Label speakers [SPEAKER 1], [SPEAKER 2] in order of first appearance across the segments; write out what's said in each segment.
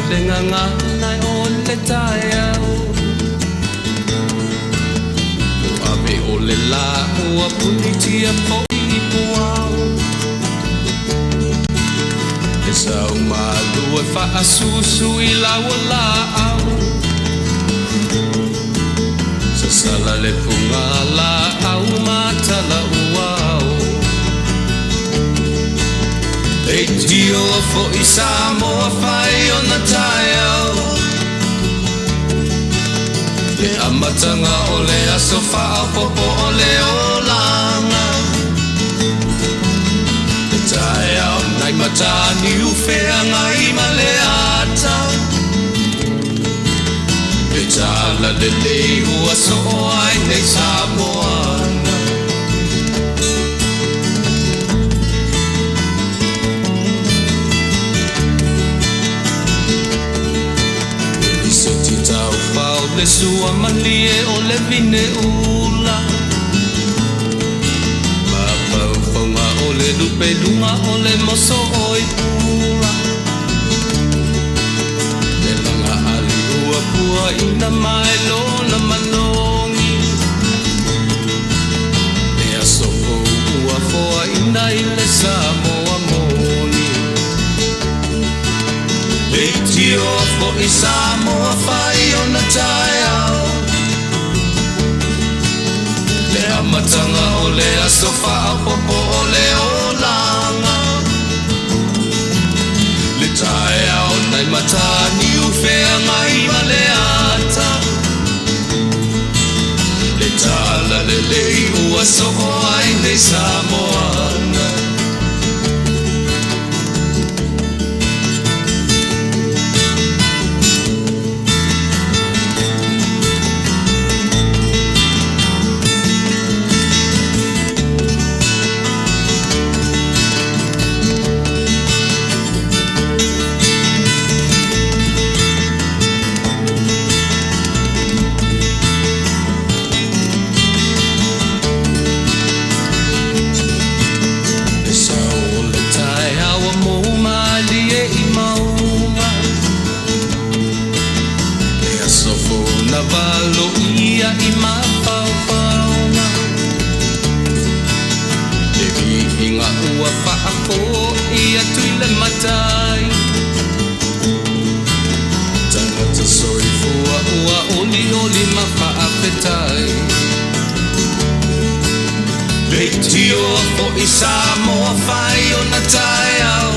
[SPEAKER 1] le gagana o le taeao. Ua ave o le lā ua punitia foi i puao. E sau malu e faasusu i lau laau. Sasala le puga laau matala uao. Leitio foi Samoa fai ona taeao. Le amataga o le aso faaopoopo o le olaga. Le taeao nai Mataniu Feagai ma le ata. Le talalelei ua soo ai nei Samoana. Le lisiti taufao le sua malie o le vine ula. Mafaufauga o le lupe luga o le moso oi pula. Le laga ali ua puaina mai lona manogi. Le aso fou ua foaina i le Samoa moni. Leitio foi Samoa fai ona taeao. Le amataga o le aso faaopoopo o le olaga. Le taeao nai Mataniu Feagai ma le ata. Le talalelei ua soo ai nei Samoana. Le sao o le taeao ua mou malie i mauga. Le aso fou na valoia i mafaufauga. Le viiga ua faafoi atu i le Matai. Tagata soifua ua olioli ma faafetai. Leitio foi Samoa fai ona taeao.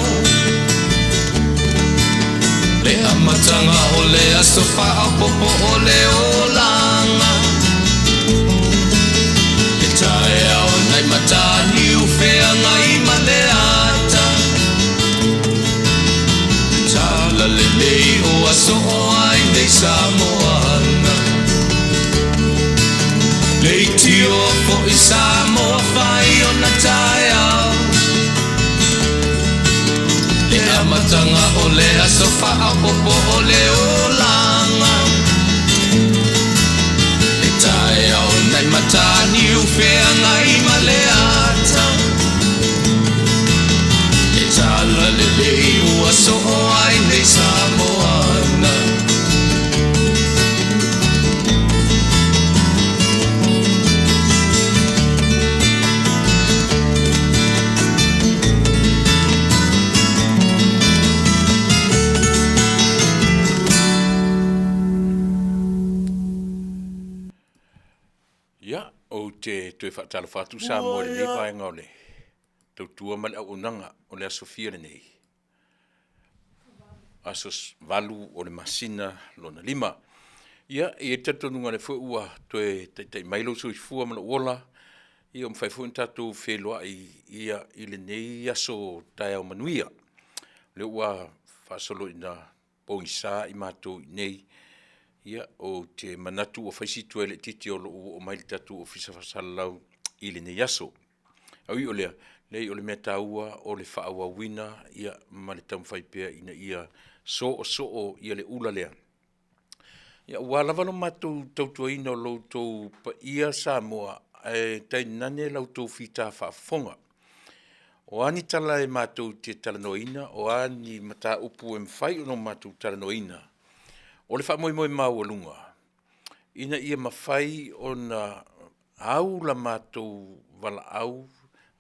[SPEAKER 1] Le amataga o le aso faaopoopo o le olaga. Le taeao nai Mataniu Feagai ma le ata. Le talalelei ua soo ai nei Samoana. Leitio foi Samoa fai ona taeao. Le amataga o le aso faaopoopo o le olaga. Le taeao nai Mataniu Feagai ma le ata. Le talalelei ua soo ai nei Samoana.
[SPEAKER 2] Ia, ou te toe faatalofa atu Samoa i lenei vaega o le tautua ma le auaunaga o le Aso Fia lenei, aso 8 o le masina lona 5. Ia, e i ai le talitonuga o lea foi ua toe taitai mai lou soifua ma lou ola, ia ua mafai foi ona tatou feiloai ia i lenei aso taeao manuia. O lea ua faasolo ina pogisa i matou i inei, ia, ou te manatu ua fai si tuai laitiiti o lou oo mai i le tatou Ofisa Faasalalau i lenei aso. Ae ui o lea, leai o le mea taua o le faaauauina ia ma le taumafai pea ina ia soosoo ia le ula lea. Ia aua lava lo matou tautuaina o lo outou paia Samoa, ae tainane la outou fita faafofoga. O a ni tala e matou te talanoaina, o a ni mataupu e mafai ona matou talanoaina, o le faamoemoe maualuga, ina ia mafai ona au la matou valaau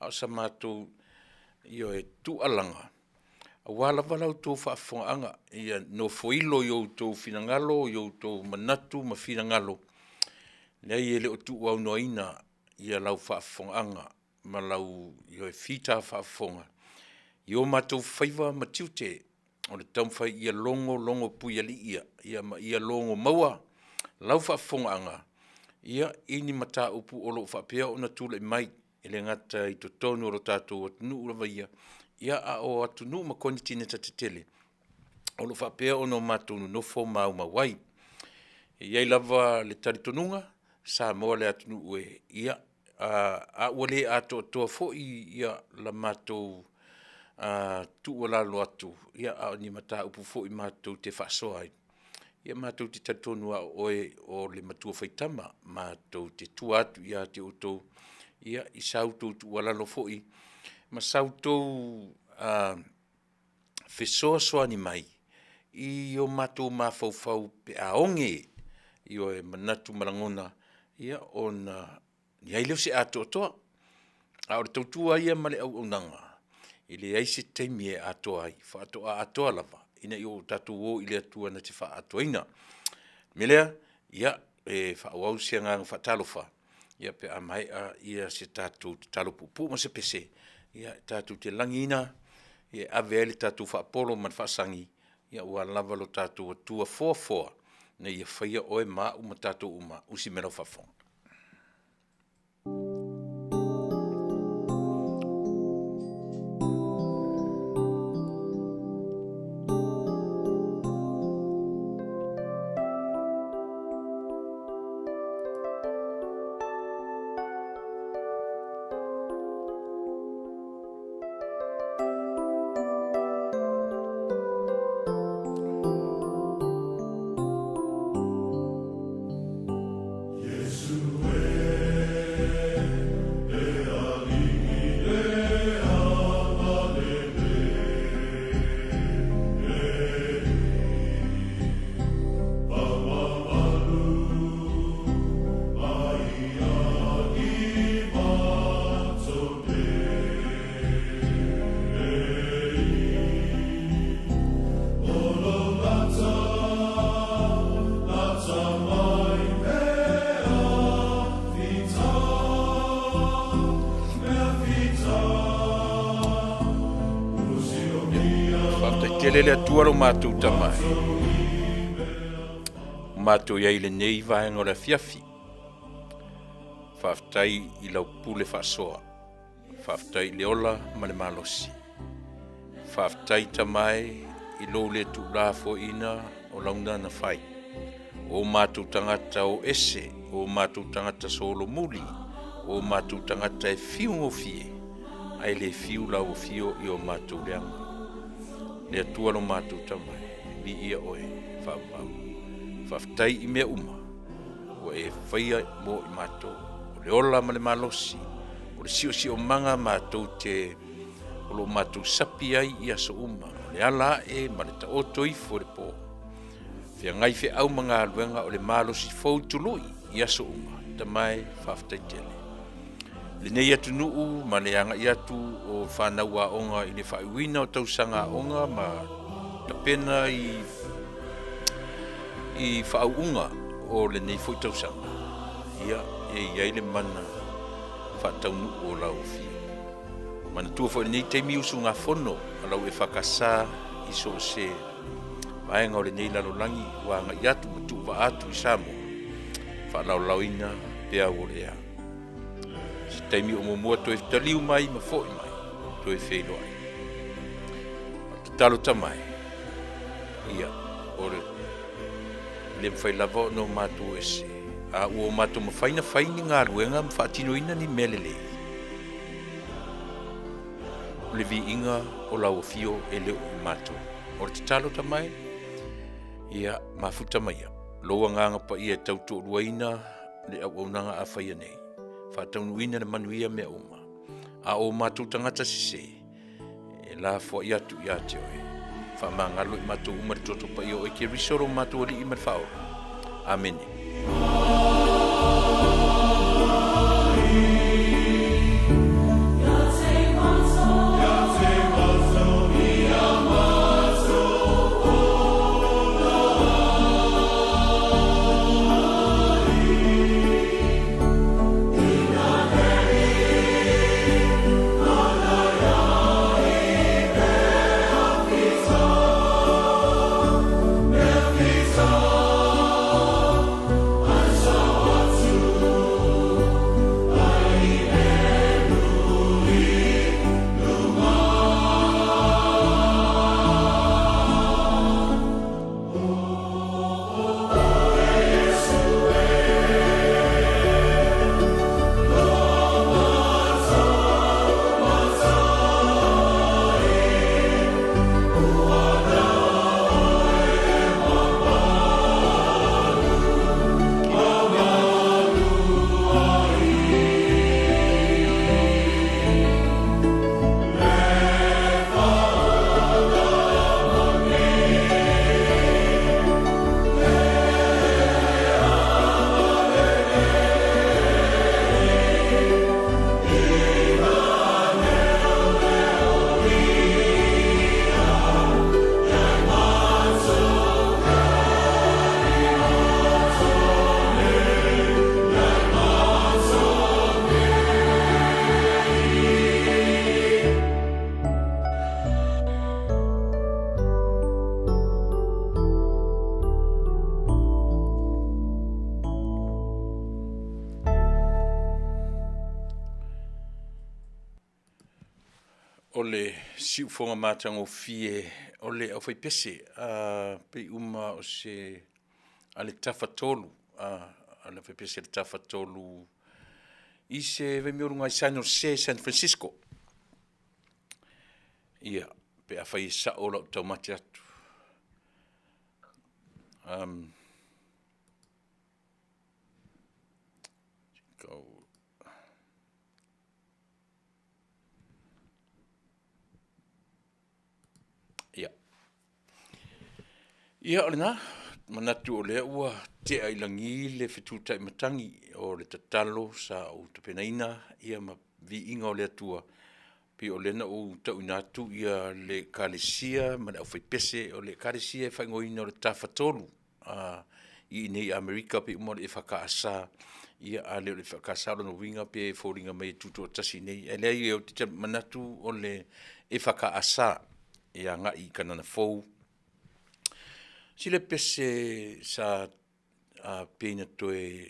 [SPEAKER 2] a o sa matou, ioe, tuualaga, aua lava la outou faafofogaaga, ia nofoilo i outou finagalo i outou manatu ma finagalo. Leai e le o tuuaunoaina lau faafofogaaga ma lau, ioe, fita faafofoga i o matou faiva ma tiute o le taumafai ia logologo puialii ia ma ia logomaua lau faafofogaaga i ni mataupu o lo o faapea ona tulai mai, e le gata i totonu o lo tatou atunuu lava ia, a o atunuu ma konetineta tetele o lo o faapea ona matou nonofo ma maumau ai. E i ai lava le talitonuga, Samoa le atunuu e, ia, a ua le atoatoa foi la matou tuualalo atu, a o ni mataupu foi matou te faasoa ai, ia matou te talitonu lava o oe o le matua faitama, matou te tua atu ia te outou i sa outou tuualalo foi ma sa outou fesoasoani mai i o matou mafaufau pe a oge, ioe, manatu ma lagona, ia ona i ai lea o se atoatoa. A o le tautua ia ma le auaunaga, e leai se taimi e atoa ai, faatoa atoa lava ina ua tatou o i le Atua na te faaatoaina. O le mea lea, ia, e faaauau se agaga faatalofa pe a maea se tatou tatalo puupuu ma se pese tatou te lagiina e ave ai le tatou faapolo ma le faasagi aua lava lo tatou Atua foafoa ina ia faia oe ma au ma tatou uma, usi mai lau faafofoga. Faafetai tele le Atua lo matou Tama e. Ua matou i ai i lenei vaega o le afiafi. Faafetai i lau pule faasoa. Faafetai i le ola ma le malosi. Faafetai Tama e i lou le tuulafoaiina o lau nana fai. O matou tagata o ese, o matou tagata solomuli, o matou tagata e fiu gofie, ae le fiu lau afio i o matou leaga. Le Atua lo matou Tama e, viia oe faavavau. Faafetai i mea uma ua e faia mo i matou, o le ola ma le malosi, o le siosiomaga matou te o lo o matou sapi ai i aso uma, o le ala ae ma le taoto ifo i le po. Feagai feau ma galuega o le malosi fou tului i aso uma, Tama e, faafetai tele. Lenei atunuu ma le agai atu o fanau aoga i le faaiuina o tausaga aoga ma tapena i faauuga o lenei foi tausaga, ia, e i ai le mana faataunuu o lau afio. Manatua foi lenei taimi usugafono a lau EFKS i so o se vaega o lenei lalolagi ua agai atu ma tuuvaa atu i Samoa, faalaolaoina peau o le ea. Se taimi o muamua toe taliu mai ma foi mai, toe feiloai. O le tatalo tama e, ia, o le le mafai lava ona o matou ese, a ua o matou mafai na fai ni galuega ma faatinoina ni mea lelei, o le viiga o lau afio e le o i matou. O le tatalo tama e, ia, mafuta maia lou agaga paia e tautoaluaina le auaunaga a faia nei, faataunuuina le manuia mea uma. A o matou tagata sese, lafoai atu ia te oe. Faamagalo i matou uma le toto paia o oe Keriso lo matou Alii ma le Faaola. Amene. O le siufoga matagofie o le aufaipese a pei uma o se a le Tafatolu, a le aufaipese a le Tafatolu i se vaimea o luga i San Jose, San Francisco. Ia, pe afai e sao lau taumate atu. Ia, ia o lena, manatu o lea ua tea i lagi le fetutai matagi o le tatalo sa ou tapenaina ia ma viiga o le Atua, pei o lea na ou tauina atu ia le Ekalesia ma le aufaipese, o le Ekalesia e faaigoaina o le Tafatolu i inei i Amerika pei uma o le EFKS, ia a le o le EFKS o lona uiga pei e foliga mai e tutoatasi i inei. Ae leai ou te manatu o le EFKS e agai i Kanana Fou. Sila pese sa pei na toe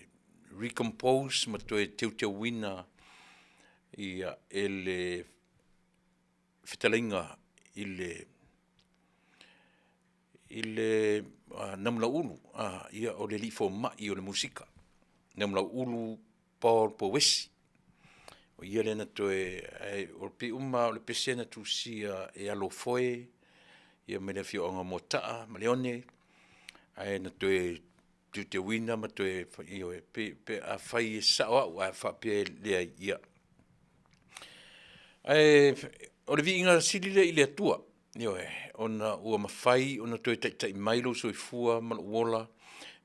[SPEAKER 2] recompose ma toe teuteuina ia e le fetalaiga i le i le Namulauulu, ia o le alii fomai o le musika, Namulauulu Paul Pouesi. O ia lea na toe, ae pei uma lava o le pese na tusia e Alo Foe ia mai le afioaga o Moataa ma Leone, ae na toe teuteuina ma toe, ioe, pe afai e sao au ae faapea e leai, ia. Ae o le viiga sili lea i le Atua, ioe, ona ua mafai ona toe taitai mai lou soifua ma lou ola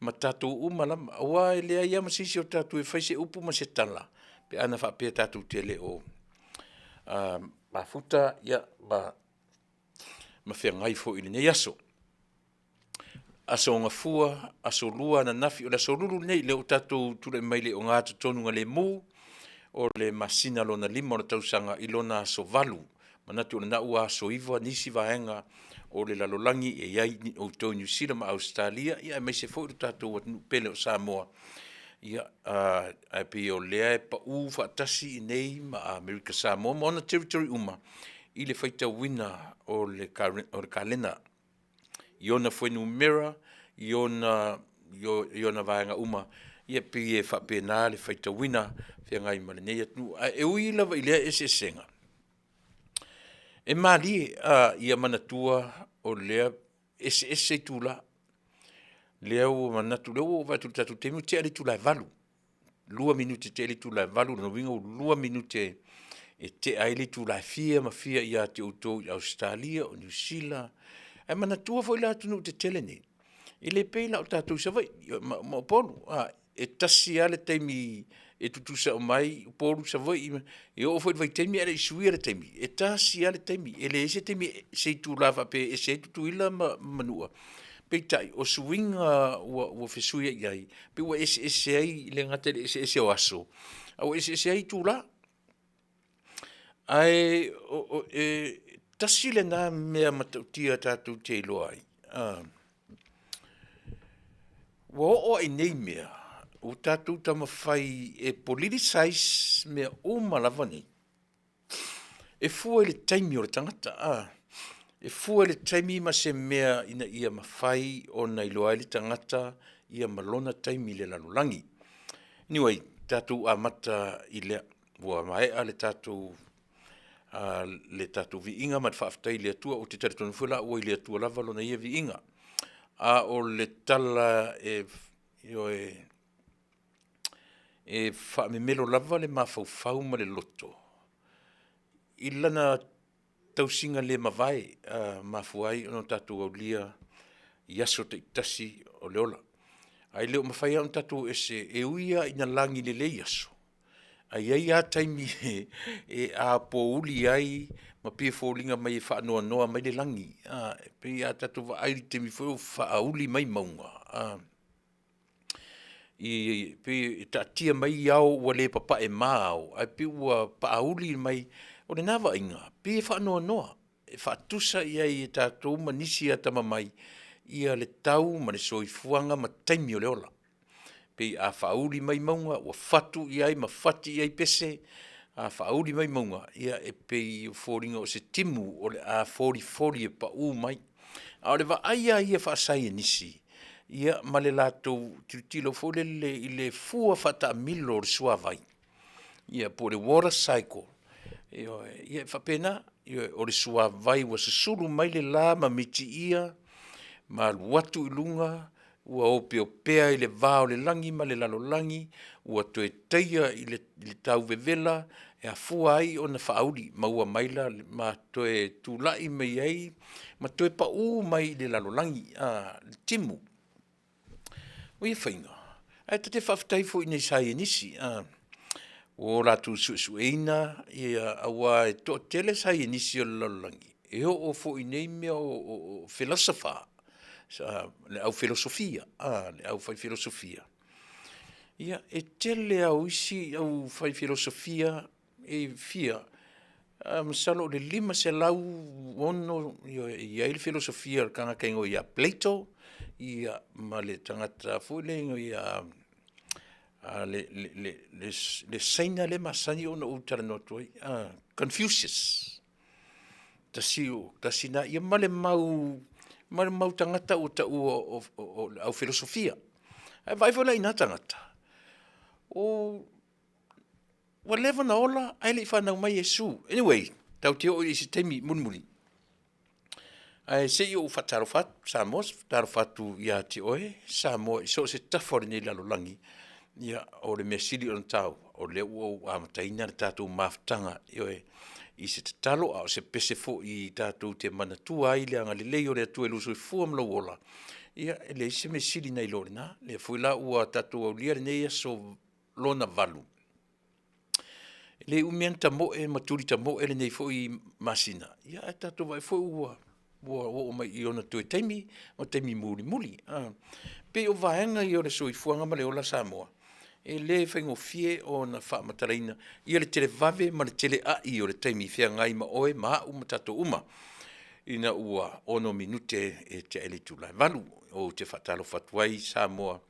[SPEAKER 2] ma tatou uma lava, aua e leai lava ma se isi o tatou e fai se upu ma se tala pe ana faapea tatou te le o mafuta ma feagai foi i lenei aso. Aso Gafua, Aso Lua ananafi, o le Aso Lulu lenei lea ua tatou tulai mai i le ogatotonu galemu o le masina lona 5 o le tausaga i lona aso 8. Manatu o lena ua aso 9 nisi vaega o le lalolagi e i ai outou i Niu Sila ma Ausetalia, ia aemaise foi lo tatou atunuu pele o Samoa. Ia, ae pei o lea e pau faatasi i inei ma Amerika Samoa ma ona territory uma i le faitauina o le kalena i ona fuainumera, i ona, i ona vaega uma, ia pei e faapena le faitauina feagai ma lenei atunuu. Ae e ui lava i lea eseesega, e malie ia manatua o lea e eseese itula. Lea ua manatu, lea ua ou vaai atu i le tatou taimi ua tea le itula e 8, 2 minute tea le itula e 8, lona uiga ua 2 minute. e tea ai le itula e fia ma fia ia te outou i Ausetalia, o Niu Sila, ae manatua foi la atunuu tetele nei, e le pei la o tatou i Savaii ma Upolu, e tasi lava le taimi e tutusa uma ai Upolu, Savaii, e oo foi i le vaitaimi ae le i suia le taimi, e tasi lava le taimi, e leai se taimi, se itula faapea e ese ai Tutuila ma Manua. Peitai, o suiga ua fesuiai ai, pei ua eseese ai, e le gata i le eseese o aso, a ua eseese ai itula. Ae e tasi lena mea matautia tatou te iloa ai, ua oo lava i nei mea ua tatou taumafai e politicise mea uma lava nei, e fua i le taimi o le tagata a, e fua i le taimi ma se mea ina ia mafai ona iloa ai le tagata ia ma lona taimi i le lalolagi. Anyway, tatou amata i lea, ua maea le tatou le tatou viiga ma le faafetai i le Atua. Ou te talitonu foi la ua i le Atua lava lona ia viiga. A o le tala e, ioe, e faamemelo lava le mafaufau ma le loto i lana tausiga le mavae, mafua ai ona tatou aulia i aso taitasi o le ola. Ae le o mafai lava ona tatou o ese, e ui lava ina lagi lelei aso, ae i ai lava taimi e apouli ai ma pei e foliga mai e faanoanoa mai le lagi. E pei a tatou vaai i le taimi foi lea ua faauli mai mauga, a, e pei e taatia mai ao ua le papae ma ao, ae pei ua paauli mai. O lena vaaiga, pei e faanoanoa, e faatusa i ai e tatou ma nisi atamamai ia le tau ma le soifuaga ma taimi o le ola. Pei a faauli mai mauga ua fatu i ai ma fati i ai pese, a faauli mai mauga, ia e pei e foliga o se timu o le a folifoli e pau mai. A o le vaai lava ia faasaienisi, ia ma le latou tilotilo foi lele i le fua faataamilo o le suavai, ia po o le water cycle, ioe, ia e faapena. Ioe, o le suavai ua susulu mai le la ma mitiia ma alu atu i luga ua opeopea i le va o le lagi ma le lalolagi, ua toe taia i le tauvevela e afua ai ona faauli, maua mai la ma toe tulai mai ai ma toe pau mai i le lalolagi le timu o ia faiga. Ae ta te faafetai foi i nai saienisi ua latou suesueina aua e toatele saienisi o le lalolagi e oo foi i nei mea o philosopher, le aufilosofia a, le aufaifilosofia. Ia, e tele lava o isi au fai filosofia e fia, masalo o le 506 e i ai le filosofia o le tagata e igoa ia Plato, ia ma le tagata foi lea e igoa ia le Saina lea e masani ona ou talanoa atu ai, Confucius. Tasi tasi na, ia ma le mau ma le mau tagata ua taua o le au filosofia. Ae vaai foi la i na tagata, o ua leva ona ola ae le i fanau mai Iesu. Anyway, tatou te oo i se taimi mulimuli, ae se i ou faatalofa atu Samoa, faatalofa atu ia te oe Samoa i so o se tafa o lenei lalolagi. Ia, o le mea sili ona taua, o lea ua ou amataina le tatou mafutaga, ioe, i se tatalo a o se pese foi tatou te manatua ai le agalelei o le Atua i lou soifua ma lou ola. Ia, e leai se mea sili nai lo lena. Lea foi la ua tatou aulia lenei aso lona valu. E le umi lava ona tamoe ma tuli tamoe lenei foi masina, ia ae tatou vaai foi ua oo mai i ona toe taimi ma taimi mulimuli. E pei o vaega ia o le soifuaga ma le ola Samoa, e le faigofie ona faamatalaina ia le televave ma le teleai o le taimi feagai ma oe ma au ma tatou uma ina ua 6 minute e tea ai le itula e 8. Ou te faatalofa atu ai Samoa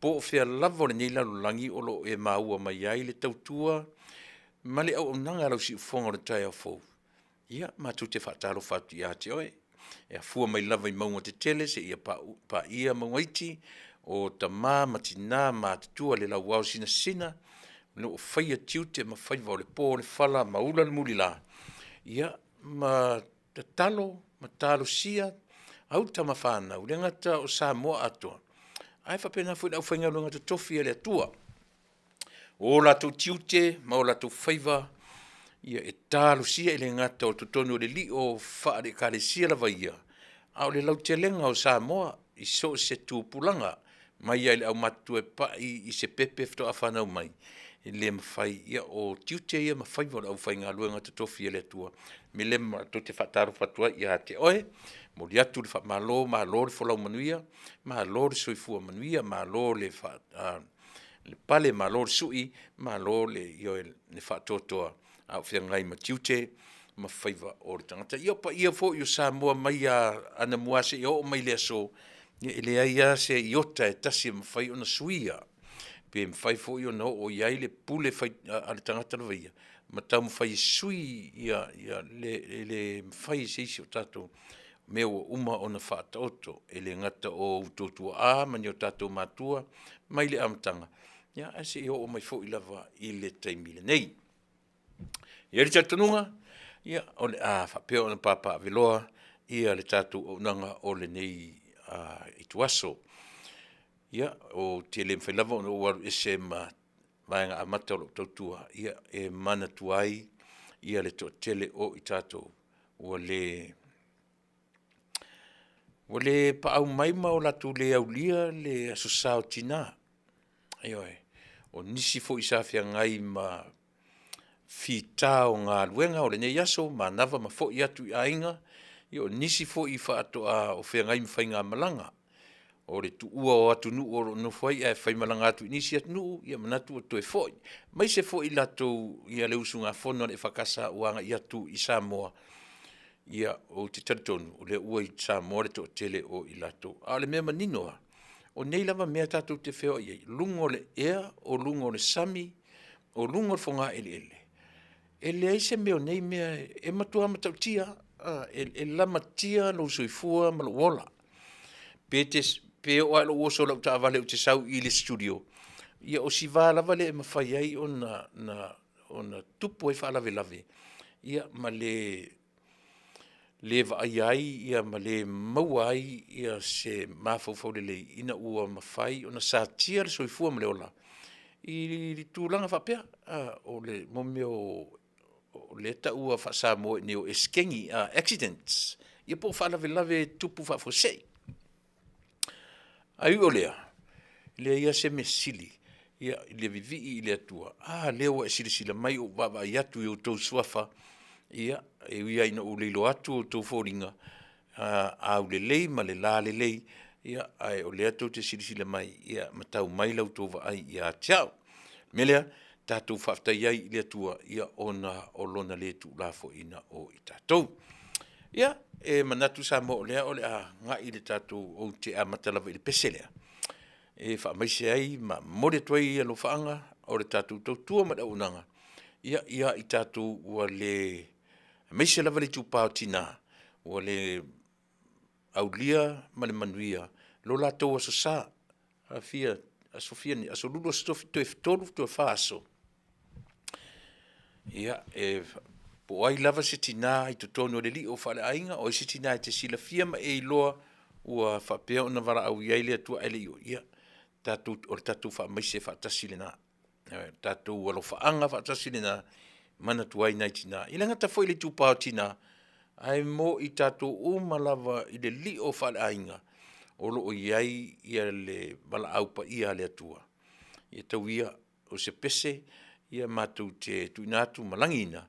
[SPEAKER 2] po o fea lava o lenei lalolagi o lo o e maua mai ai le tautua ma le auaunaga a lau siufofoga o le taeao fou. Ia, matou te faatalofa atu ia te oe, e afua mai lava i mauga tetele seia paia mauga iti, o tama ma tina matutua le lauao sinasina, o lo o faia tiute ma faiva o le po o le fala ma ula le mulila, ia, ma tatalo ma talosia au tama fanau, e le gata o Samoa atoa, ae faapena foi le aufaigaluega totofi a le Atua. O o latou tiute ma o latou faiva. Ia, e talosia e le gata o totonu o le lio faale-Ekalesia lava ia, a o le lautelega o Samoa i so o se tupulaga, mai lava i le aumatutua e pai i se pepe faatoa fanau mai, e le mafai, ia o tiute ia ma faiva o le aufaigaluega totofi a le Atua. O le mea lea matou te faatalofa atu ai ia te oe, momoli atu le faamalo, malo le folau manuia, malo le soifua manuia, malo le pale, malo le sui, malo le, ioe, le faatoatoa a o feagai ma tiute ma faiva o le tagata. Ia o paia foi o Samoa mai lava anamua seia oo mai i le aso, ia e leai lava se iota e tasi e mafai ona suia, pe mafai foi ona oo i ai le pule a le tagata lava ia ma taumafai e sui e le mafai e se isi o tatou mea ua uma ona faataoto. E le gata o outou tuaa ma ni o tatou matua mai le amataga, ae seia oo mai foi lava i le taimi lenei. E i ai le talitonuga, ia, o le a faapea ona papaaveloa le tatou auaunaga o lenei ituaso. Ia, ou te le mafai lava ona ou alu ese ma vaega amata o lau tautua e manatua ai le toatele o i tatou ua le paau mai ma ua latou le aulia le Aso Sa o Tina. Ioe. O nisi foi sa feagai ma fita o galuega o lenei aso, manava ma foi atu i aiga, ia o nisi foi faatoa feagai ma faigamalaga, o le tuua o atunuu o lo o nonofo ai ae faimalaga atu i nisi atunuu, ia manatu ua toe foi, aemaise foi i latou le usugafono a le EFKS ua agai atu i Samoa, ia ou te talitonu o lea ua i Samoa le toatele o i latou. A o le mea manino lava, o nei lava mea tatou te feoai ai, o luga o le ea, o luga o le sami, o luga o le fogaeleele, e leai se mea o nei mea, e matua matautia lava, e lamatia lou soifua ma lou ola. Pe oo lava i lou oso i lau taavale ou te sau i i le studio, ia o si va lava lea e mafai ai ona tupu ai faalavelave, ia ma le le vaaia ai ma le maua ai se mafaufau lelei ina ua mafai ona satia le soifua ma le ola i le tulaga faapea, o le mea o lea e taua faa-Samoa i inei o esekeni, accidents, ia po o faalavelave e tutupu faafuasei. Ae ui o lea, e leai lava se mea sili i le vivii i le Atua, a lea ua e silasila mai ua ou vaavaai atu i outou suafa, ia, e ui lava ina ou le iloa atu outou foliga, aulelei ma le lalelei, ae o lea tou te silasila mai ma tau mai la outou vaai ia te au. O le mea lea, tatou faafetai ai i le Atua ona o Lona le tuulafoaiina o i tatou. Ia, e manatu Samoa o lea o le a agai le tatou, ou te amata lava i le pese lea e faamaise ai ma momoli atu ai alofaaga o le tatou tautua ma le auaunaga ia i tatou ua le, aemaise lava le itupa o tina ua le aulia ma le manuia lo latou aso sa. Aso fia nei? Aso Lulu, aso Tofi, toe 3 toe 4 aso. Ia, po o ai lava se tina i totonu o le lio faaleaiga, o ai se tina e te silafia ma e iloa ua faapea ona valaau i ai le Atua ae le i oo, ia, tatou, o le tatou faamaise faatasi lena. Ioe, tatou alofaaga faatasi lena e manatua ai nai tina. E le gata foi i le itupa o tina, ae mo i tatou uma lava i le lio faaleaiga o lo o i ai le valaau paia a le Atua. Ia tau ia o se pese ia matou te tuuina atu ma lagiina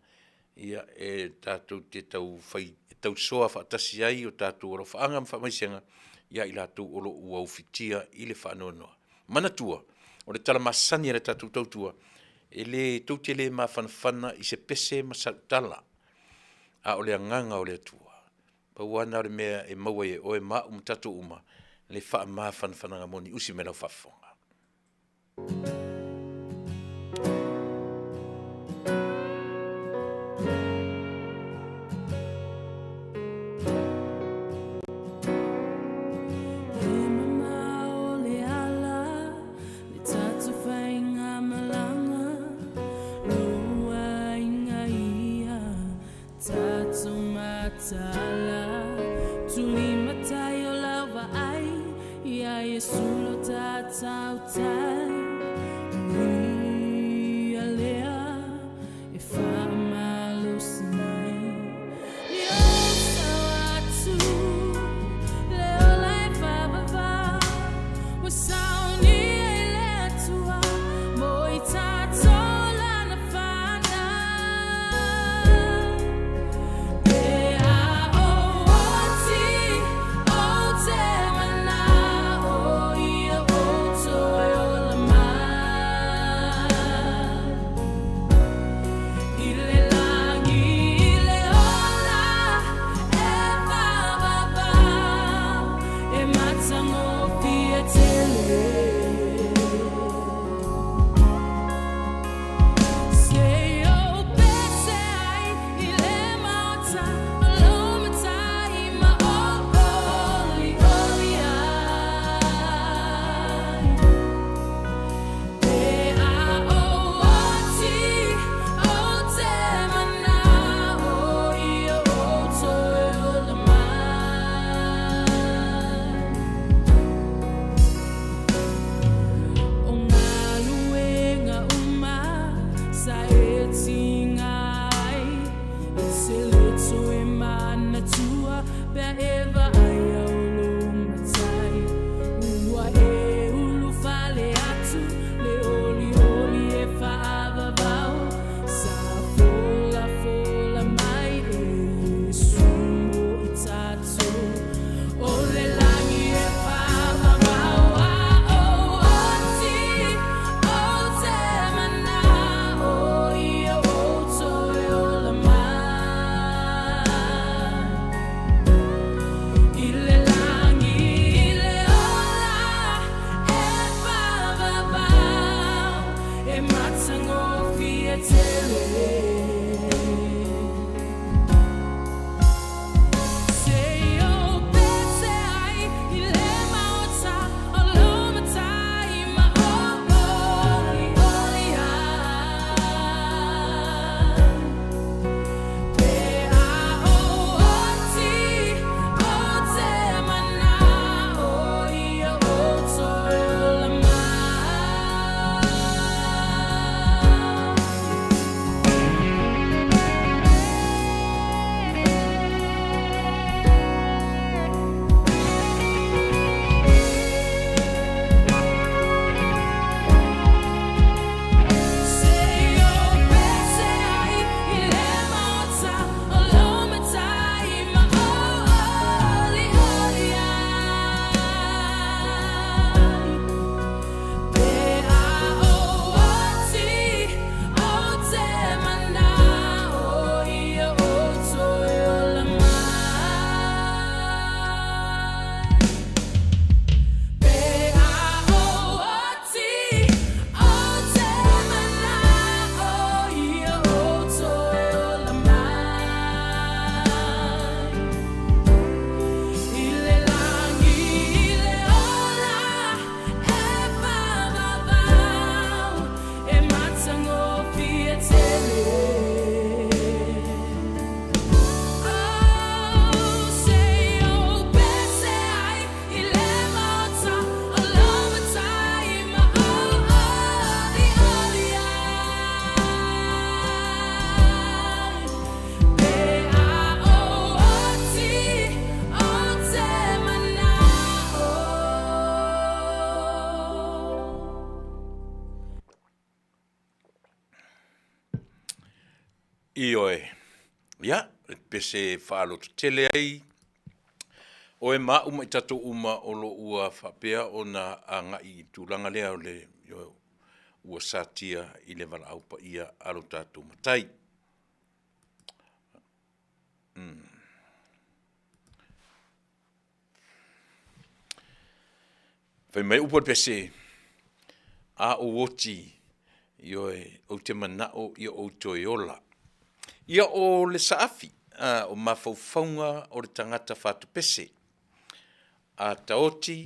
[SPEAKER 2] e tatou te taufai tausoa faatasi ai o tatou alofaaga ma faamaisega ia i latou o lo o ua ufitia i le faanoanoa. Manatua, o le tala masani a le tatou tautua, e le tou te le mafanafana i se pese ma sau tala, a o le agaga o le Atua. Pau lava lena o le mea e maua ai e oe ma au ma tatou uma le faamafanafanaga moni. Usi mai lau faafofoga.
[SPEAKER 1] E mamao le ala, le tatou faigamalaga, lou aiga ia tatou mataala. Tulimatai o lau vaai, ia Iesu lo tatau tai. Ui a lea e faamalo.
[SPEAKER 2] Ioe. Ia, e pese faalototele ai oe ma au ma i tatou uma o lo o ua faapea ona agai i le tulaga lea o le ua satia i le valaau paia a lo tatou Matai. Fai mai upu o le pese, a ou oti, ioe, ou te manao ia ou toe ola. Ia o le saafi, o mafaufauga o le tagata fatupese. A taoti,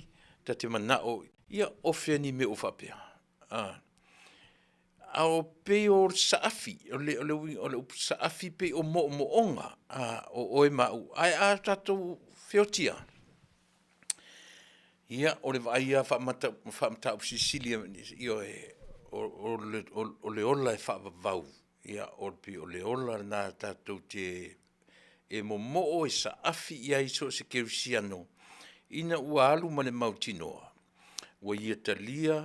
[SPEAKER 2] ta te manao ia ofe ni mea ua faapea. A o pei o le saafi, o le uiga o le upu saafi pei o moomooga o oe ma au, ae a tatou feoti lava, ia o le vaai lava faamatausilisili, ioe, o le ola e faavavau, ia pei o le ola lena tatou te e momoo e saafi i ai so o se kerisiano ina ua alu ma le mautinoa ua ia talia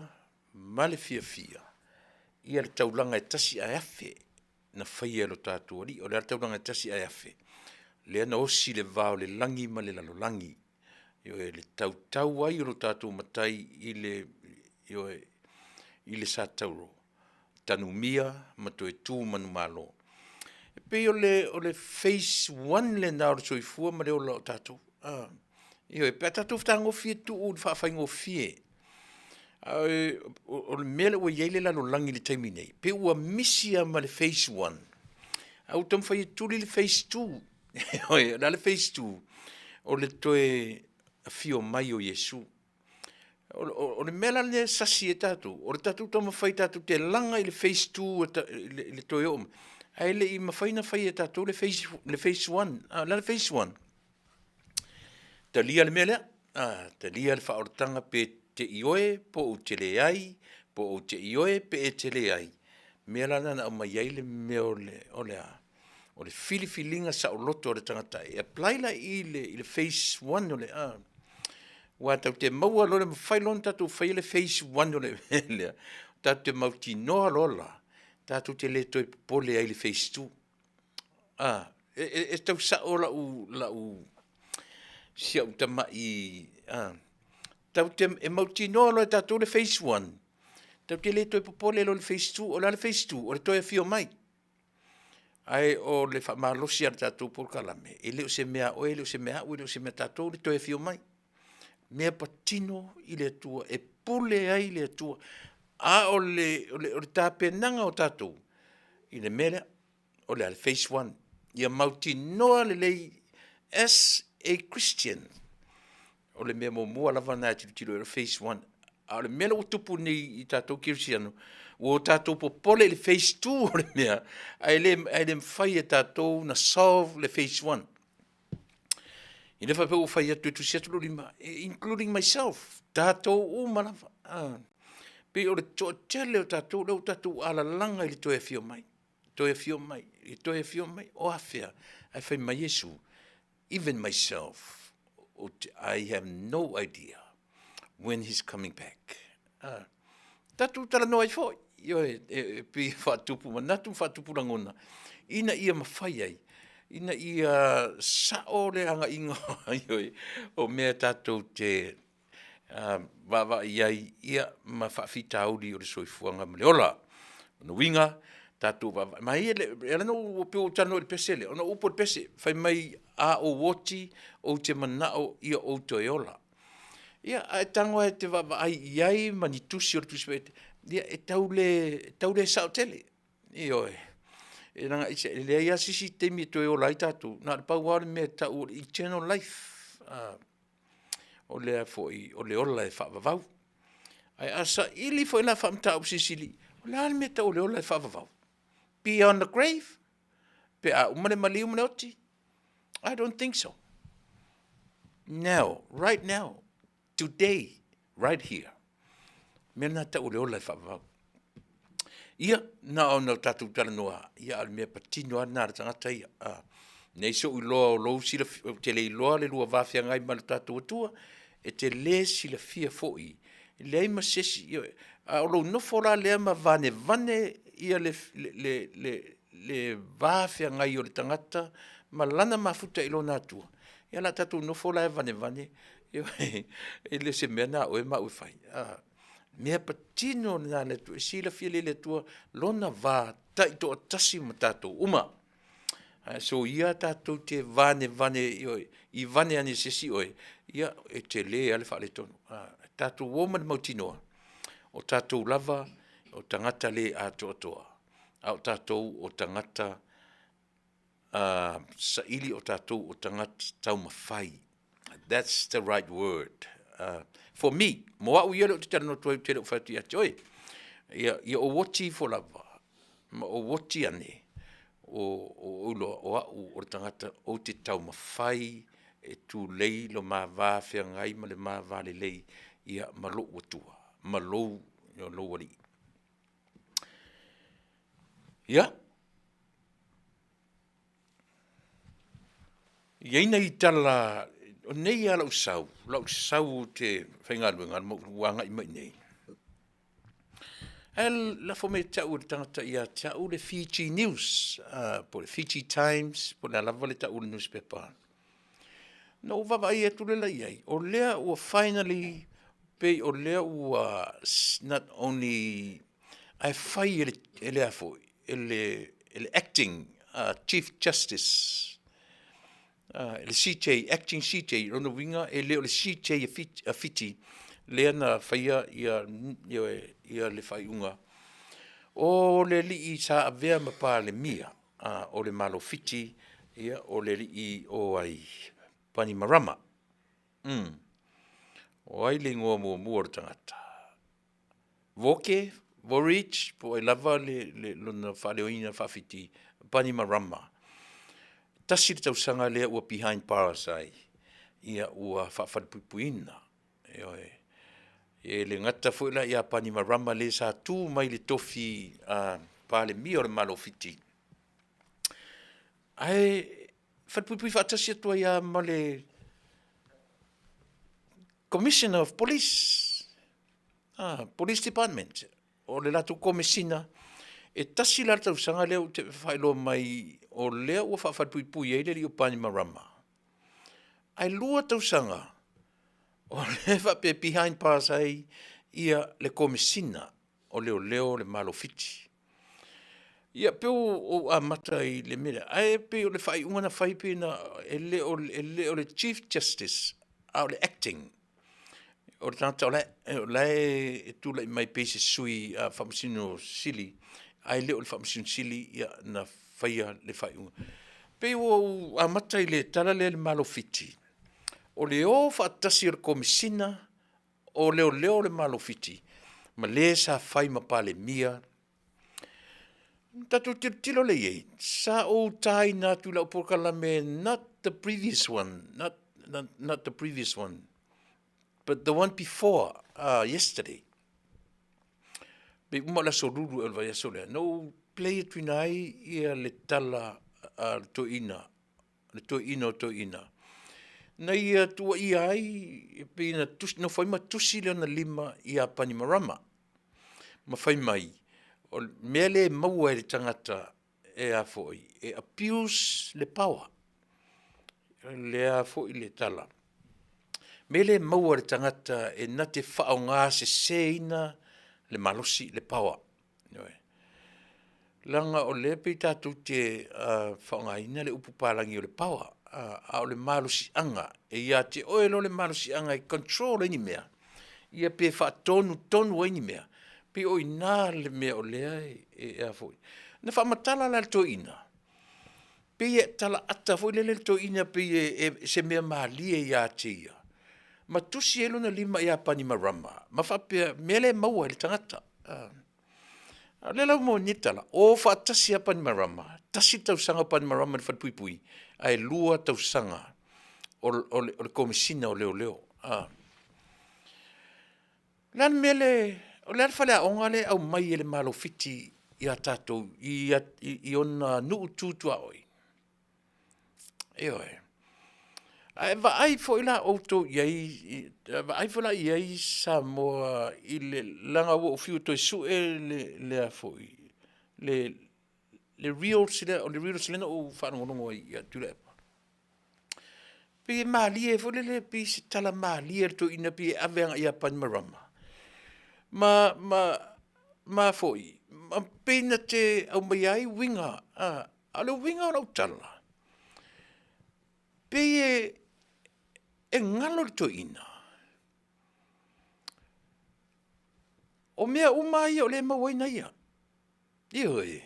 [SPEAKER 2] ma le fiafia le taulaga e tasi ae afe na faia e lo tatou Alii. O le a le taulaga e tasi ae afe? Lea na osi i le va o le lagi ma le lalolagi, ioe, le tautau ai o lo tatou Matai i le, ioe, i le sa tauro, tanumia ma toe tu manumalo. E pei o le phase one lena o le soifua ma le ola o tatou, a, ioe, pe a tatou fetagofie e tuu i le faafaigofie. Ae o le mea lea ua i ai le lalolagi i le taimi nei, pei ua misi lava ma le phase one, ae ua taumafai e tuli le phase two. O le a le phase two? O le toe afio mai o Iesu. O le mea la lea e sasi ai tatou, o le tatou taumafai tatou te laga i le phase two i le toe oo mai, ae le i mafai ona fai e tatou le phase one. A o le a le phase one? Talia le mea lea, talia le faaolataga pe te ioe po ou te leai, po ou te ioe pe e te leai. O le mea la lena na aumai ai le mea o le, o le a? O le filifiliga saoloto a le tagata e apply la i i le phase one o le a? Aua tatou te maua loa le mafai loa ona tatou faia le phase one o le mea lea, tatou te mautinoa loa la, tatou te le toe popole ai i le phase two. A, e tau sao lau, lau, si au tamai, a, tatou te, e mautinoa loa e tatou le phase one, tatou te le toe popole loa i le phase two. O le a le phase two? O le toe afio mai. Ae o le faamalosi lava o le tatou polokalame, e le o se mea a oe, e le o se mea a au, e le o se mea a tatou le toe afio mai. Mea patino i le Atua, e pule ai le Atua. A o le tapenaga o tatou i le mea lea, o le a? Le phase one. Ia mautinoa lelei as a Christian, o le mea muamua lava lena e tilotilo i ai o le phase one. A o le mea lea ua tupu nei i tatou kerisiano, ua tatou popole i le phase two o le mea, ae le mafai e tatou ona solve le phase one. E le faapea ua fai atu e tusi atu lou lima, including myself, tatou uma lava. Ah. Pei o le toatele o tatou lea ua tatou alalaga i le toe afio mai, toe afio mai, i toe afio mai, o afea? Ae fai mai Iesu, even myself, I have no idea when he's coming back. Ah. Tatou talanoa ai foi, ioe, e pei e faatupu manatu ma faatupu lagona, ina ia mafai ai, ina ia sao le agaiga ioe, o mea tatou te vaavaai i ai ia ma faafitauli o le soifuaga ma le ola. O lona uiga, tatou vaavaai, ma e ala ona ou pei ua ou talanoa i le pese lea, ona o upu o le pese, fai mai a ou oti, ou te manao ia ou toe ola. Ia, a e tago lava e te vaavaai i ai ma ni tusi o le Tusi Paia, ia e tau le, e tau le sao tele. Ioe. E leaga e leai lava se isi taimi e toe ola ai tatou, na o le pau lava le mea e tau o le eternal life. O lea foi, o le ola e faavavau. Ae a saili foi la faamataupu silisili, o le a le mea e tau o le ola e faavavau? Beyond the grave? Pe a uma le maliu ma le oti? I don't think so. Now, right now, today, right here. Mea lena tau o le ola e faavavau. Ia, na ona tatou talanoa, ia, a o le mea patino lava lena a le tagata ia. A, nei so'u iloa o lou silafia, ou te le iloa le lua va feagai ma le tatou Atua, e te le silafia foi, e leai ma se isi, ioe. A o lou nofo la lea ma vanevane ia le, le, le, le le va feagai o le tagata ma lana mafuta i lona Atua, ia o le a tatou nofo la e vanevane, ioe, e le o se mea lena a oe ma au e fai, a. O le mea patino lena a le Atua, e silafia lelei e le Atua lona va taitoatasi ma tatou uma. Ae soia tatou te vanevane ioe, i vane ane e se isi oe, ia e tele lava le faaletonu. Tatou o ma le mautinoa, o tatou lava o tagata le atoatoa, a o tatou o tagata saili o tatou o tagata taumafai. That's the right word. For me, mo au ia lea ou te talanoa atu ai ou te le o fai atu ia te oe. Ia ou oti ifo lava ma ou oti ane, ua ou iloa o au o le tagata ou te taumafai e tulei lo ma va feagai ma le ma va lelei ma lou Atua ma lou Alii. Ia, e i ai nai tala o nei lava lou sau, lou sau ou te faigaluega ma ou agai mai i inei, ae lafo mai ia te au e le tagata ia te au le Fiji News po o le Fiji Times po o le a lava le tau o le nusipepa. Na ou vaavaai atu lea i ai, o lea ua finally pei o lea ua not only ae fai e le a foi, e le Acting Chief Justice, le CJ, Acting CJ, o lona uiga e le o le CJ a Fiti lea na faia le faaiuga, o le alii sa avea ma Palemia o le Malo o Fiti, ia o le alii o ai? Panimarama. O ai le igoa muamua o le tagata? Voke, Vorich po o ai lava lona faaleoina faa-Fiti, Panimarama. Tasi le tausaga lea ua behind bars ai, ia ua faafalepuipuina. Ioe. E le gata foi la ia Panimarama le sa tu mai i le tofi Palemia o le Malo o Fiti, ae falepuipui faatasi atu ai lava ma le Commissioner of Police, Police Department, o le latou Komesina. E tasi la le tausaga lea ou te faailoa mai o lea ua faafalepuipui ai le alii o Panimarama, ae 2 tausaga o lea e faapea e behind bars ai ia le Komesina o Leoleo o le Malo o Fiti. Ia pei ua ou amata i le mea lea, ae pei o le faaiuga na fai pei na e le o le Chief Justice a o le Acting. O le tagata o la e tulai mai pei se sui Faamasino Sili, ae le o le Faamasino Sili na faia le faaiuga. Pei ua ou amata i le tala lea i le Malo o Fiti, o le o faatasi o le Komesina o Leoleo o le Malo o Fiti ma le sa fai ma Palemia. Ona tatou tilotilo lea i ai, sa ou taina atu i lau polokalame not the previous one, not the previous one, but the one before yesterday. Pei uma o le aso Lulu ea o le vaiaso lea, na ou play atuina ai ia le tala a le toeaina, le toeaina o toeaiina, na ia tuuaia ai, e pei na nofo ai ma tusi lona lima ia Panimarama, ma fai mai, o le mea lea e maua e le tagata e a foi, e abuse le power. Lea foi le tala. Mea lea e maua e le tagata e na te faaaoga seseina le malosi, le power. Ioe. Leaga o lea pei tatou te faaaogaina le upu palagi o le power, a o le malosiaga, e ia te oe loa le malosiaga e control ai ni mea, ia pe faatonutonu ai ni mea, pei o i ina le mea o lea e a foi. Na faamatala la e le toeaina, pei e tala ata foi lele le toeaina pei o se mea malie ia te ia, ma tusi ai lona lima ia Panimarama ma faapea, mea lea e maua e le tagata. A o lea la ua maua nei tala, o faatasi lava Panimarama, tasi le tausaga o Panimarama i le falepuipui, ae 2 tausaga o le Komesina o Leoleo. O le a le mea lea, o le a le faleaoga lea e aumai e le Malo o Fiti ia tatou i ona nuu tu tuaoi? Ioe. Ae vaai foi la outou i ai, vaai foi la i ai Samoa i le, leaga ua ou fiu e toe sue le a foi, le le reels lea, o le reels lea na ou faalogologo ai ia Tuilaepa. Pei e malie foi lele, pei se tala malie a le toeaina pei e ave agai ia Bainimarama. Ma, ma, ma foi, ma pei na te aumaia ai uiga, a o le uiga o lau tala, pei e, e galo i le toeaina, o mea uma lava ia o lea e maua ai naia. Ioe,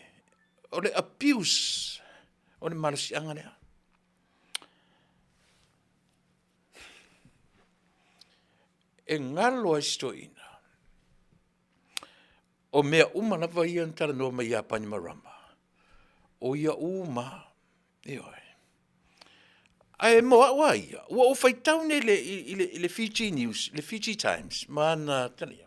[SPEAKER 2] o le abuse o le malosiaga lea. E galo ai si toeaina, o mea uma lava ia na talanoa mai ia Bainimarama, o ia uma lava, ioe. Ae mo au lava ia, ua ou faitau nei i le Fiji News, le Fiji Times ma ana tala,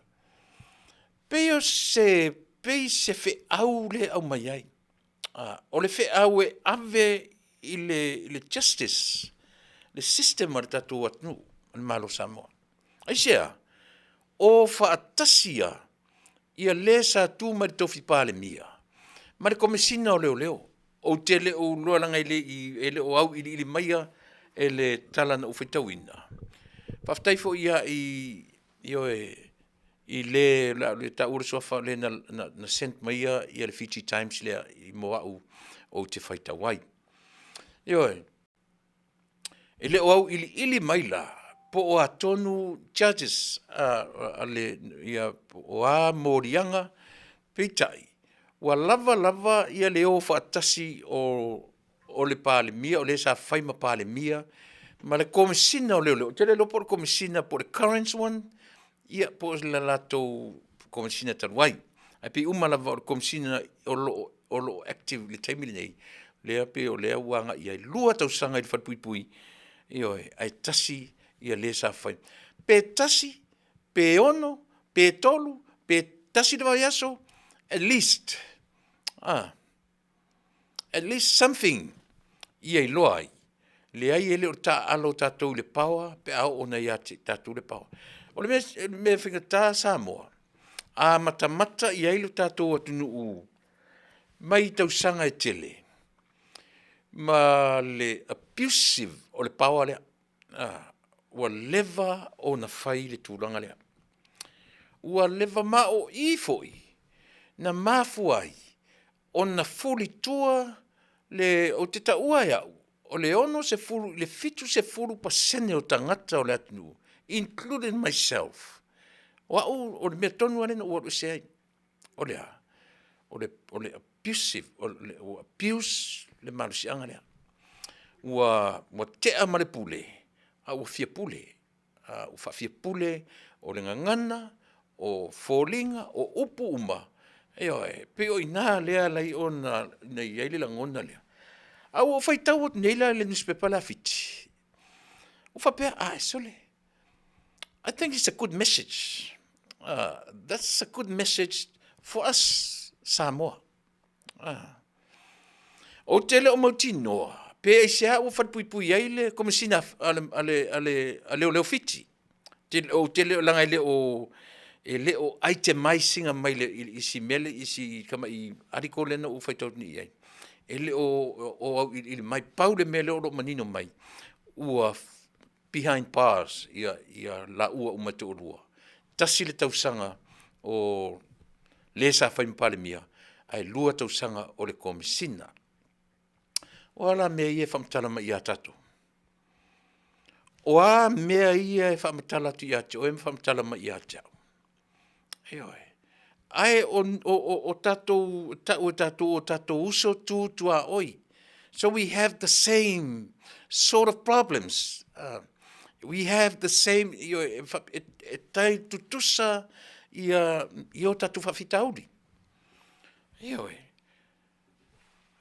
[SPEAKER 2] pei o se, pei se feau lea e aumai ai. O le feau e ave i le justice, le system a le tatou atunuu, le Malo o Samoa. Aisea? O faatasi ia ia le sa tu mai le tofi Palemia ma le Komesina o Leoleo. Ou te le o iloa leaga e le i, e le o auiliili maia e le tala na ou faitauina. Faafetai foi lava i, ioe, i le o le a ou le taua le suafa o le na send maia le Fiji Times lea mo au ou te faitau ai. Ioe, e le o auiliili mai la po o a tonu charges a le, ia, po o a moliaga, peitai, ua lava lava ia le o faatasi o le Palemia, o le sa fai ma Palemia ma le Komesina o Leoleo. Ou te le iloa po o le Komesina po o le current one, ia po o le latou Komesina talu ai. Ae pei uma lava o le Komesina o lo o active i le taimi lenei, lea pei o lea ua agai i ai. 2 tausaga i le falepuipui, ioe, ae tasi le sa fai. Pe tasi, pe 6, pe 3, pe 1 le vaiaso, at least, at least something ia iloa ai, leai e le o taaalo tatou i le power pe a oo nei ia te tatou le power. O le mea faigata Samoa, a matamata i ai lo tatou atunuu mai tausaga e tele ma le abusive o le power lea, ua leva ona fai le tulaga lea. Ua leva, ma o i foi na mafua ai ona fulitua le, ou te taua e au, o le 60 i le 70% o tagata o le atunuu, including myself, o au o le mea tonu lava lea na ou alu ese ai, o le a? O le abusive, ua abuse le malosiaga lea. Ua tea ma le pule, a ua fia pule. Ua faafiapule, o le gagana, o foliga, o upu uma, ioe, e pei o i ina lea e ala ai ona i ai le lagona lea. Ae ua ou faitau atu nei la i le nusipepa lea a Fiti, ua faapea, ae sole, I think it's a good message. That's a good message for us Samoa. Ou te le o mautinoa pe aisea ua falepuipui ai le Komesina a Leoleo Fiti. Ou te le o, leaga e le o, e le o itemize ina mai i si mea lea, i si tamai article lea na ou faitau atu nei i ai. E le o auiliili mai, pau le mea lea o lo o manino mai, ua behind bars ia laua uma e toalua. Tasi le tausaga o le sa fai ma Palemia, ae 2 tausaga o le Komesina. O a la mea ia e faamatala mai ia tatou? O a mea ia e faamatala atu ia te oe ma faamatala mai ia te au? Ioe. Ae o tatou, tau e tatou o tatou uso tu tuaoi. So we have the same sort of problems. We have the same, ioe, e tai tutusa ia i o tatou faafitauli. Ioe.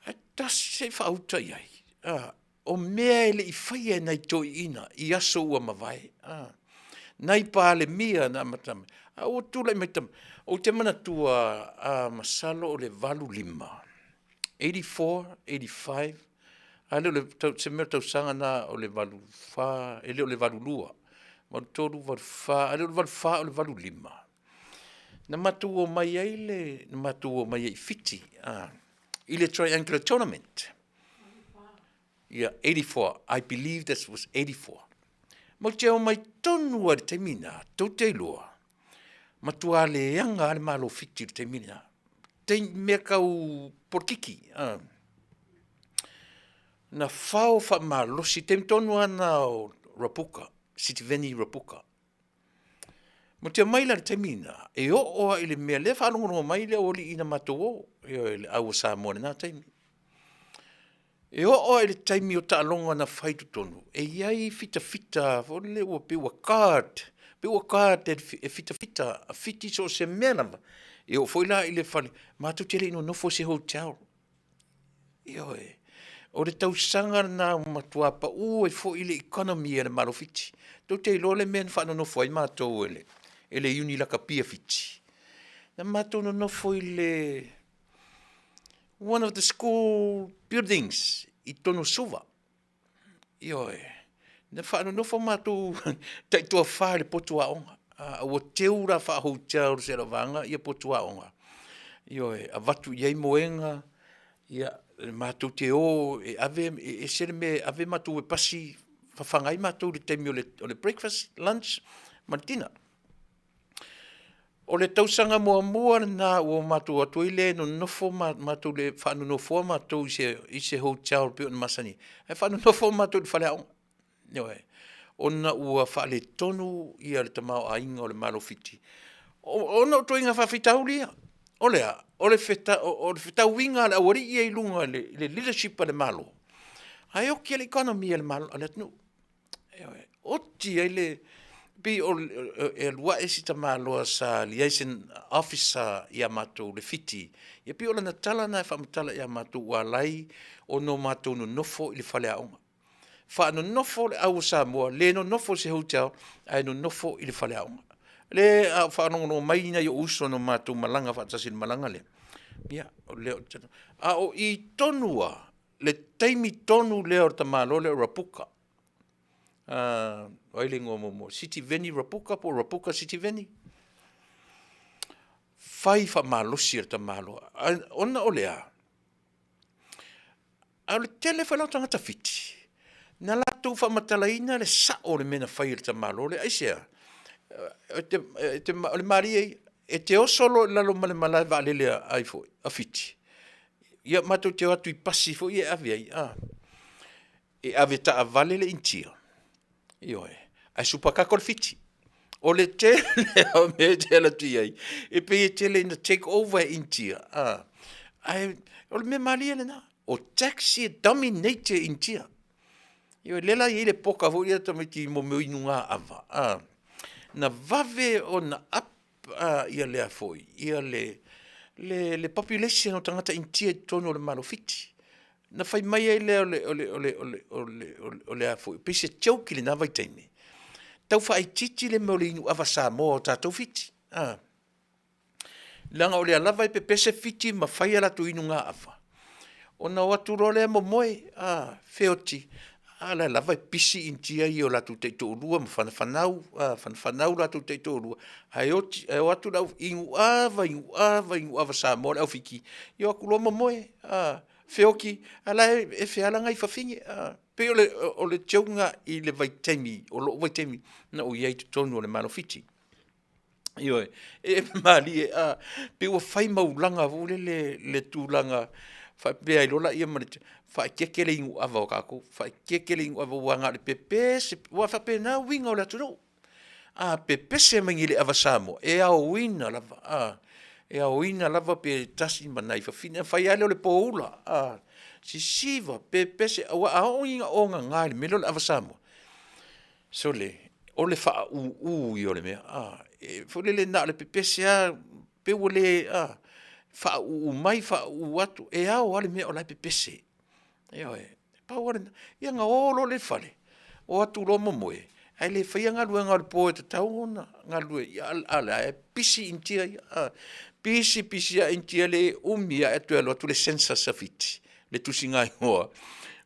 [SPEAKER 2] Ae tasi se i faauta i ai. O mea e le i faia e nai toeaiina i aso ua mavae. Nai Palemia na amata mai. A ua tulai mai tama. Ou te manatua, masalo o le 85, 84, 85, a le o le se mea o le tausaga lena o le 84, e le o le 82, 83, 84, a le o le 84 o le 85. Na matou omai ai le, na matou omai ai i Fiti, a. i le Triangular Tournament. Ia, 84. I believe that was 84. Matou te omai tonu lava i le taimi lena, tou te iloa, matua leaga lava le Malo o Fiti i le taimi lena. Taimi, mea tau polokiki, Na fao faamalosi, taimi tonu lava lena o Rabuka, Sitiveni Rabuka. Matou te omai la i le taimi lena, e oo lava i le mea, lea e faalogologo mai le aualii na matou o, ioe, le au a Samoa i lena taimi. E oo lava i le taimi o taaloga na fai i totonu, e i ai fitafita foi lele ua pei ua guard, pei ua guard e fitafita a Fiti so o se mea lava. E oo foi la i le fale, matou te le i nonofo i se hotel. Ioe. O le tausaga lena ua matua pau ai foi le economy a le Malo o Fiti. Tou te iloa le mea na faanonofo ai matou e le Iuni Lakapi a Fiti? Na matou nonofo i le one of the school buildings i totonu o Suva. Ioe. Na faanonofo matou taitoafa i le potu aoga. Ua teu la faa-hotel i se vaega ia potu aoga. Ioe, avatu i ai moega, ia matou te o e ave, e ese le mea e ave matou e pasi, fafaga ai matou i le taimi o le breakfast, lunch ma le dinner. O le tausaga muamua lena ua matou o atu ai le nonofo matou le faanonofoa matou i se hotel pei ona masani ai, ae faanonofo matou i le faleaoga. Ioe. Ona ua faaletonu le tamaoaiga o le Malo o Fiti ona o ituaiga faafitauli ia. O le a? O le fetauiga a le aualii ia i luga i le leadership a le Malo, ae oti lava le economy a le atunuu. Ioe. Oti ai le, pei e alu ae si tamaloa sa liaison officer ia matou i le Fiti, ia pei o lana tala lena e faamatala ia matou ua ala ai ona o matou nonofo i le faleaoga. Faanonofo le au a Samoa, le nonofo i se hotel ae nonofo i le faleaoga. Le a o faalogologo mai nai ou uso na matou malaga faatasi i le malaga lea, ia, o lea ou te, a o i tonu lava le taimi tonu lea o le tamaloa lea o Rapuka, o ai le igoa muamua? Sitiveni Rapuka po o Rapuka Sitiveni? Fai faamalosi e le tamaloa, ona o le a? A o le tele foi la o tagata Fiti, na latou faamatalaina le sao o le mea na fai e le tamaloa lea. Aisea? O le malie ia, e te oso loa i lalo ma le malae vaalele a Fiti, ia matou te o atu i pasi foi ia e ave ai, a, e ave taavale le Initia, ioe, ae supakaka le Fiti. O le tele o mea e te alu atu i ai, e pei e tele ina take over e Initia, a, ae o le mea malie lena. O taxi e dominate e Initia. Ioe, lea la e i ai le poka foi lea tamaiti mo mea o inuga ava, a, na vave ona up ia lea foi, ia le, le, le population o tagata Initia i totonu o le Malo o Fiti. Na fai mai ai lea o le, o le, o le, o le, o le, o le, o le a foi, pei se joke i lena vaitaimi, tau faaitiiti le mea o le inu ava Samoa o tatou Fiti. A. Leaga o lea lava e pepese Fiti ma fai a latou inuga ava, ona o atu loa lea momoe, a, feoti, a la e lava e pisi Initia ia i o latou taitoalua ma fanafanau, a, fanafanau latou taitoalua, ae oti, ae o atu le au inu ava, inu ava, inu ava Samoa le au Fiti, ia o atu loa momoe, a, feoti, a la e feala nai fafine, a. Pei o le, o le joke lena i le vaitaimi, o lou vaitaimi na ou i ai i totonu o le Malo o Fiti. Ioe, e malie a, pei ua fai maulaga foi lele le tulaga faapea ai loa lea ma le faaeteete le inu ava o tatou, faaeteete le inu ava aua na o le pepese, aua e faapena uiga o le atunuu. A pepese mai nei i le ava Samoa, e aoina lava, a, e aoina lava pe tasi ma nai fafine, ona fai lava lea o le poula, a, sisiva, pepese, aua a oo ina ogaga i le mea lea o le ava Samoa, Sole, o le faaūū ia o le mea, a, e foi lele na o le pepese lava, pei ua le, a, faaūū mai faaūū atu, e ao lava le mea o la e pepese. Ioe, pau lava lena. Ia ona o loa lea i le fale, o atu loa momoe, ae le faia galuega a le po e tatau ona galulue ai, a o la e pisi Initia ia, a, pisi pisi lava Initia le umi ae toe alu atu le census a Fiti, le tusigaigoa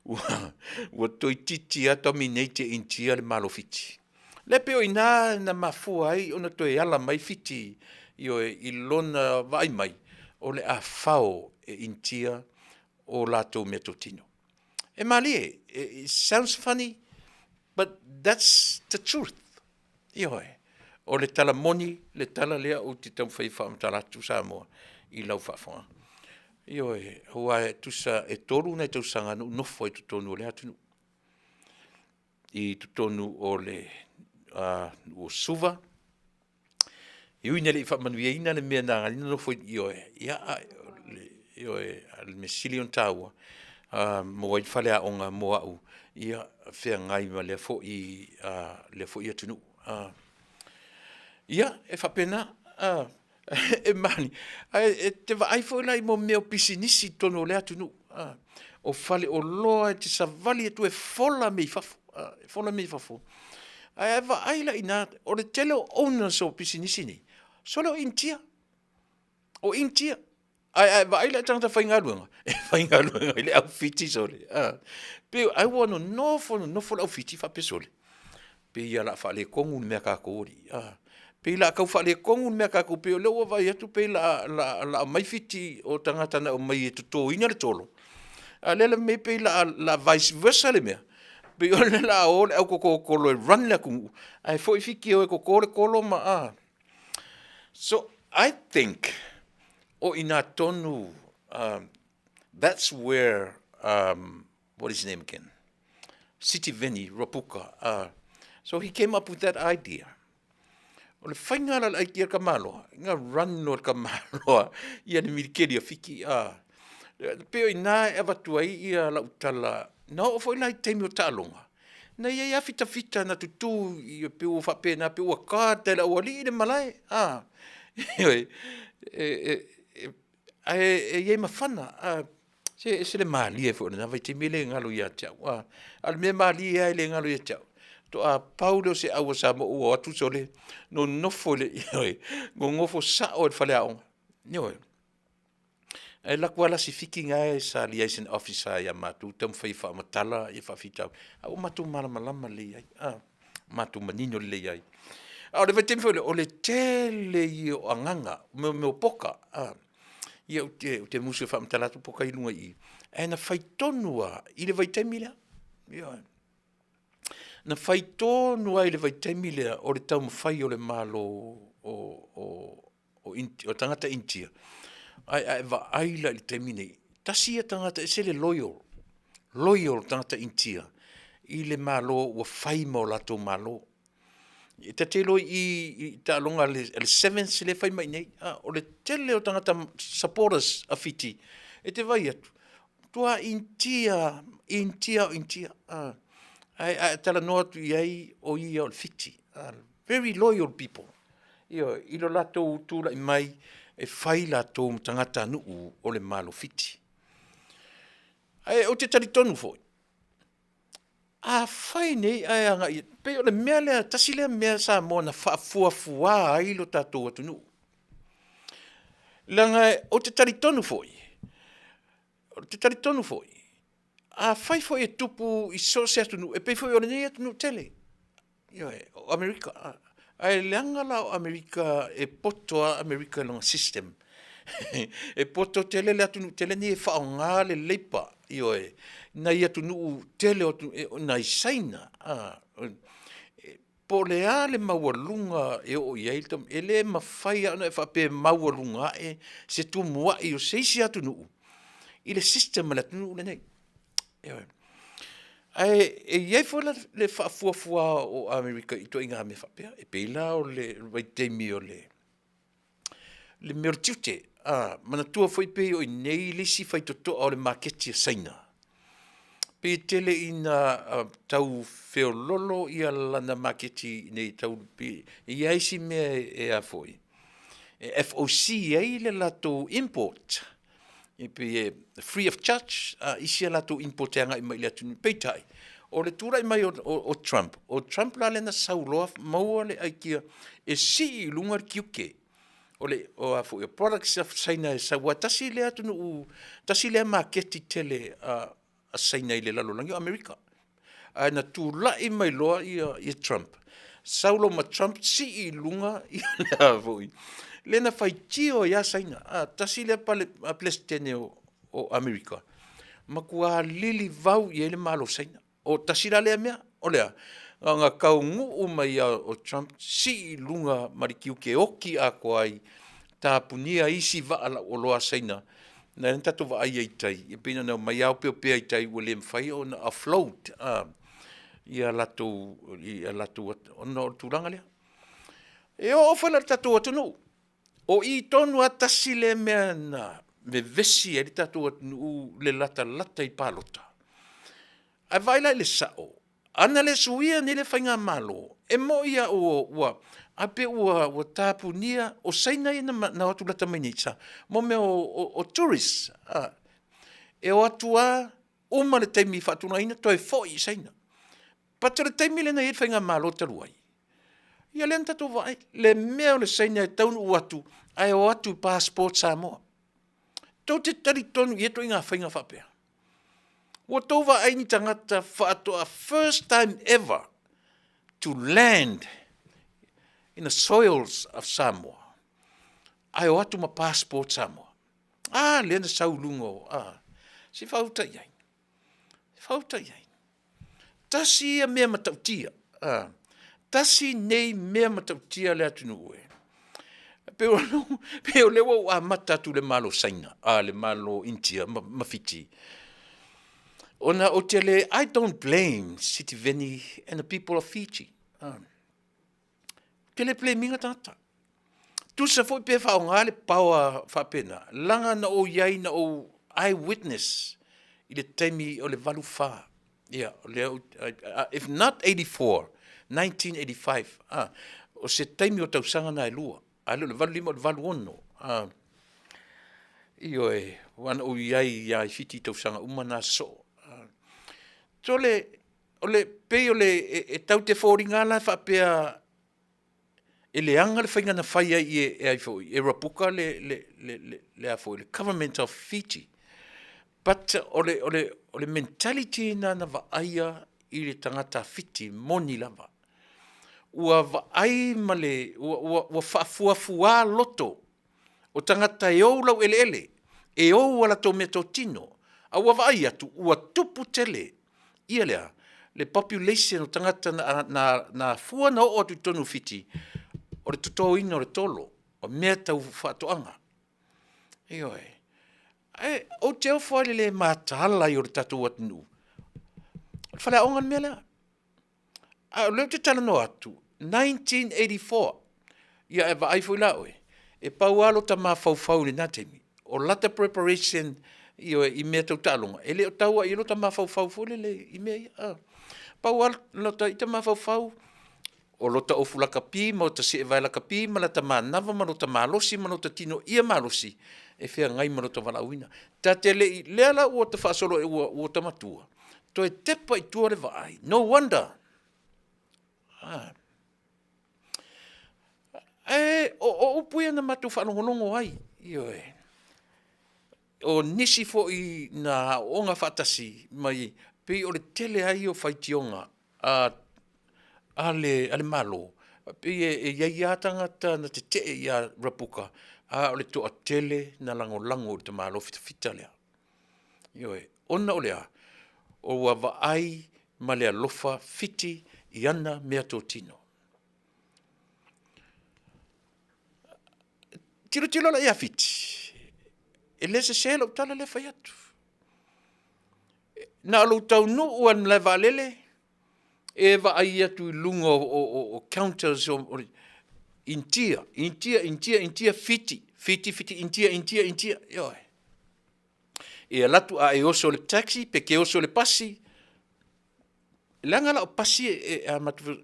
[SPEAKER 2] ua toeitiiti lava dominate e Initia le Malo o Fiti. Lea pei o i ina na mafua ai ona toe ala mai Fiti, ioe, i lona vaai mai o le a fao e Initia. o latou meatotino. E malie, it sounds funny, but that's the truth. Ioe, o le tala moni, le tala lea ou te taumafai e faamatala atu Samoa i lau faafofoga. Ioe, aua e tusa e 3 nai tausaga na ou nofo ai i totonu o lea atunuu. I totonu o le nuu o Suva, e ui ina le i faamanuiaina le mea na ala ai ona nofo i o, ia, ioe, a o le mea sili ona taua, maua ai le faleaoga mo au, ia, feagai ma lea foi atunuu. Ia, e faapena, e manaia, ae e te vaai foi la i mea o pisinisi i totonu o lea atunuu, o faleoloa e te savali atu e fola mea i fafo, e fola mea i fafo. Ae a vaai la i ina, o le tele o owners o pisinisi nei, sole o Initia, o Initia. Ae a e vaai la i tagata faigaluega, e faigaluega i le au Fiti sole, a. Pei ai ua nonofo nonofo le au Fiti faapea, sole, pei lava o le a faaletonu le mea a tatou alii, a. Pei o le a tau faaletonu le mea a tatou, pei o lea ua vaai atu pei o le a aumai Fiti o tagata na aumai e totoina le tolo, a o lea la e pei o le a vice versa le mea, pei o lea o le a o le au toto tolo e run le atunuu, ae foi Fiti e o e toto le tolo ma a. So, I think o i ina tonu that's where what is his name again? Sitiveni Rapuka. So he came up with that idea. O le faiga la le aikia Kamaloa, nga run no le Kamaloa ia le milikeli a Fiti. Pei o i ina e avatu ai ia lau tala, na oo foi la i taimi o taaloga, na i ai lava fitafita na tutu i pei ua faapena pei ua guard e le aualii le malae, a, ioe, ae e i ai ma fana, se e ese le malie foi o lena vaitaimi e le galo ia te au, a o le mea malie lava e le galo ia te au, faatoa pau lea o se au a Samoa ua o atu sole nonofo i le, ioe, nonofo sao i le faleaoga, ioe. Ae alu atu lava la Sifiki na e sa liaison officer ia matou taumafai e faamatala ia faafitauli, a ua matou malamalama lelei ai, a, matou manino lelei ai. A o le vaitaimi foi lea, o le tele ia o agaga, mea o poka, a, ia ou te, ou te musu e faamatala atu poka i luga i i, ae na fai tonu lava i le vaitaimi lea, ioe. Na fai tonu lava i le vaitaimi lea o le taumafai o le Malo o, o, o tagata Initia, ae a e vaai la i le taimi nei, tasi ia tagata e ese le loyal, loyal tagata Initia i le Malo ua fai ma o latou Malo. E ta te iloa i i taaloga a le Sevens lea e fai mai nei, a, o le tele o tagata supporters a Fiti, e te vaai atu, matua Initia, Initia o Initia, a. Ae a e talanoa atu i ai, o ia o le Fiti, a, very loyal people. Ioe, i lo latou tulai mai e fai latou ma tagatanuu o le Malo Fiti. Ae ou te talitonu foi, afai nei ae agai, pei o le mea lea, tasi lea mea Samoa na faafuafua ai lo tatou atunuu. Leaga ou te talitonu foi, ou te talitonu foi, afai foi e tupu i so o se atunuu, e pei foi o lenei atunuu tele, Ioe, o Amerika. Ae leaga la o Amerika e poto lava Amerika i lona system. E poto tele le atunuu tele nei e faaaoga le labour, ioe, nai atunuu tele o atunuu, nai Saina, a, po o le a le maualuga e oo i ai le, e le mafai lava ona e faapea e maualuga ae se tumuai o se isi atunuu i le system a le atunuu lenei. Ioe. Ae e i ai foi la le faafuafua o Amerika i ituaiga mea faapea, e pei la o le vaitaimi o le le mea o le tiute. A, manatua foi pei o i inei le isi faitotoa o le maketi a Saina. Pei e tele ina tau feololo ia lana maketi i inei tau e i ai isi mea e a foi, e FOC ai le latou import. E pei e free of charge a isi a latou import e agai mai i le atunuu. Peitai, o le tulai mai o Trump, o Trump la lea na sau loa maua le aikia e sii i luga le tiute o le o a foi o products a Saina e sau ai. Tasi lea atunuu, tasi lea maketi tele a Saina i le lalolagi o Amerika. Ae na tulai mai loa ia Trump, sau loa ma Trump sii i luga ia le a foi, lea na faitio ai lava Saina, a, tasi lea Peresetene o Amerika. Matua lilivau i ai le Malo o Saina. O tasi la lea mea, o le a? Na ona taunuu mai lava o Trump sii i luga ma le tiute oti atoa ai, tapunia isi vaa lauoloa a Saina, lea na tatou vaai ai i tai, e pei ona omai lava opeopea i tai ua le mafai ona offload ia latou ona o le tulaga lea. E oo foi la i le tatou atunuu, o i tonu lava tasi lea mea na vevesi ai le tatou atunuu i le latalata i palota. Ae vaai la i le sao, a na le suia nei le faigamalo, e moi lava ua a pe ua tapunia, o Saina ia na o atu lata mai nei mo mea o tourist, e o atu lava uma le taimi faatulagaina toe foi i Saina. But o le taimi lea na i ai le faigamalo talu ai, ia lea na tatou vaai, le mea o le Saina e taunuu atu ae o atu i passport Samoa. Tou te talitonu i ia ituaiga faiga faapea? Ua outou vaai i ni tagata faatoa first time ever to land in the soils of Samoa ae o atu ma passport Samoa? A lea na sau i luga o, a, se i faauta i ai, faauta i ai. Tasi ia mea matautia, a, tasi nei mea matautia a le atunuu e. Pei o pei o lea ua ou amata atu i le Malo o Saina, a le Malo o Initia ma Fiti, ona ou te le, I don't blame Sitiveni and the people of Fiji. Ou te le blame ina tagata. Tusa foi pe faaaoga le power faapena, leaga na ou i ai na ou eye witness i le taimi o le 84. Ia, o lea, if not 84, 1985, ah, o se taimi o tausaga na e lua, a le o le 85 o le 86. Ah, ioe, aua na ou i ai i Fiti i tausaga uma na sosoo. Ah, so le, o le, pei o le, e tau te foliga la e faapea e leaga le faiga na fai ai e, e ai foi, e Rapuka le, le, le, le, le, a foi, le government of Fiji. But o le, o le, o le mentality na na vaaia i le tagata Fiti moni lava. Ua vaai ma le, ua, ua, ua faafuafuā loto o tagata e ou laueleele, e ou a latou meatotino, a ua vaai atu ua tupu tele ia lea le population o tagata na, na, na afua na oo atu i totonu o Fiti, o le totoina o le tolo, o mea tau faatoaga. Ioe. Ae ou te ofo lava i le le mataala ai o le tatou atunuu. O le faleaoga le mea lea. A o lea ou te talanoa atu, 1984, ia e vaai foi la oe, e pau lava lota mafaufau i lena taimi, o lata preparation ioe, i mea tau taaloga, e le o tau lava i ai lota mafaufau foi lele i mea ia. A. Pau lava lota ita mafaufau, o lota ofu lakapi ma ota seevae lakapi ma lata manava ma lota malosi ma lota tino ia malosi e feagai ma lota valaauina. Ta te le i, lea la ua ta faasolo ua, ua ta matua, toe tepa i tua le vaai, no wonder. Ah. Ae o, o upu ia na matou faalogologo ai, ioe. O nisi foi na aooga faatasi mai, pei o le tele ai o faitioga a, a, le, a le Malo, pei e, e i ai lava tagata na tetee ia Rapuka, a o le toatele na lagolago i le tamaloa fitafita lea. Ioe, ona o le a? O ua vaai ma le alofa Fiti i ana meatotino. Tilotilo la ia Fiti, e le sese lau tala lea fai atu. Na o lou taunuu lava i le malae vaalele, e vaai atu i luga o, o, o, o counters o, o Initia, Initia, Initia, Initia, Fiti, Fiti, Fiti, Initia, Initia, Initia, ioe. E alu atu a e oso i le taxi pe ke oso i le pasi, leaga la o pasi e, e, e,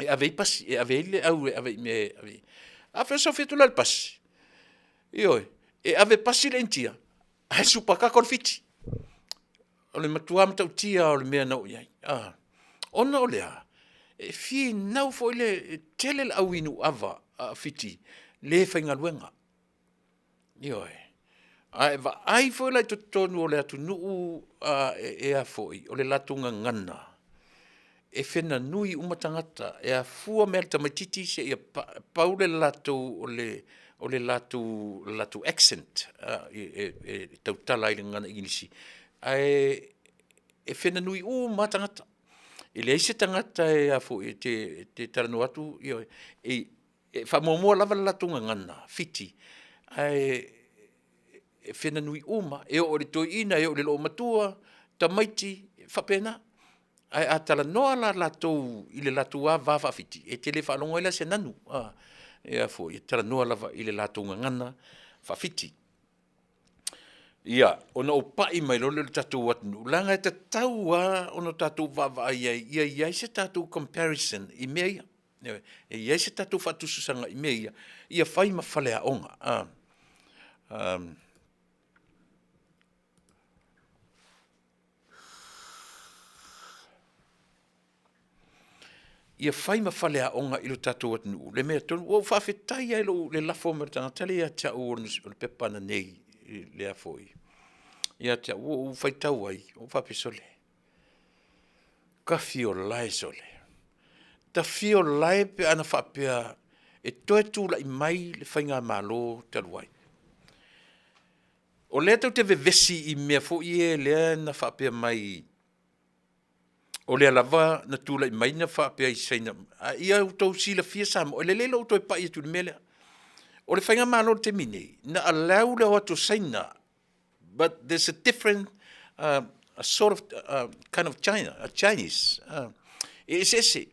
[SPEAKER 2] e ave ai pasi, e ave ai le au e ave i mea e ave ai. A fesofi atu la le pasi, ioe, e ave pasi le Initia, ae supakaka o le Fiti. O le matua matautia o le mea na oo i ai. Ah. Ona o le a? E finau foi le tele le au inu ava a Fiti le faigaluega. Ioe. A e vaai foi la i totonu o le atunuu a, e, e a foi, o le latou gagana, e fena nui uma tagata, e afua mai lava i le tamaitiiti seia pau le latou o le o le latou latou accent e, e, e tautala ai i le gagana Igilisi. Ae e whenanui uma tagata. E leai se tagata e a foi e te, te talanoa atu, ioe, e, e faamuamua lava le latou gagana, Fiti, ae e whenanui uma, e oo i le toeaina, e oo i le loomatua, tamaiti, e faapena. Ae a talanoa la latou i le latou lava va faa-Fiti, e te le faalogo ai la i se nanu, e a foi, e talanoa lava i le latou gagana faa-Fiti. Ia, ona ou pai mai loa lea i le tatou atunuu, leaga e tatau lava ona tatou vaavaai i ai ia i ai se tatou comparison i mea ia. Ioe. E i ai se tatou faatusatusaga i mea ia, ia fai ma faleaoga. Ia fai ma faleaoga i lo tatou atunuu le mea tonu. Ua ou faafetai lava i lou, le lafo mai o le tagata lea ia te au o le pepa ananei lea foi ia te au, ua ou faitau ai, ou faapea, sole, tafiolae sole, tafiolae pe ana faapea e toe tulai mai le faigamalo talu ai. O lea tou te vevesi i mea foi ia lea na faapea mai o lea lava na tulai mai na faapea i Saina, a ia outou silafia Samoa, e lelei lou toe pai atu i le mea lea. O le faigamalo i le taimi nei, na allow le o atu o Saina, but there's a different sort of kind of China, a Chinese, e eseese.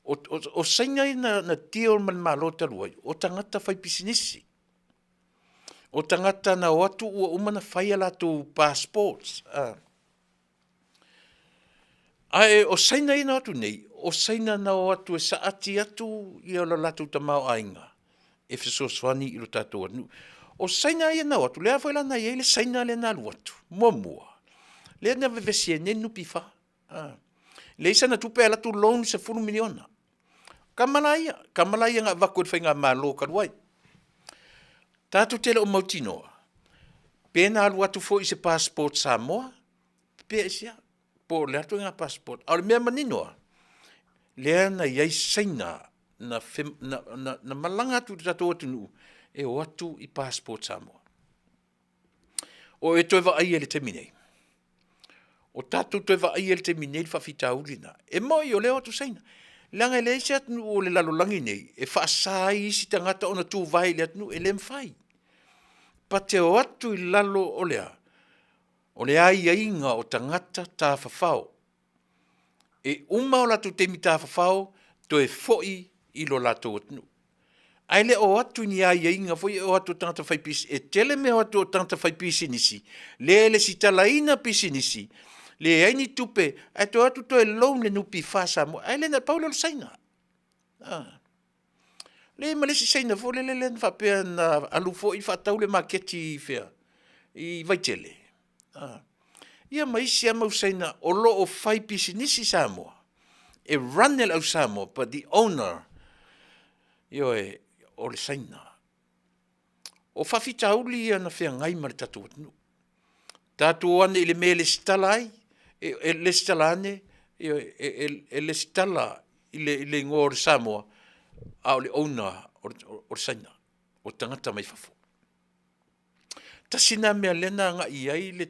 [SPEAKER 2] O Saina ia na deal ma le Malo talu ai, o tagata faipisinisi. O tagata na o atu ua uma ona fai a latou passports. Ae o Saina ia na o atu nei, o Saina na o atu e saati atu ia lo latou tamaoaiga e fesoasoani i lo tatou atunuu. O Saina ia na o atu, lea foi la na i ai le Saina lea na alu atu, muamua, lea na vevesi ai nei le NPF, leai sana tupe ae alu atu loan $10 miliona. Tama la ia, tama la ia na avatu e le faigamalo talu ai. Tatou te le o mautinoa pe na alu atu foi i se passport Samoa pe aisea, po o le a le ituaiga passport. A o le mea manino lava, lea na i ai Saina na, na, na, na malaga atu i le tatou atunuu e o atu i passport Samoa. O e toe vaaia i le taimi nei, o tatou toe vaaia i le taimi nei le faafitauli lena. E moni o lea e o atu Saina, leaga e leai se atunuu o le lalolagi nei e faasa ai isi tagata ona tuvae i le atunuu, e le mafai. But e o atu i lalo o le a? O le aiaiga o tagata tafafao. E uma o latou taimi tafafao toe foi i lo latou atunuu. Ae le o atu i ni aiaiga foi ia e o atu o tagata faipisinisi. E tele mea o atu o tagata faipisinisi le lesitalaina pisinisi, leai ni tupe, ae toe o atu toe loan le NPF a Samoa. Ae le na o le pau lea o le Saina. Leai ma le isi Saina foi lele lea na faapea na alu foi faatau le maketi i fea? I Vaitele. Ia ma isi lava mau Saina o lo o fai pisinisi i Samoa, e run e le au Samoa but the owner, ioe, o le Saina. O faafitauli ia na feagai ma le tatou atunuu. Tatou o ane i le mea e lesitala ai, e lesitala ane, ioe, e lesitala i le igoa o le Samoa, a o le owner o le Saina, o tagata mai fafo. Tasi lena mea lea na agai i ai le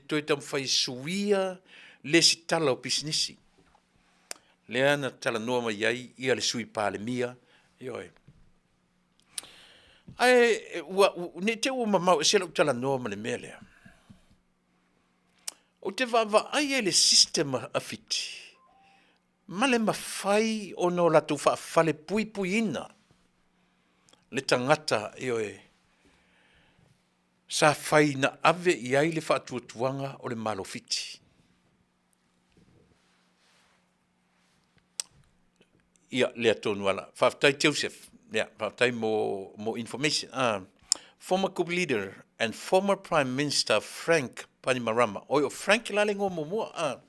[SPEAKER 2] toe taumafai e suia lesitala o pisinisi, lea na talanoa mai ai ia le Sui Palemia, ioe. Ae ua, ne i te i ua mamao ese lau talanoa ma le mea lea. Ou te vaavaai i le system a Fiti ma le mafai ona o latou faafalepuipuiina le tagata, ioe, sa fai na ave i ai le faatuatuaga o le Malo Fiti. Ia, lea tonu lava la. Faafetai Joseph. Ia, faafetai mo, mo information. Former coup leader and former Prime Minister Frank Bainimarama. Oi, o Frank la le igoa muamua.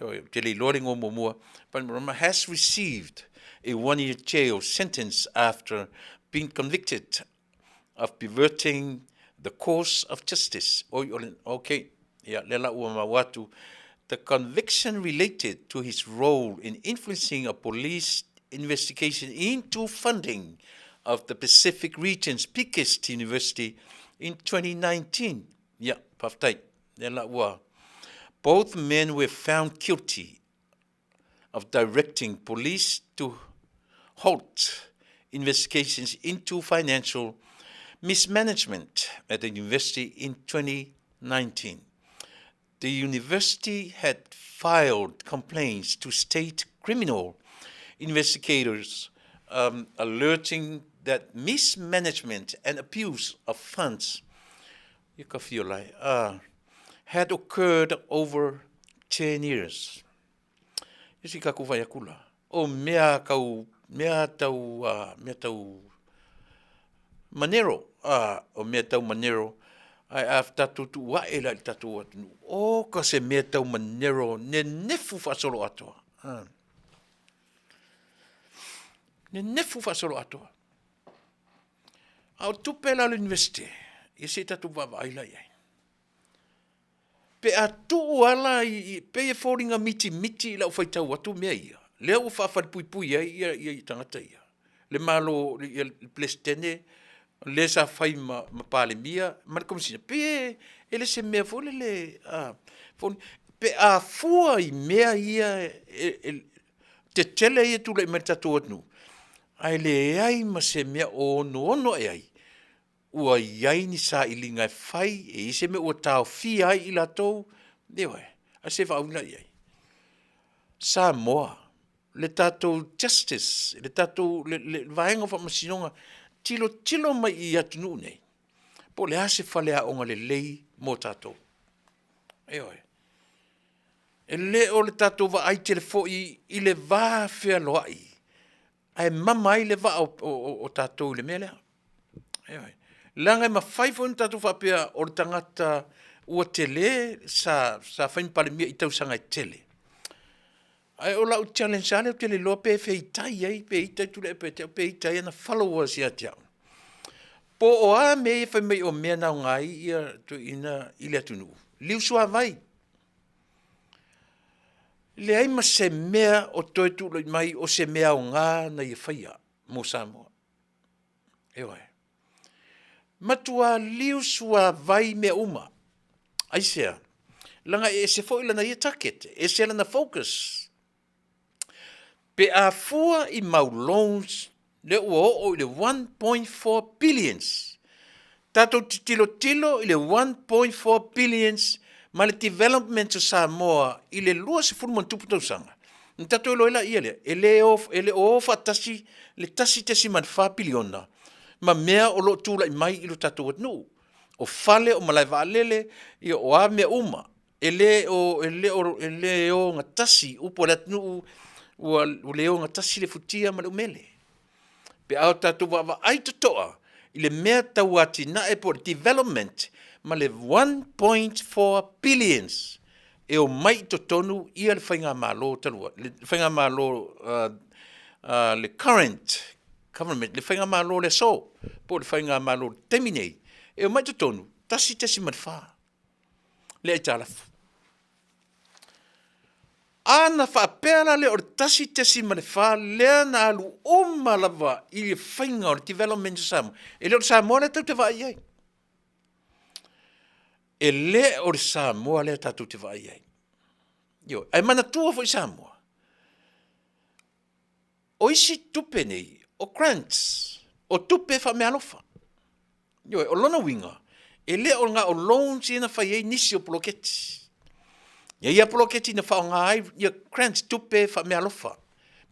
[SPEAKER 2] Oi, ou te le iloa le igoa muamua. Bainimarama has received a one-year jail sentence after being convicted of perverting the course of justice. Oi, o le, okay. Ia, lea la ua maua atu. The conviction related to his role in influencing a police investigation into funding of the Pacific region's biggest university in 2019. Ia, faafetai. Lea la ua Both men were found guilty of directing police to halt investigations into financial mismanagement at the university in 2019. The university had filed complaints to state criminal investigators um, alerting that mismanagement and abuse of funds uh, had occurred over 10 years. Isi ka ku whai akula. O mea kau, mea tau, uh, mea tau Manero, ā, o mea tau Manero, ae a tatou tuu ae la i le tatou atunuu, o ka se mea tau Manero nenefu faasolo atoa. Ā. Nenefu faasolo atoa. A o tupe la o le Universite, ia se i tatou vaavaai la i ai. Pe a tuu ala i, pei e foliga mitimiti i lau faitau atu mea ia, lea ua faafalepuipui ai ia, ia, ia tagata ia. Le Malo, ia, le Peresetene, le sa fai ma, ma Palemia, ma le Komesina, pei e, e le se mea foi lele, a, foli, pe a fua i mea ia e, e, tetele ia tulai mai le tatou atunuu, ae leai ma se mea o onoono ae ai, ua i ai ni sailiga e fai, e i ai se mea ua taofia ai i latou, ioe, ae se faaui la i ai. Samoa, le tatou justice, le tatou le, le vaega o faamasinoga, tilotilo mai i atunuu nei, po o le a se faleaoga lelei mo tatou. Ioe. E le o le tatou vaai tele foi i le va fealoai ae mama ai le vaa o, o, o, o tatou i le mea lea. Ioe. Leaga e mafai foi ona tatou faapea o le tagata ua tele sa, sa fai ma Palemia i tausaga e tele. Ae o lau challenge lava lea ou te le iloa pe feitai ai, pe ita i Tuilaepa ia te au, pe ita ai ana followers ia te au. Po o a mea ia fai mai o mea na aoga ai ia toeaiina i le atunuu. Liu suavai. Leai ma se mea o toe tulai mai o se mea aoga na ia faia mo Samoa. Ioe. Matua liu suavai mea uma. Aisea? Leaga e ese foi lana ia target, e ese lana focus. Pe a fua i mau loans lea ua oo i le 1.4 billions, tatou te tilotilo i le 1.4 billions ma le development o Samoa i le 20 ma tausaga, na tatou iloa ai laia lea, e le o, e le o o faatasi le 1.4 piliona ma mea o lo o tulai mai i lo tatou atunuu. O fale, o malae vaalele, ia o a mea uma. E le o, e le o, e le ogatasi upu a le atunuu, ua, ua le ogatasi le futia ma le umele. Pe a o tatou vaavaai totoa i le mea tau atinae po o le development ma le 1.4 billions e omai i totonu ia le faigamalo talu ai, le faigamalo uh, uh, le current government, le faigamalo le aso, po o le faigamalo le taimi nei, e omai i totonu 1.4 le aitalafu. A na faapea la lea o le 1.4 lea na alu uma lava i le faiga o le development o Samoa, e le o le Samoa lea tatou te vaai i ai. E le o le Samoa lea tatou te vaai i ai. Ioe, ae manatua foi Samoa, o isi tupe nei, o grants, o tupe faameaalofa. Ioe, o lona uiga, e le o na o loans ia na fai ai nisi o poloketi. Ia ia poloketi na faaaoga ai ia grants, tupe faameaalofa.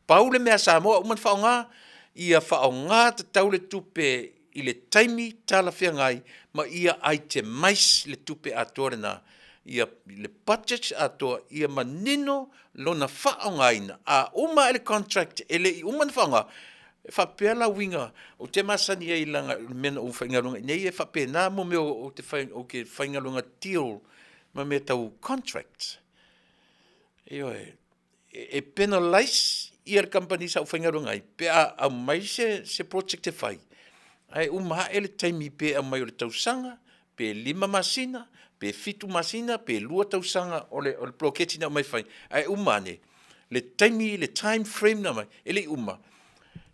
[SPEAKER 2] Pau le mea a Samoa uma na faaaoga, ia faaaoga tatau le tupe i le taimi talafeagai ma ia itemize le tupe atoa lena, ia le budget atoa ia manino lona faaaogaina. A uma ae le contract e le i uma ona faaaoga, E faapea la uiga, ou te masani ai leaga o le mea na ou faigaluega i nei e faapena mo mea ou te fai, ou te faigaluega deal ma mea tau contract. Ioe, e penalize ia le kamupani sa ou faigaluega ai pe a aumai se, se project e fai, ae uma ae le taimi pe aumai o le tausaga, pe 5 masina, pe 7 masina, pe 2 tausaga o le, o le poloketi na aumai e fai, ae uma ane, le taimi, le time frame na aumai, e le i uma.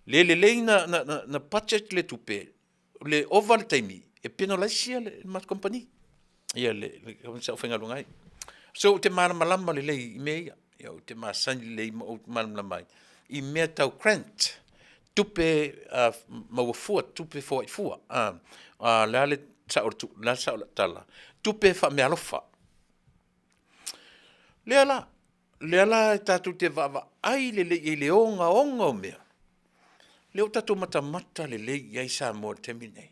[SPEAKER 2] Le lelei na, na, na, na budget le tupe, le ova le taimi, e penalise le matou company. Ia le kamupani sa ou faigaluega ai. So ou te malamalama lelei i mea ia. Ia ou te masani lelei ma ou malamalama ai i mea tau grant, tupe maua fua, tupe foai fua. O le a le sao o lau tala? Tupe faameaalofa. Lea la, lea la tatou te vaavaai lelei i ai i le ogaoga o mea, lea ua tatou matamata lelei i ai Samoa i le taimi lenei.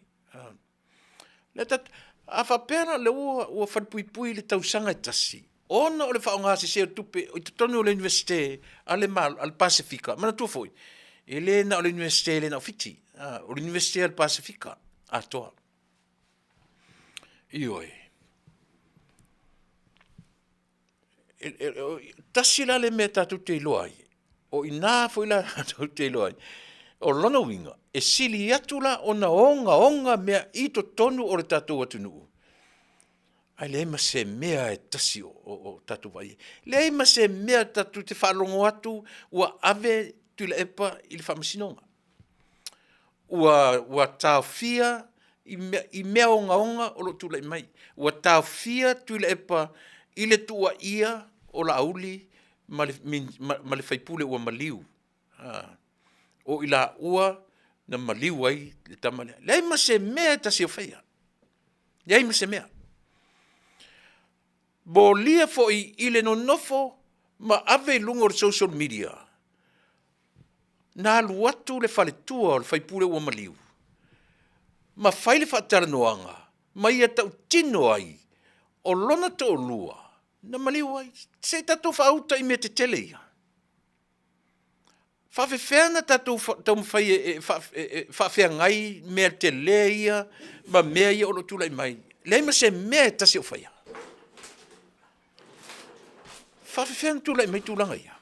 [SPEAKER 2] A faapea la o lea ua falepuipui i le tausaga e tasi ona o le faaaoga sese o tupe i totonu o le Iunivesite a le Pasefika, manatua foi, e le na o le Iunivesite e le na o Fiti, o le Iunivesite a le Pasefika atoa. Ioe. Tasi la le mea tatou te iloa ai, o i ina foi la tatou te iloa ai, o lona uiga, e sili atu la ona ogaoga mea i totonu o le tatou atunuu, ae leai ma se mea e tasi o tatou vaai i ai. Leai ma se mea tatou te faalogo atu ua ave Tuilaepa i le faamasinoga, ua taofia i mea ogaoga o lo o tulai mai, ua taofia Tuilaepa i le tuuaia o Laauli ma le sui usufono ua maliu, o i laua na maliu ai le tama lea. Leai ma se mea e tasi o faia, leai ma se mea. Molia foi i le nonofo ma ave i luga o le social media, na alu atu le faletua o le sui usufono ua maliu ma fai le faatalanoaga ma ia tautino ai, o lona toalua na maliu ai. Se i tatou faauta i mea tetele ia. E faapefea ona tatou taumafai e faafeagai mea tele ia ma mea ia o lo o tulai mai? Leai ma se mea e tasi o faia. E faapefea ona tulai mai tulaga ia?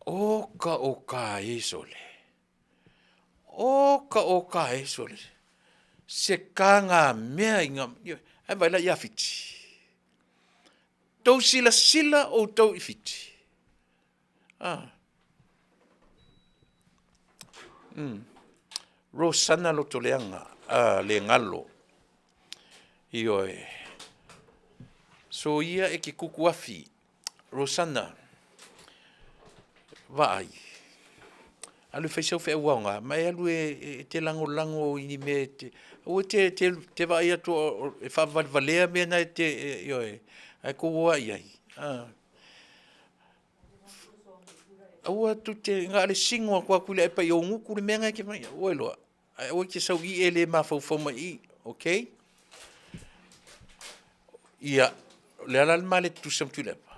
[SPEAKER 2] Oka oka e sole, oka oka e sole, se tagamea i ae vaai la ia Fiti. Tou silasila outou i Fiti? A. Rosana Lotoleaga le galo, ioe. Soia e te tutuafi, Rosana, vaai, alu e fai sau feau aoga ma e alu e te lagolago i ni mea e te, aua e te vaai atu e faavalevalea mea na e te, ioe, ae tou o lava i ai. Aua tou te, na o le sino atu lava o Tuilaepa i ou gutu le mea lena e te fai, ua iloa. Ae aua e te sau i i e le mafaufau mai i i, okay? Ia, o le a la le ma le tutusa ma Tuilaepa?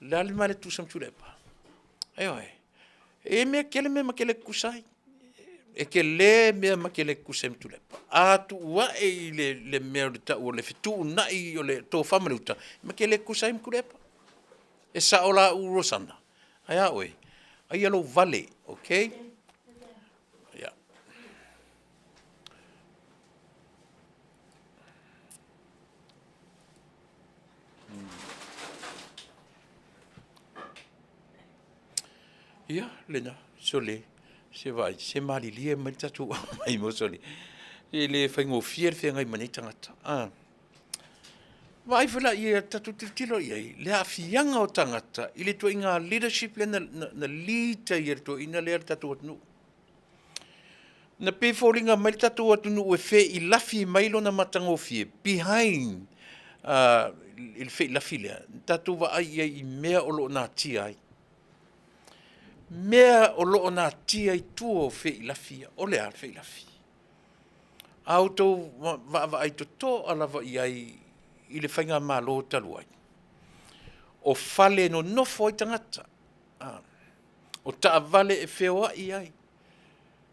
[SPEAKER 2] O le a le ma le tutusa ma Tuilaepa? Ioe. E i ai mea, e tele mea ma te le tutusa ai. E tele mea ma te le tutusa ai ma Tuilaepa. A tuu ae i le mea o le tau o le fetuunai o le tofa ma le uta, ma te le tutusa ai ma Tuilaepa. E sao la au Rosana, ae a oe? Aia lou vale, okay? Yeah. Ia, lena, sole, se vaai, se malilie mai le tatou aumai mo sole. E le faigofie le feagai ma nei tagata. Ah. Vaai foi la i tatou tilotilo i ai le aafiaga o tagata i le ituaiga leadership lea na lead ai e le toeaina lea le tatou atunuu. Na pei e foliga mai le tatou atunuu e feilafi mai lona matagofie behind i le feilafi lea, na tatou vaai i ai i mea o lo o natia ai. Mea o lo o natia i tua o feilafi ia. O le a le feilafi? A outou vaavaai totoa lava i ai i le faigamalo talu ai, o fale e nonofo ai tagata, o taavale e feoai ai,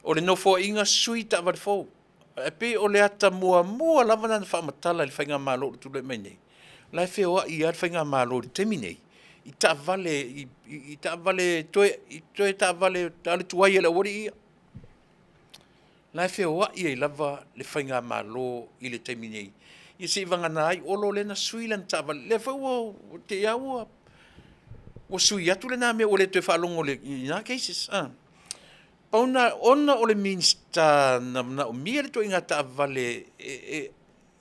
[SPEAKER 2] o le nofoaiga sui taavale fou. Ae pei o le ata muamua lava lena na faamatala e le faigamalo o lo o tulai mai nei, o la e feoai lava le faigamalo i le taimi nei i taavale, i taavale toe taavale na o le tuai lava o le aualii ia. O la e feoai ai lava le faigamalo i le taimi nei. Ia seivagana ai Olo lea na sui lana taavale, lea foi ua te i lava ua sui atu lena mea ua le toe faalogo i na cases. Pau na, ona o le Minisita na manaomia le ituaiga taavale e, e,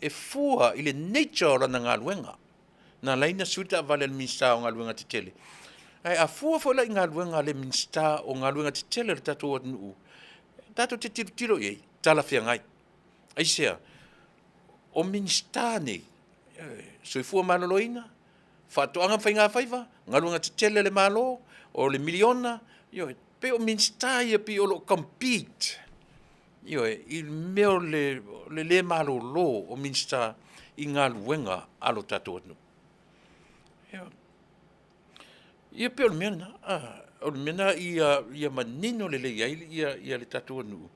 [SPEAKER 2] e fua i le nature o lana galuega, na ala ai ona sui le taavale a le Minisita o Galuega Tetele. Ae a fua foi la i galuega a le Minisita o Galuega Tetele a le tatou atunuu, tatou te tilotilo i ai, talafeagai. Aisea? O Minisita nei, Soifua Maloloina, Faatoaga ma Faigafaiva, Galuega Tetele a le Malo, o le miliona, ioe, pei o Minisita ia pei o lo o compete, ioe, i le mea o le le malolo o Minisita i galuega a lo tatou atunuu. Ioe. Ia pei o le mea lena, o le mea lena ia manino lelei ai le tatou atunuu.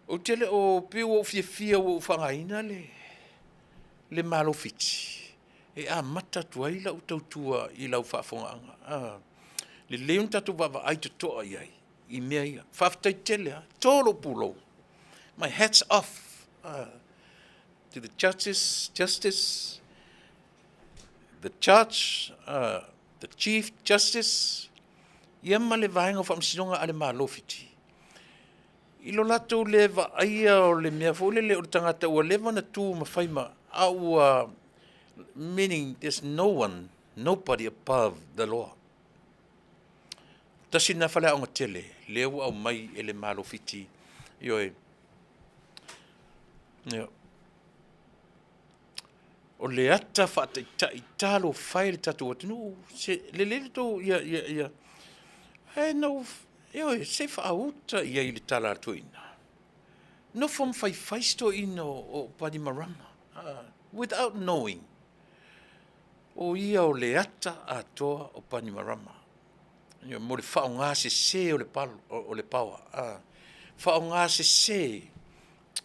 [SPEAKER 2] Ou te le o, pei ua ou fiafia ua ou faaaogaina le Malo Fiti e amata atu ai lau tautua i lau faafofogaaga. E lelei ona tatou vaavaai totoa i ai i mea ia. Faafetai tele lava, to lou pulou, my hats off to the Justice, the Judge, the Chief Justice, ia ma le Vaega o Faamasinoga a le Malo o Fiti, i lo latou le vaaia o le mea foi lele o le tagata ua leva ona tu ma fai ma, a ua, meaning there's no one, nobody above the law. Tasi lena faleaoga tele lea ua aumai e le Malo o Fiti, ioe. O le ata faataitai talofa e i le tatou atunuu, se lelei le tou, ia, ia, ia, ae na ou, ioe, se i faauta i ai i le tala a le toeaina. Nofo ma faifai si toeaina o Panimarama without knowing o ia o le ata atoa o Panimarama mo le faaaoga sese o le power, faaaoga sese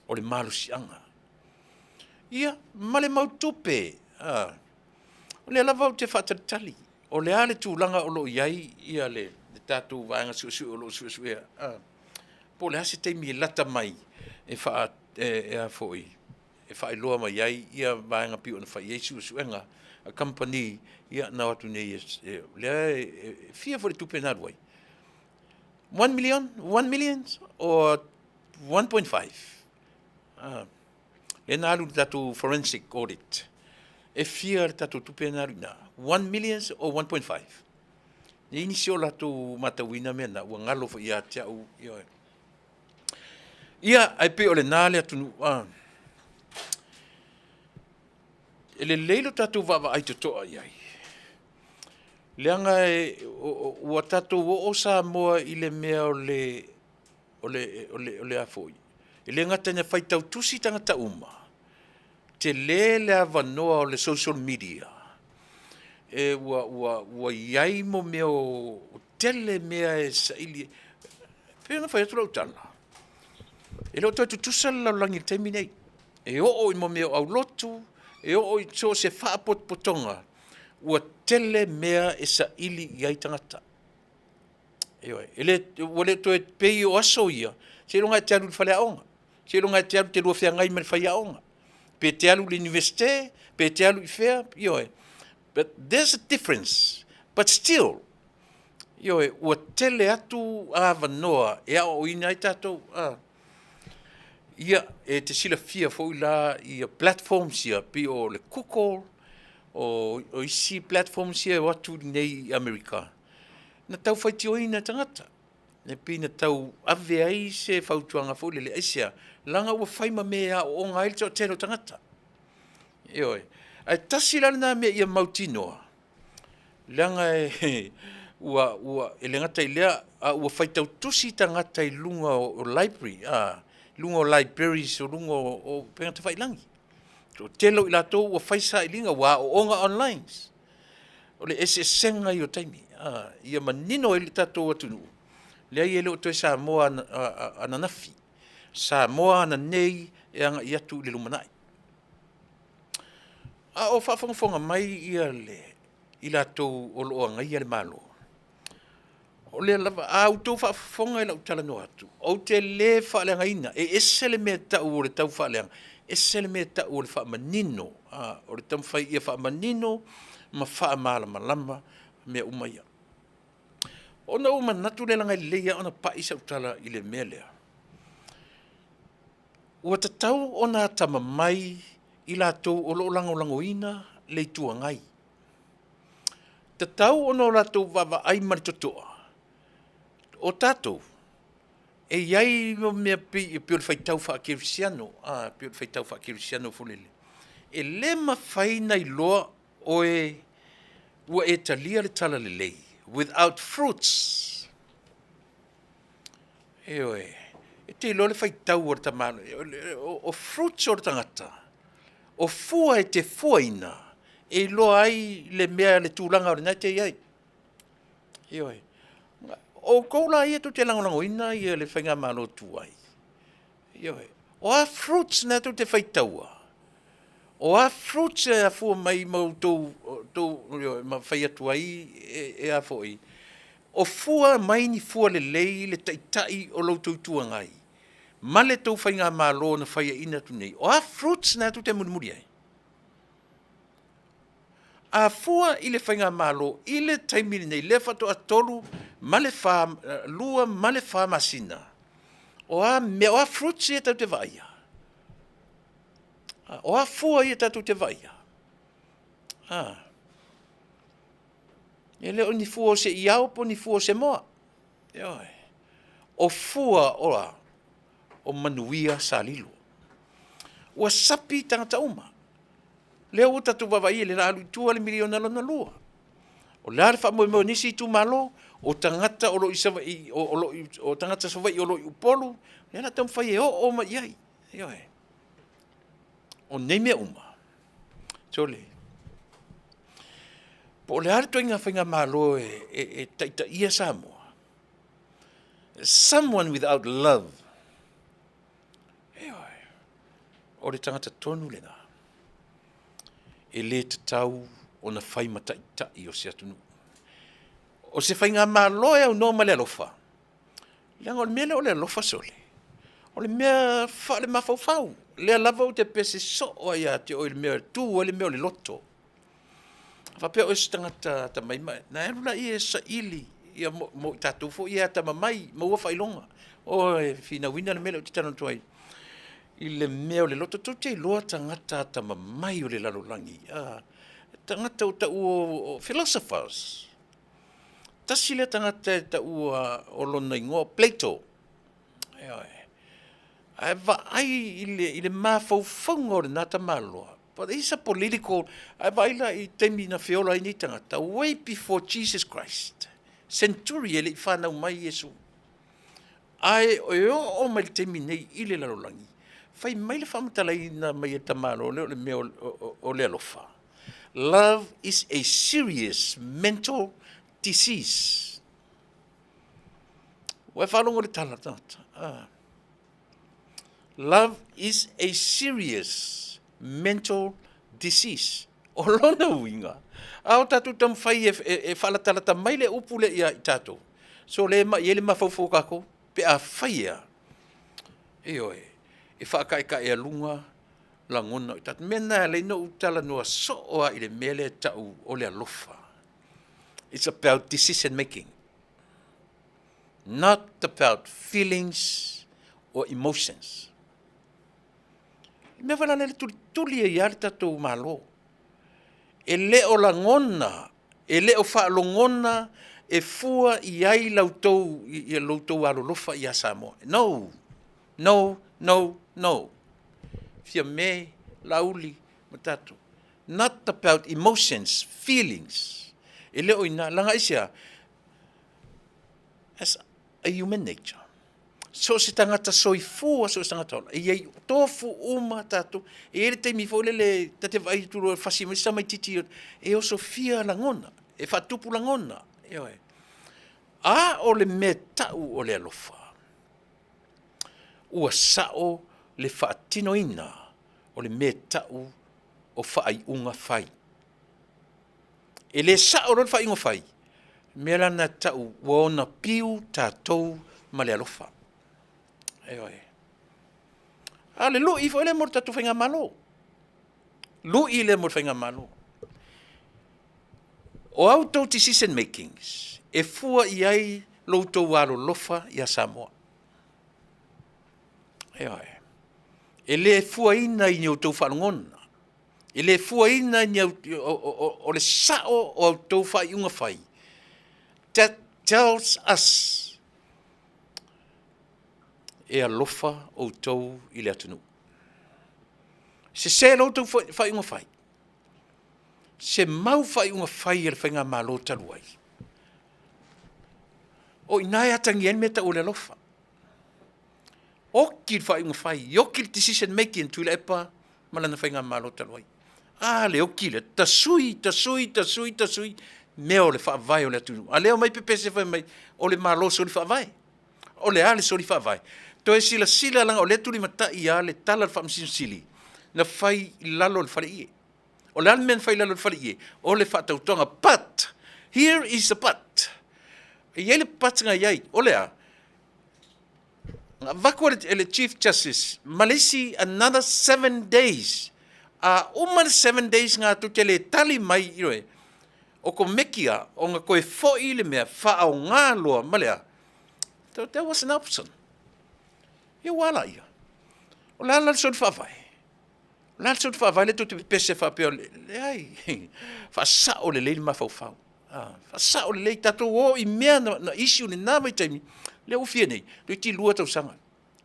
[SPEAKER 2] o le malosiaga. Ia, ma le mau tupe, a, o lea lava ou te faatalitali, o le a le tulaga o lo o i ai ia le tatou vaega suesue o lo o suesuea, a, po o le a se taimi e lata mai e faa, e a foi, e faailoa mai ai ia vaega e pei ona fai i ai suesuega a kamupani na o atu nei, lea e fia foi le tupe na alu ai? $1 million, $1 million or 1.5? Lea na alu i le tatou forensic audit, e fia le tatou tupe na alu i ina? 1 million or 1.5? E i ai nisi o latou matauina mea na, ua galo foi ia te au. Ioe. Ia, ae pei o lena le atunuu. E lelei lo tatou vaavaai totoa i ai, leaga ua tatou oo Samoa i le mea o le o le, o le, o le a foi, e le gata ina faitau tusi tagata uma, tele le avanoa o le social media, e ua, ua, ua i ai mo mea o tele mea e saili. E pei ona fai atu lau tala, e le o toe tutusa le lalolagi i le taimi nei. E oo i mea o aulotu, e oo i so o se faapotopotoga, ua tele mea e saili i ai tagata. Ioe, e le, ua le toe pei o aso ia, seiloga e te alu i le faleaoga, seiloga e te alu e te lua feagai ma le faiaoga, pe te alu i le Iunivesite, pe te alu i fea, ioe. But there's a difference, but still, ioe, ua tele atu avanoa e aoaoina ai tatou. Ia, e te silafia foi la ia platforms ia, pei o le Google, o isi platforms ia e o atu nei i Amerika, na tau faitioina e tagata, e pei na tau ave ai se fautuaga foi lele, aisea? Leaga ua fai ma mea e aooga ai le toatele o tagata. Ioe. Ae tasi la lena mea ia mautinoa, leaga e, ua, ua, e le gata i lea, a ua faitau tusi tagata i luga o library, a, luga o libraries, o luga o upega tafailagi. Toatele o i latou ua fai sailiga, ua aooga online. O le eseesega ia o taimi, ia manino ai le tatou atunuu, leai e le o toe Samoa ananafi, Samoa ananei e agai atu i le lumanai. A o faafogafoga mai ia le, i latou o lo o agaia le Malo, o lea lava, a outou faafofoga i lau talanoa atu, ou te le faaleagaina, e ese le mea e tau o le taufaaleaga, ese le mea e tau o le faamanino, o le taumafai ia faamanino ma faamalamalama mea uma ia. Ona ou manatu lea leaga e lelei lava ona pai sau tala i le mea lea, ua tatau ona atamamai i latou o lo o lagolagoina le Itu Agai. Tatau ona o latou vaavaai ma le totoa, o tatou, e i ai mea pei o le faitau faakerisiano, a, pei o le faitau faakerisiano foi lele, e le mafai ona iloa oe ua e talia le talalelei without fruits. Ioe. E te iloa le faitau a le tama, o fruits o le tagata, o fua e te fuaina e iloa ai le mea le tulaga lena e te i ai. Ioe. O outou la ia tou te lagolagoina le faigamalo tuai, ioe, o a fruits na tou te faitaua? O a fruits e afua mai ma outou ma fai atu ai e a foi, o fua mai ni fua lelei le Taitai o la outou Itu Agai ma le tou faigamalo na faiaina atu nei? O a fruits na tou te mulimuli ai? A fua i le faigamalo i le taimi lenei lea faatoa 3 ma le 4, 2 ma le 4 masina, o a mea, o a fruits ia tatou te vaaia? O a fua ia tatou te vaaia? E le o ni fua o se iao po o ni fua o se moa. Ioe. O fua o a? O manuia sa lilo. Ua sapi tagata uma. Lea ua tatou vaavaai i le alu i tua le miliona lona lua. O le a le faamoemoe o nisi itumalo? O tagata o lo o i Savaii, o tagata Savaii o lo o i Upolu, lea o le a taumafai e oo mai i ai. Ioe. O nei mea uma, sole, po o le a le ituaiga faigamalo e taitaia Samoa, someone without love, ioe, o le tagata tonu lena e le tatau ona fai ma taitai o se atunuu. O se faigamalo e aunoa ma le alofa, leaga o le mea lea o le alofa sole, o le mea faalemafaufau. Lea lava ou te pese soo ai ia te oe i le mea e tu ai le mea o le loto. A faapea o oe o se tagata atamai ma e, ona e alu lea e saili ia mo i tatou foi ia e atamamai, maua faailoga. Oi, finauina le mea lea ou te talanoa atu ai i le mea o le loto. Tou te iloa tagata atamamai o le lalolagi, tagata ua taua o philosophers. Tasi lea tagata e taua o lona igoa o Plato. Ioe. Ae vaai i le mafaufauga o lena tamaloa. But he's a political, ae vaai la i taimi na feola ai nei tagata, way before Jesus Christ, century e le i fanau mai Iesu. Ae e oo mai le taimi nei i le lalolagi, fai mai le faamatalaina mai e le tamaloa lea o le mea o le alofa. Love is a serious mental disease. Ua e faalogo i le tala tagata. Ah. Love is a serious mental disease. O lona uiga, a o tatou taumafai e, e, e faalatalata mai le upu lea ia i tatou, so le mai ai le mafaufau o tatou, pe a fai ea, ioe, e faataetaealuga lagona o i tatou. Mea na e ala ai ona ou talanoa soo lava i le mea lea e tau o le alofa. It's about decision making, not about feelings or emotions. Le mea foi la lea e tulituli ai lava le tatou Malo. E le o lagona, e le o faalogona e fua i ai la outou, lo outou alolofa ia Samoa. No, no, no, no. Fiame, Laauli ma tatou. Not about emotions, feelings. E le o i ina, leaga aisea? As a human nature. So o se tagata soifua, so o se tagata ola, e i ai tofu uma tatou. E i ai le taimi foi lele ta te vaai atu loa e fasi mai se tamaitiiti e osofia lagona, e faatupu lagona, ioe. A o le mea tau o le alofa, ua sao le faatinoina o le mea tau o faaiuga fai. E le sao loa le faaiuga fai, mea la na tau ua ona piu tatou ma le alofa. Ioe. A o le lui foi lea mo le tatou faigamalo. Lui lea mo le faigamalo. O a outou decision makings, E fua i ai lo outou alolofa iā Samoa. Ioe. E le fuaina i ni outou faalogona, e le fuaina i ni o, o, o, o le sao o a outou faaiuga fai. That tells us e alofa outou i le atunuu. Sese lo outou faaiuga fai. Se mau faaiuga fai a le Faigamalo talu ai, o i ina e atagia ai le mea e tau o le alofa. Oki le faaiuga fai, oki le decision making a Tuilaepa ma lana Faigamalo talu ai. A le oki lea, tasui, tasui, tasui, tasui mea o le faavae o le atunuu. A lea omai pepese fai mai, o le Malo soli faavae. O le a le soli faavae? Toe silasila leaga o lea e tulimatai lava le tala a le Faamasino Sili na fai i lalo o le faleie. O le a le mea na fai i lalo o le faleie? O le faatautoga. But, here is the but. E i ai le but na i ai. O le a? Na avatu e le Chief Justice ma le isi another 7 days. A uma le 7 days na tou te le tali mai i oe, o komeki a, ona toe foi le mea faaaoga loa ma le a. So there was an option. Ia ua ala ia. O le a la le soli faavae? O le a le soli faavae lea tou te pepese faapea o le... Leai. Faasao lelei le mafaufau. Ah, faasao lelei tatou o i mea na issue lena vaitaimi, lea ua fia nei, toeitiiti 2 tausaga.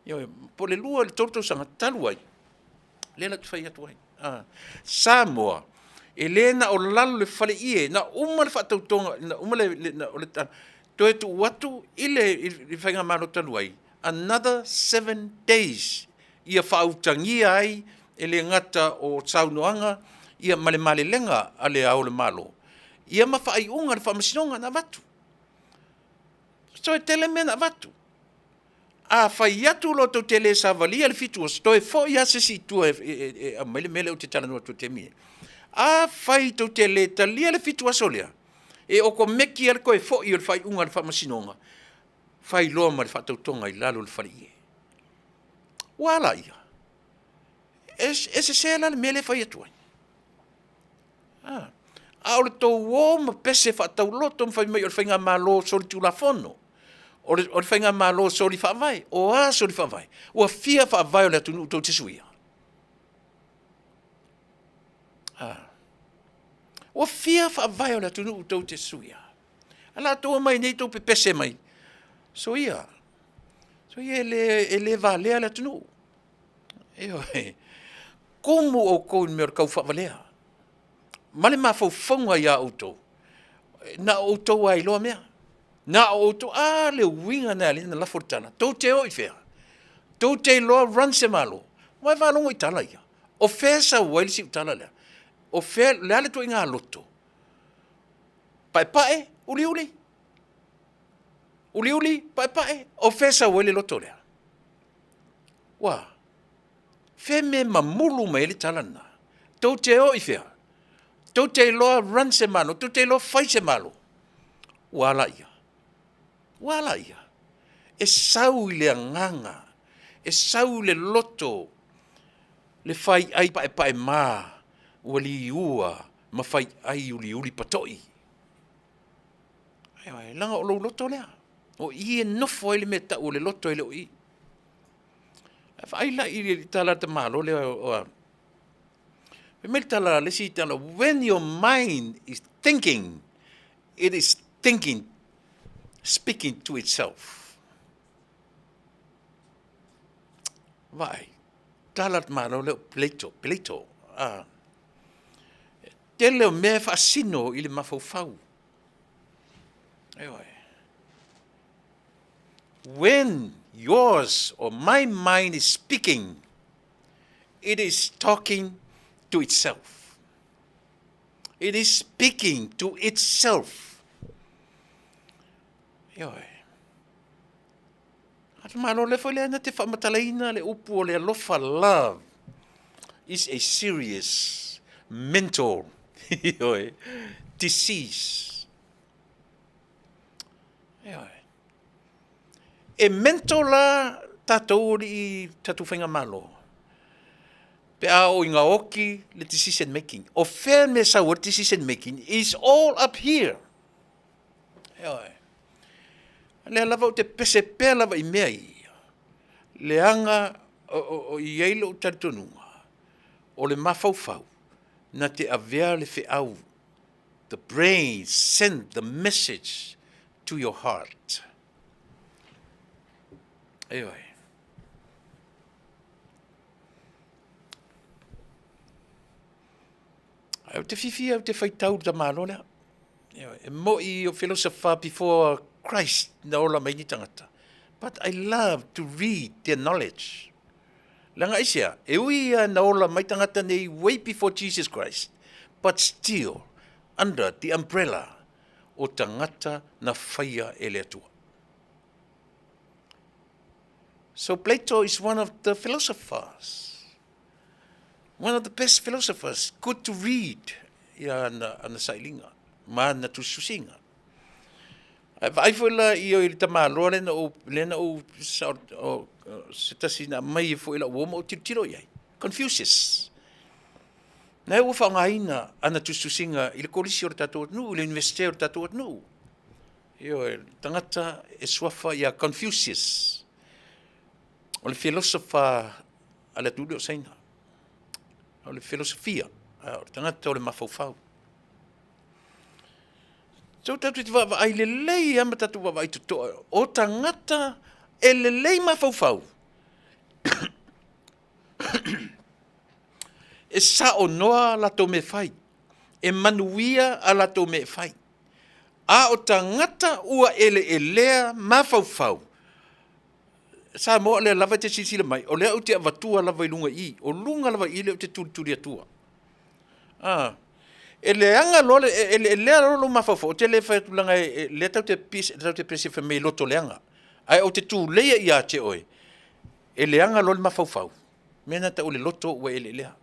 [SPEAKER 2] Ioe, po o le 2 i le 3 tausaga talu ai, lea la te fai atu ai. Ah, Samoa, e le na o lalo le faleie, na uma le faatautoga, na uma le, na, o le toe tuu atu i le Faigamalo talu ai, another 7 days ia faautagia ai e le gata o saunoaga ia ma le malelega a le Ao o le Malo, ia ma faaiuga a le Faamasinoga na avatu. So e tele mea na avatu. A fai atu loa tou te le savalia le 7 aso, toe foi lava se isi i tua e aumai le mea lea ou te talanoa atu i le taimi lenei. A fai tou te le talia le 7 aso lea, e okomeki lava le toe foi o le faaiuga a le Faamasinoga, fai loa ma le faatautoga i lalo o le faleie. Ua a laia? E sese la le mea lea e fai atu ai. A, a o le tou o ma pese faatauloto ma fai mai o le Faigamalo solitulafono, o le Faigamalo soli faavae. O a soli faavae? Ua fia faavae o le atunuu tou te suia? A, ua fia faavae o le atunuu tou te suia? A la outou omai nei tou pepese mai. Soia, soia, e le valea le atunuu. Ioe. Kumu outou i le mea o le taufaavalea ma le mafaufauga iā outou. Na o outou lava iloa mea. Na o outou, a le uiga na e ala ona lafo le tala. Tou te o i fea? Tou te iloa run se Malo? Ua e faalogo i tala ia. O fea e sau ai le siutala lea? O fea, le a le ituaiga loto? Paepae, uliuli. Uliuli, paepae. O fea e sau ai le loto lea? Ua, fea mea mamulu mai ai le tala lena? Tou te o i fea? Tou te iloa run se Malo? Tou te iloa fai se Malo? Ua ala ia. Ua ala ia. E sau i le agaga, e sau i le loto, le fai ai paepae ma ua liua ma fai ai uliuli patoi. Ioe, leaga o lou loto lea. O i e nofo ai le mea tau o le loto e le o i. Ae vaai la i le tala a le tamaloa lea o a. Fai mai le tala, le isi tala, "When your mind is thinking, it is thinking, speaking to itself." Vaai, tala a le tamaloa lea o Plato, Plato. Ah. Tele o mea e faasino i le mafaufau. Ioe. When yours or my mind is speaking, it is talking to itself. It is speaking to itself. Ioe. A te malo le foi lea na te faamatalaina le upu o le alofa, love is a serious mental, ioe, disease. Ioe. E mental la tatou o lii tatou faigamalo. Pe a o i ngā oki le decision making. O fea me sau o le decision making is all up here. Ioe. Lea lava ou te pese pea lava i mea ia, leaga o i ai lou talitonuga, o le mafaufau na te avea le feau, the brain send the message to your heart. Ioe. Ae ou te fiafia ou te faitau i le tamaloa lea. E moi o philosopher before Christ na ola mai ni tagata. But I love to read their knowledge. Leaga aisea, e ui ia na ola mai tagata nei way before Jesus Christ, but still under the umbrella o tagata na faia e le Atua. So Plato is one of the philosophers. One of the best philosophers, good to read ia ana, ana sailiga ma ana tusitusiga. Ae vaai foi la i o i le tamaloa lea na ou, lea na ou sao, o, se tasi na aumai ai foi i lau uo ma ou tilotilo i ai. Confucius. Na ua faaaogaina ana tusitusiga i le kolisi o le tatou atunuu, i le Universite o le tatou atunuu. Ioe, tagata e suafa ia Confucius. O le philosopher a le atunuu lea o Saina. O le filosofia, o le tagata o le mafaufau. So tatou te vaavaai lelei lava ma tatou vaavaai totoa, o tagata e lelei mafaufau, e sao noa a latou mea e fai, e manuia a latou mea e fai. A o tagata ua eleelea mafaufau, Samoa o lea lava e te silasila mai, o lea ou te avatua lava i luga i i, o luga lava i i lea ou te tulituli atua. Ah, e leaga loa le, e, e lea loa lou mafaufau, ou te le fai atu leaga e, lea tatou te pis, tatou te pese fai mai e loto leaga. Ae ou te tuleia ia te oe, e leaga loa le mafaufau. Mea na tau o le loto ua eleelea.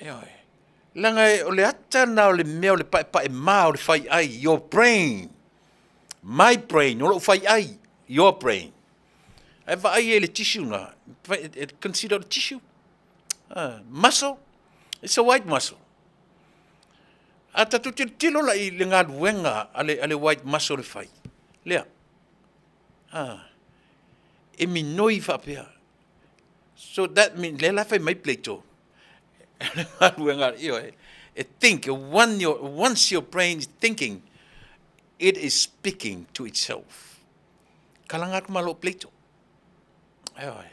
[SPEAKER 2] Ioe. Leaga o le ata lena o le mea o le paepaema o le faiai, your brain, my brain, o lou faiai, your brain. Ae vaai ai i le tissue na, consider o le tissue, muscle, it's a white muscle. A tatou tilotilo la i le galuega a le white muscle e fai, lea, e minoi faapea. So that mean, lea la fai mai Plato, le galuega, ioe, e think, one your, once your brain is thinking, it is speaking to itself. Kalanga atu ma lo Plato. Ioe.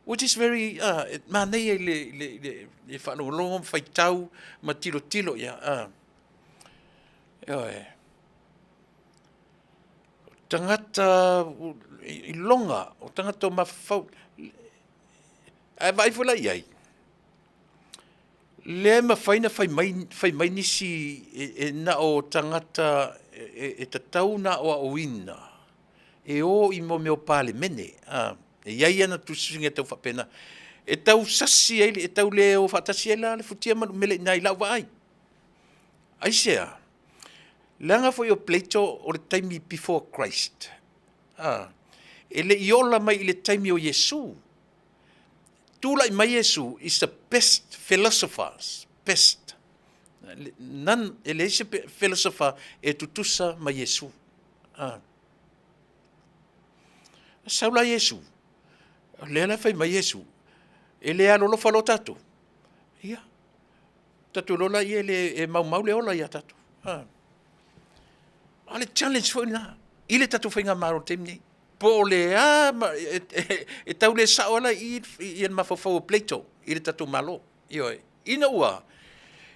[SPEAKER 2] Which is very, manaia i le, le, le, le faalogologo ma faitau ma tilotilo ia. Ioe. Tagata i loga, o tagata o mafaufau, ae vaai foi la i ai, lea e mafai ona fai mai, fai mai nisi e, e na o tagata e, e tatau ona aoaoina e o i mo mea o Palemene, a, e i ai ana tusitusiga e tau faapena, e tau sasi ai, e tau le o faatasi ai la le futia ma le umele i ina i lau vaai. Aisea? Leaga foi o Plato o le taimi before Christ. A, e le i ola mai i le taimi o Iesu. Tulai mai Iesu is the best philosophers, best. None, e leai se philosopher e tutusa ma Iesu. A. Sau la Iesu, lea la fai mai Iesu, e le alolofa loa tatou. Ia, Tatou iloa laia e le e maumau le ola ia tatou. A o le challenge foi lena i le tatou faigamalo i le taimi nei. Po o le a e, e, e tau le sao ala i i le mafaufau o Plato i le tatou Malo. Ioe. Ina ua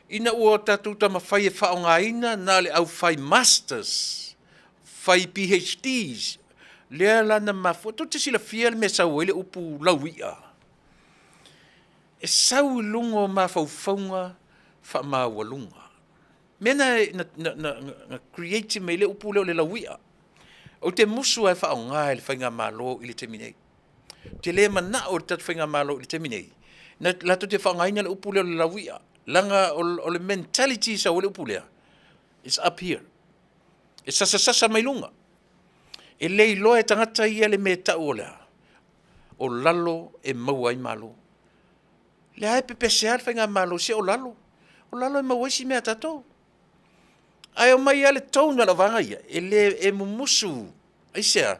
[SPEAKER 2] ina ua tatou taumafai e faaaogaina na le aufai masters, fai PhDs, lea la na mafua. Tou te silafia le mea e sau ai le upu lauia. E sau i luga o mafaufauga faamaualuga. Mea na, na, na, na, na create mai le upu lea o le lauia. Ou te musu lava e faaaoga e le faigamalo i le taimi nei. Ou te le manao i le tatou faigamalo i le taimi nei, na, latou te faaaogaina le upu lea o le lauia. Leaga o, o le mentality e sau ai le upu lea, it's up here. E sasasasa mai luga. E le iloa e tagata ia le mea e tau o le a? O lalo e maua ai malo. Lea e pepese lava le faigamalo, se o lalo. O lalo e maua ai si mea a tatou. Ae omai lava le tone a lau vaega ia, e le, e mumusu, aisea?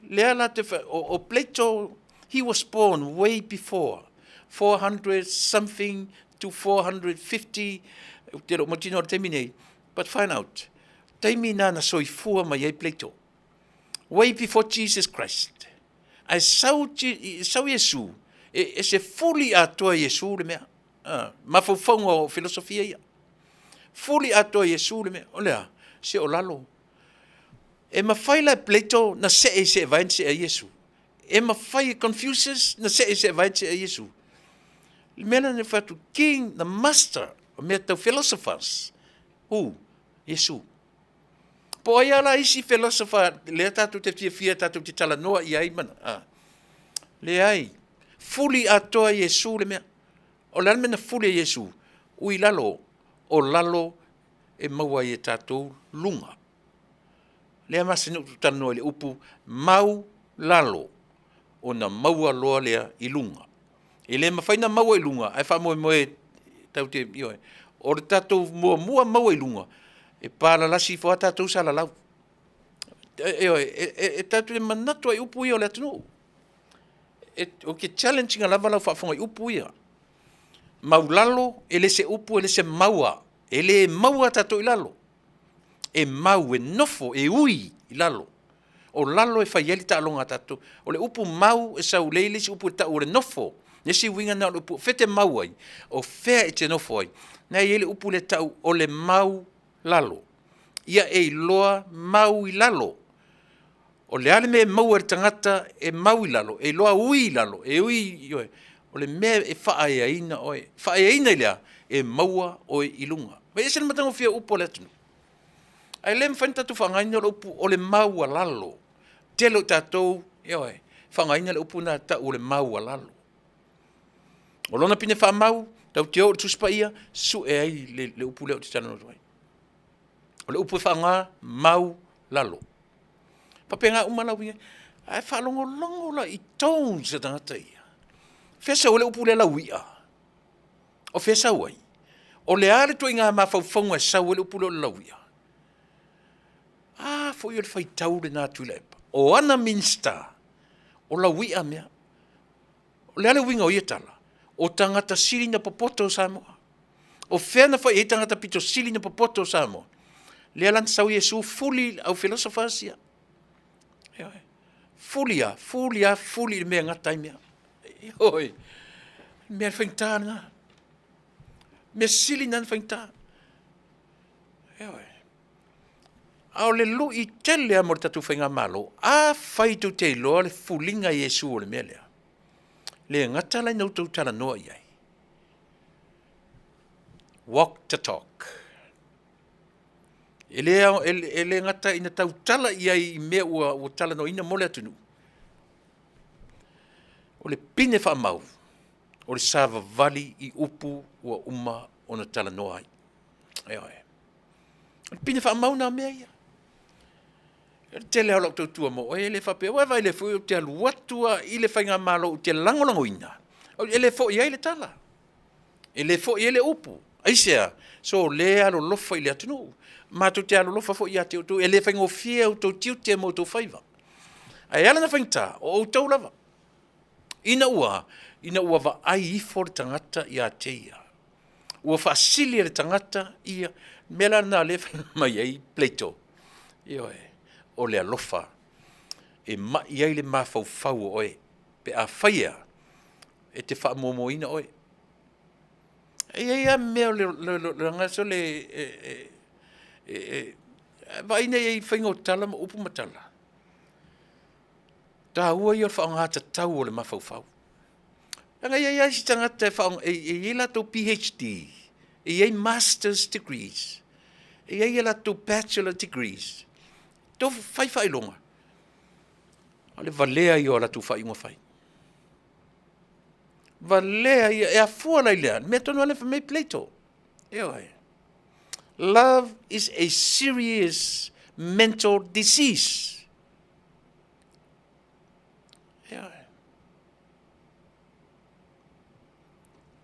[SPEAKER 2] Lea la te, o, o Plato, he was born way before 400 something to 450, ou te le o mautinoa i le taimi nei, but find out, taimi na na soifua mai ai Plato. Way before Jesus Christ. Ae sau, sau Iesu, e, e se fuli atoa Iesu le mea. Uh, mafaufauga o filosofia ia. Fuli atoa Iesu le mea. O le a? Se o lalo. E mafai la e Plato na see i seevae na see ai Iesu. E mafai e Confucius na see i seevae na see ai Iesu. Le mea lena na fai atu, King, the master, o mea tau philosophers. Who? Iesu. Po o ai lava la isi philosopher lea tatou te fiafia tatou te talanoa i ai ma, a. Leai. Fuli atoa Iesu le mea. O le a le mea na fuli ai Iesu? Ui lalo, o lalo e maua ai e tatou luga. Lea masani ou talanoa i le upu mau lalo, ona maua loa lea i luga. E le mafai na maua i luga, ae faamoemoe tatou te, ioe, o le tatou muamua maua i luga, e palalasi ifo lava tatou salalau. Ioe, e tatou te manatu ai i upu ia o le atunuu. E, ou te challenge ina lava lau faafofoga i upu ia. Maulalo, e le se upu, e le se maua. E le maua tatou i lalo. E mau, e nofo, e ui i lalo. O lalo e fai ai le taaloga a tatou. O le upu mau e sau lea i le isi upu e tau o le nofo. Le isi uiga lena o le upu, o fea e te mau ai? O fea e te nofo ai? Na e i ai le upu lea e tau o le mau lalo. Ia e iloa mau i lalo. O le a le mea e maua e le tagata e mau i lalo, e iloa ui i lalo, e ui i oe. O le mea e faaeaina oe. Faaeaina i le a? E maua oe i luga. E ese le matagofie o upu a le atunuu. Ae le mafai ona tatou faaaogaina le upu o le maualalo. Tele o tatou, ioe, faaaogaina le upu lena tau o le maualalo. O lona pine faamau, tatou te o i le Tusi Paia, sue ai le, le upu lea ou te talanoa atu ai. O le upu e faaaoga, mau lalo. Faapena uma la uiga. Ae faalogologo la i tones a tagata ia. Fea sau ai le upu lea lauia? O fea sau ai? O le a le ituaiga mafaufauga e sau ai le upu lea o le lauia? A foi o le faitau lena a Tuilaepa. O ana Minisita, o lauia mea. O le a le uiga o ia tala? O tagata sili na popoto o Samoa. O fea na fai ai tagata pito sili na popoto o Samoa? Lea la na sau Iesu fuli au philosophers ia. Ioe. Fuli a, fuli a, fuli i le mea e gata ai mea. Ioe. Mea faigata lena. Mea sili na faigata. Ioe. A o le lui tele lava mo le tatou faigamalo, afai tou te iloa le fuliga Iesu o le mea lea, le gata la ina outou talanoa i ai. Walk the talk. E le, e, e le gata ina tautala i ai i mea ua, ua talanoaina mo le atunuu. O le pine faamau, o le savavali i upu ua uma ona talanoa ai. Ioe. O le pine faamau na o mea ia. O le tele lava o lau tautua mo oe, e le faapea, ua vaai lea foi ou te alu atu lava i le faigamalo ou te lagolagoina, e le foi ai le tala, e le foi ai le upu. Aisea? So le alolofa i le atunuu. Matou te alolofa foi ia te outou, e le faigofie outou tiute ma outou faiva. Ae ala na faigata, o outou lava. Ina ua, ina ua vaai ifo le tagata ia te ia. Ua faasili e le tagata ia, mea la lena o lea e fai mai ai Plato, ioe, o le alofa e mai ai le mafaufau o oe pe afai e a, e te faamuamuaina oe. E i ai lava mea o le, le, le, le, le, e, e, e, e, vaai nei i faiga o tala ma upu ma tala. Taua ia o le faaaoga tatau o le mafaufau. Leaga e i ai lava isi tagata e faaaoga, e i ai latou PhD, e i ai Masters degrees, e i ai a latou Bachelor degrees, tofu fai faailoga, a o le valea ia o a latou faaiuga fai. Valea ia, e afua la i le a? Le mea tonu lava lea fai mai Plato. Ioe. Love is a serious mental disease. Ioe.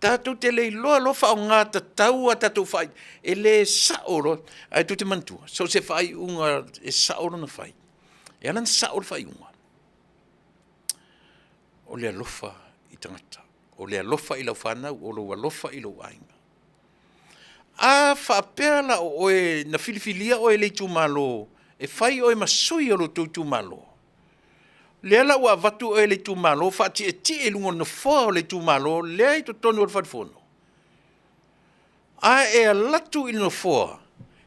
[SPEAKER 2] Tatou te le iloa loa faaaoga tatau a tatou faai, e le sao loa. Ae tou te manatua, so o se faaiuga e sao lona fai, e ala ona sao le faaiuga, o le alofa i tagata, o le alofa i lau fanau, o lou alofa i lou aiga. A faapea la o oe na filifilia oe e le itumalo e fai oe ma sui o lo outou itumalo, lea la ua avatu oe e le itumalo faatietie i luga o le Nofoa o le itumalo lea e i totonu o le Fale Fono, a e alu atu i le nofoa,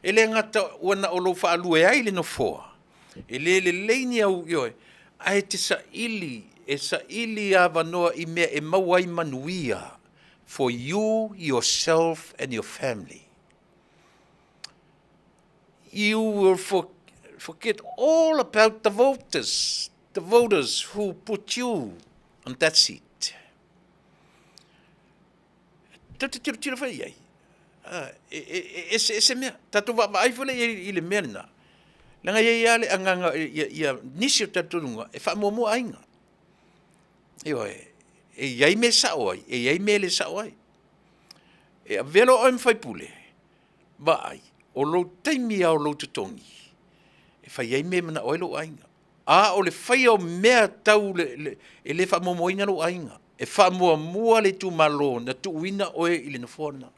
[SPEAKER 2] e le gata ua na o lou faalue ai i le nofoa, e le lelei ni au, ioe, ae e te saili, e saili avanoa i mea e maua ai manuia for you, yourself and your family. You will forget all about the voters who put you on that seat. Tou te tilotilo foi i ai, e eseese mea. Tatou vaavaai foi lea i ai i le mea lena, leaga e i ai lava le agaga, ia nisi o talitonuga, e faamuamua aiga. Ioe, e i ai mea e sao ai, e i ai mea e le sao ai. E avea loa oe ma faipule, vaai, o lou taimi lava o lou totogi, e fai ai mea e manao ai lou aiga. A o le faia o mea tau le… e le faamuamuaina lou aiga, e faamuamua le itumalo na tuuina oe i le nofoa lena.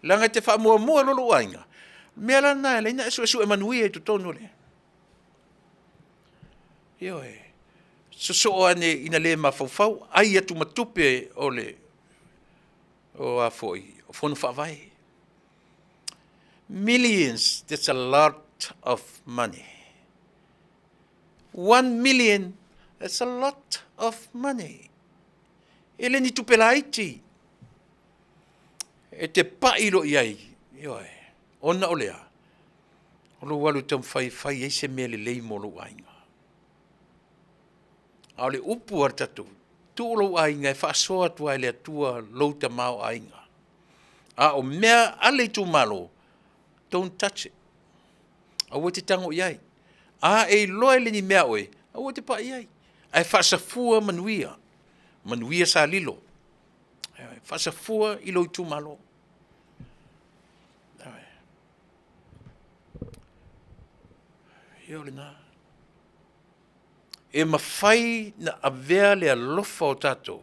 [SPEAKER 2] Leaga e te faamuamua loa lou aiga, o le mea la lena e ala ai ona e suesue manuia i totonu o le… Ioe. Sosoo ane ina le mafaufau, ai atu ma tupe o fono faavae. Millions, that's a lot of money. 1 million, that's a lot of money. E le ni tupe laiti. E te pai loa i ai, ioe, ona o le a? O lou alu e taumafai e fai ai se mea lelei mo lou aiga. A o le upu a le tatou, tuu lou aiga e faasoa atu lava e le Atua lou tamaoaiga. A o mea a le itumalo, don't touch it. Aua e te tago i ai. A e iloa e le ni mea a oe, aua e te pai i ai, ae faasafua manuia, manuia sa lilo, faasafua i lou itumalo. Ia o lena. E mafai ona avea le alofa o tatou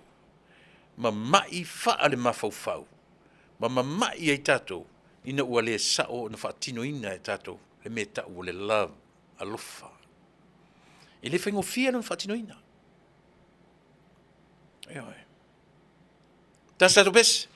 [SPEAKER 2] ma mai faalemafaufau ma mamai ai tatou ina ua le sao ona faatinoina e tatou le mea e tau o le love, alofa. E le faigofie lona faatinoina. Ioe. Tasi tatou pese.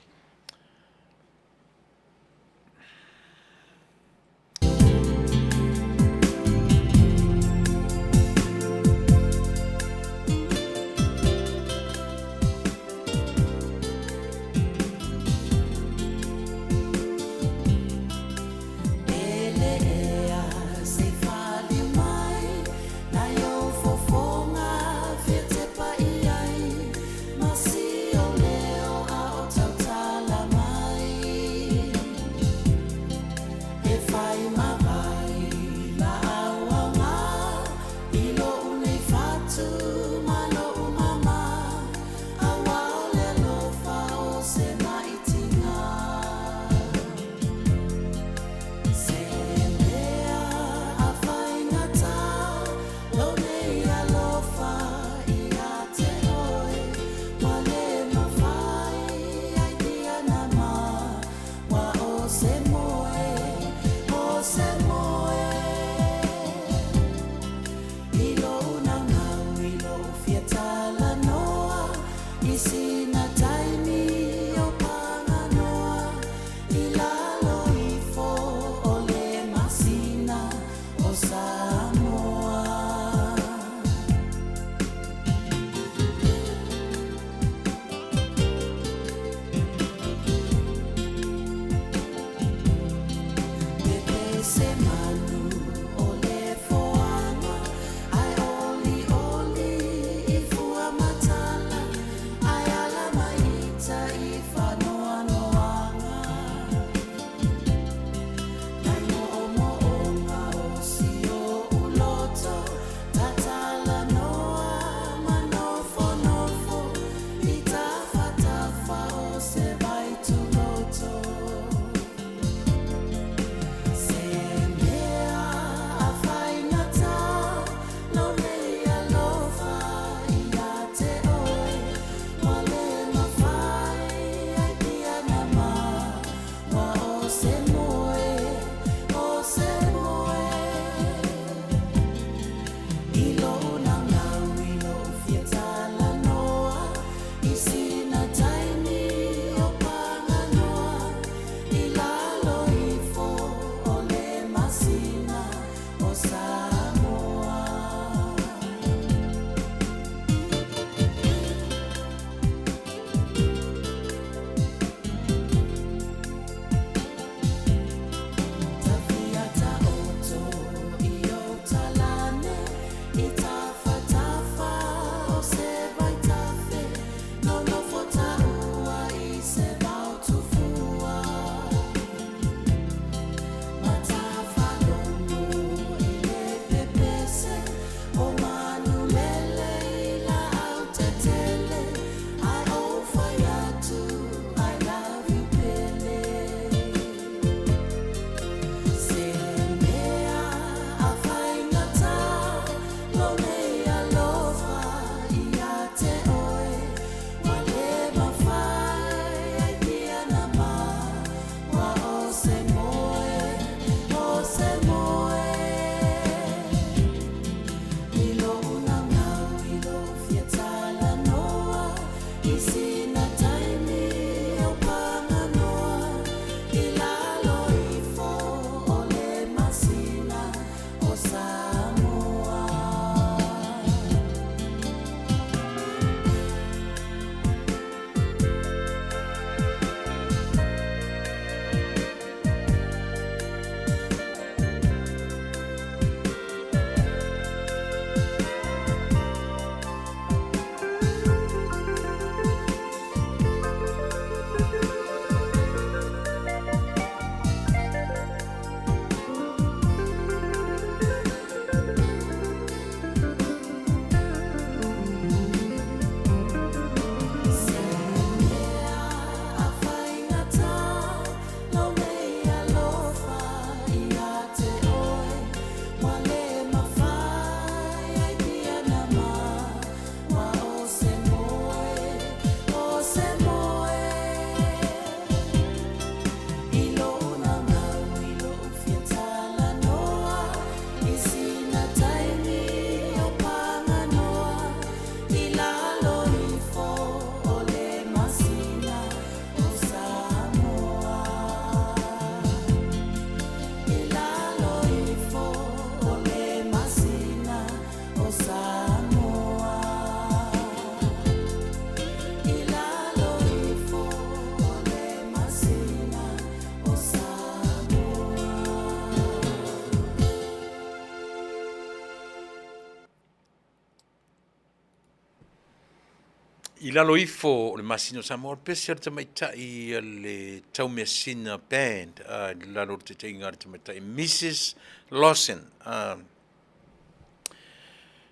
[SPEAKER 2] I lalo ifo o le masina o Samoa, o le pese a le tamaitai a le Taumeasina Band, i lalo o le taitaiga a le tamaitai Mrs. Lawson.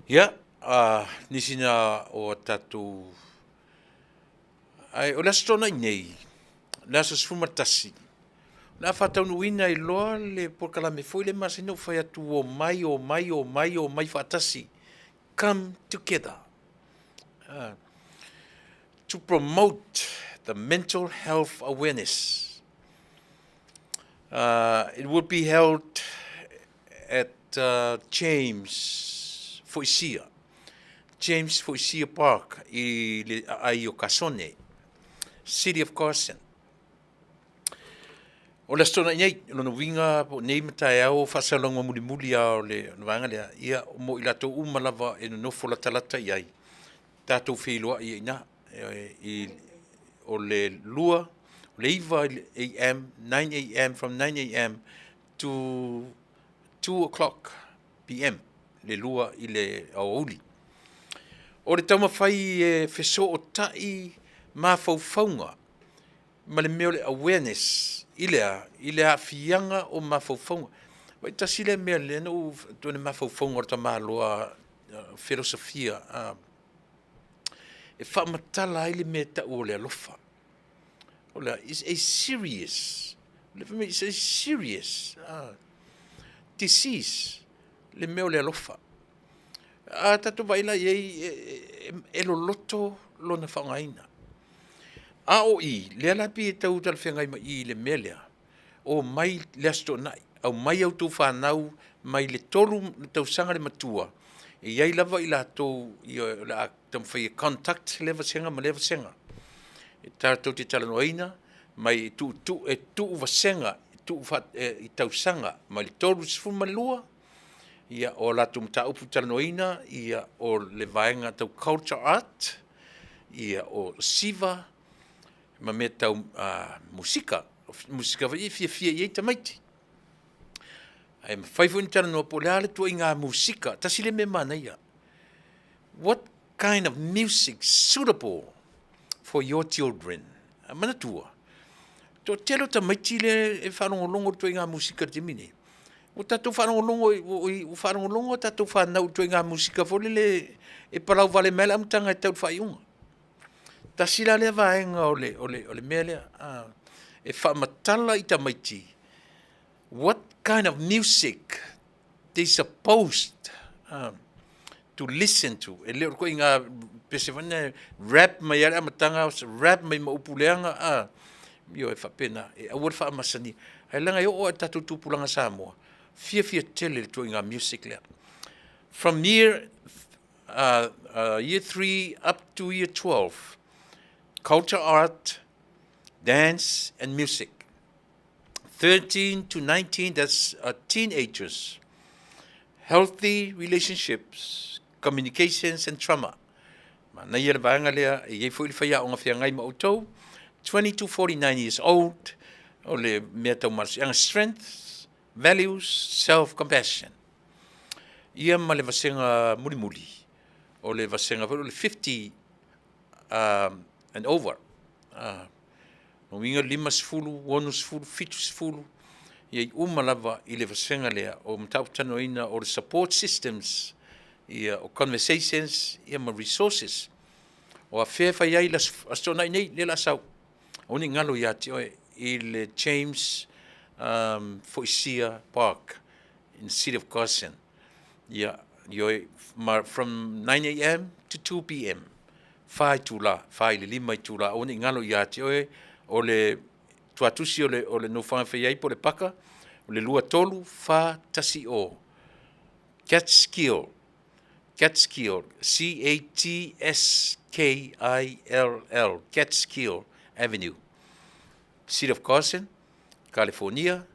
[SPEAKER 2] Ia, nisi na o a tatou. Ae o le Aso Toonai nei, le aso 11, o le a faataunuuina ai loa le polokalame foi lea e masani ona ou fai atu, omai, omai, omai, omai faatasi, come together to promote the mental health awareness. It will be held at James Foisia, James Foisia Park i le aai o Kasone, City of Carson. O le Aso Toonai nei, o lona uiga po o nei ma taeao o faasalalauga mulimuli lava o le vaega lea, ia mo i latou uma lava e nonofo latalata i ai, tatou feiloai ai i ina. O le 2, o le 9 am, 9 am, from 9 am to 2 o'clock pm, le 2 i le aoauli. O le taumafai e fesootai mafaufauga ma le mea o le awareness i le a? I le aafiaga o mafaufauga. Vaai tasi lea mea lea na ou le mafaufauga o le tamaloa filosofia e faamatala ai le mea e tau o le alofa. O le a? Is a serious, is a serious disease le mea o le alofa. A tatou vaai la i ai, e loloto lona faaaogaina. A o i, lea la pei e tau talafeagai ma i i le mea lea, omai le Aso Toonai, aumai a outou fanau mai le 3 tausaga le matua, e i ai lava i latou o le a taumafai e contact lea vasega ma lea vasega. E tatou te talanoaina mai e tuu vasega, tuu i tausaga mai le 32, ia, o latou mataupu talanoaina, ia, o le vaega tau culture art, ia, o siva ma mea tau musika, musika foi e fiafia i ai tamaiti. Ae mafai foi ona talanoa po o le a le ituaiga musika, tasi lea mea manaia. What kind of music suitable for your children? Manatua, toatele o tamaiti lea e faalogologo i le ituaiga musika i le taimi nei. Ua tatou faalogologo, ua faalogologo a tatou fanau i le ituaiga musika foi lele e palau vale mai lava le amataga e tau i le faaiuga. Tasi la lea vaega o le mea lea, e faamatala i tamaiti what kind of music they supposed to listen to. E le o le ituaiga pese foi lea rap mai lava le amataga, rap mai ma upu leaga, ioe, faapena, e aua le faamasania. Ae leaga e oo lava i le tatou tupulaga Samoa, fiafia tele i le ituaiga music lea. From year 3 up to year 12, culture, art, dance and music. 13 to 19, that's teenagers, healthy relationships, communications and trauma. Manaia le vaega lea, e i ai foi le faiaoga feagai ma outou. 20 to 49 years old, o le mea tau malosiaga, strengths, values, self-compassion. Ia ma le vasega mulimuli, o le vasega foi o le 50 and over. Lona uiga 50, 60, 70, ia i uma lava i le vasega lea o mataupu talanoaina o le support systems, ia o conversations, ia ma resources. O afea e fai ai le Aso Toonai nei, lea o le a sau. Aua ne i galo ia te oe i le James Foisia Park in the City of Carson. Ia, ioe, ma from 9 am to 2 p.m. 4 itula, 4 i le 5 itula, aua ne i galo ia te oe o le tuatusi o le nofoaga e fai ai po o le paka, o le 23410 Catskill, Catskill, Catskill, Catskill Avenue, City of Carson, California,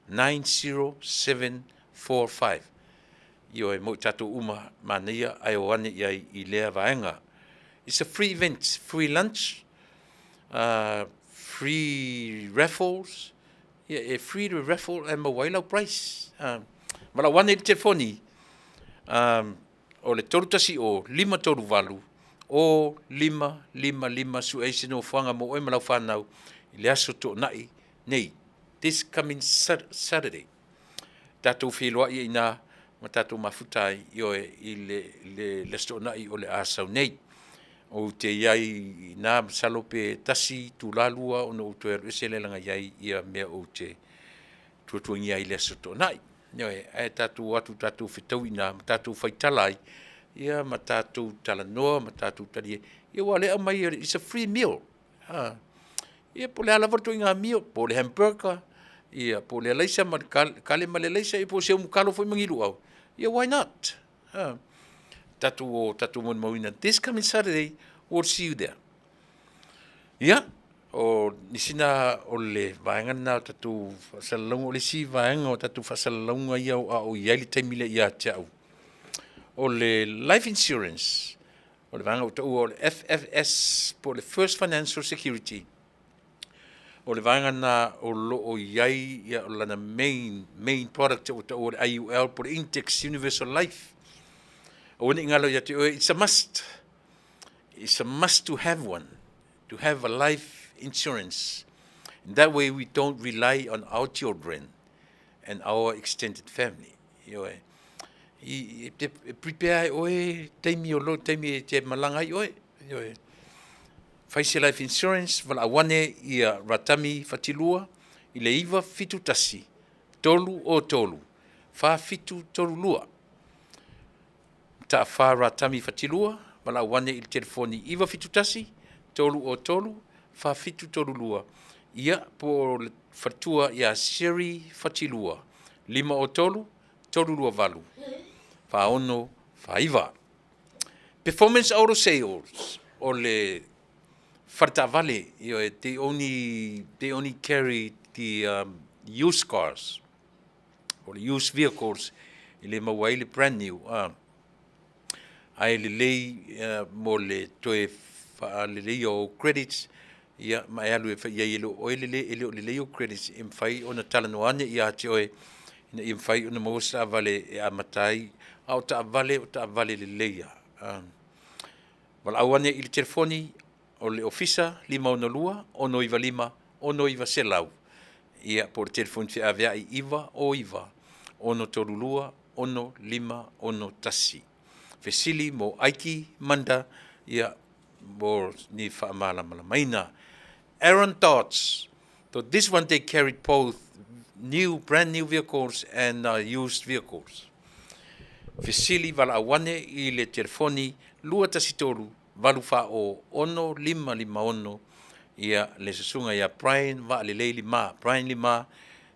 [SPEAKER 2] 90745. Ioe, mo i tatou uma manaia ae o ane i ai i lea vaega. It's a free event, free lunch, free raffles, yeah, e free le raffle e maua ai lau prize. Ma lau ane i le telefoni, o le 310 538. 0 5 5 5 Su'e ai se nofoaga mo oe ma lau fanau i le aso Toonai nei, this coming Saturday. Tatou feiloai ai i ina ma tatou mafuta ai, ioe, i le, le, le Aso Toonai o le a sau nei. Ou te i ai i ina masalo pe tasi itula lua ona ou toe alu ese lea leaga e i ai ia mea ou te tuatuagia ai i le Aso Toonai. Ioe, ae tatou o atu tatou fetaui i ina ma tatou faitala ai, ia ma tatou talanoa ma tatou talie, ia aua o lea e aumai it's a free meal. Ia po o le a lava le ituaiga meal, po o le hamburger, ia po o le alaisa ma le kale ma le alaisa, ia po o se umukalo foi ma ni luau, ia why not? Tatou o tatou molimauina this coming Saturday, we'll see you there. Ia, o nisi na o le vaega lena o tatou faasalalauga, o le isi vaega o tatou faasalalauga ia a o i ai le taimi lea ia te au, o le life insurance, o le vaega ua taua o le FFS po o le First Financial Security. O le vaega lena o lo o i ai ia, o lana main, main product ua taua o le IUL po o le Index Universal Life. Aua ne i galo ia te oe, it's a must. It's a must to have one, to have a life insurance. In that way we don't rely on our children and our extended family. Ioe. I, e te prepare ai oe taimi o lo taimi e te malanga ai oe. Ioe. Fai se life insurance, valaau ane ia Ratami Fatilua i le 971 303 4732. Taafa Ratami Fatilua, valaau ane i le telefoni 971 303 4732, ia po o le faletua ia Sherry Fatilua, 503 328 4649. Performance Auto Sales, o le faletaavale, ioe, they only carry the used cars, o le used vehicles, e le maua ai le brand new. Ae lelei mo le toe faaleleia o credits, ia, ma e alu e fai i ai e le o oe lelei, e le o lelei ou credits, e mafai ona talanoa ane ia te oe ina ia mafai ona maua se taavale e amata ai, a o taavale o taavale lelei lava. Valaau ane i le telefoni o le ofisa 562 695 6900, ia, po o le telefoni feaveai 909 632 6561. Fesili mo Aiki Manda, ia, mo ni faamalamalamaina. Aaron Dodds. So this one they carried both new, brand new vehicles and used vehicles. Fesili valaau ane i le telefoni 213 840 6556, ia le susuga ia Brian Vaalelei Lima, Brian Lima,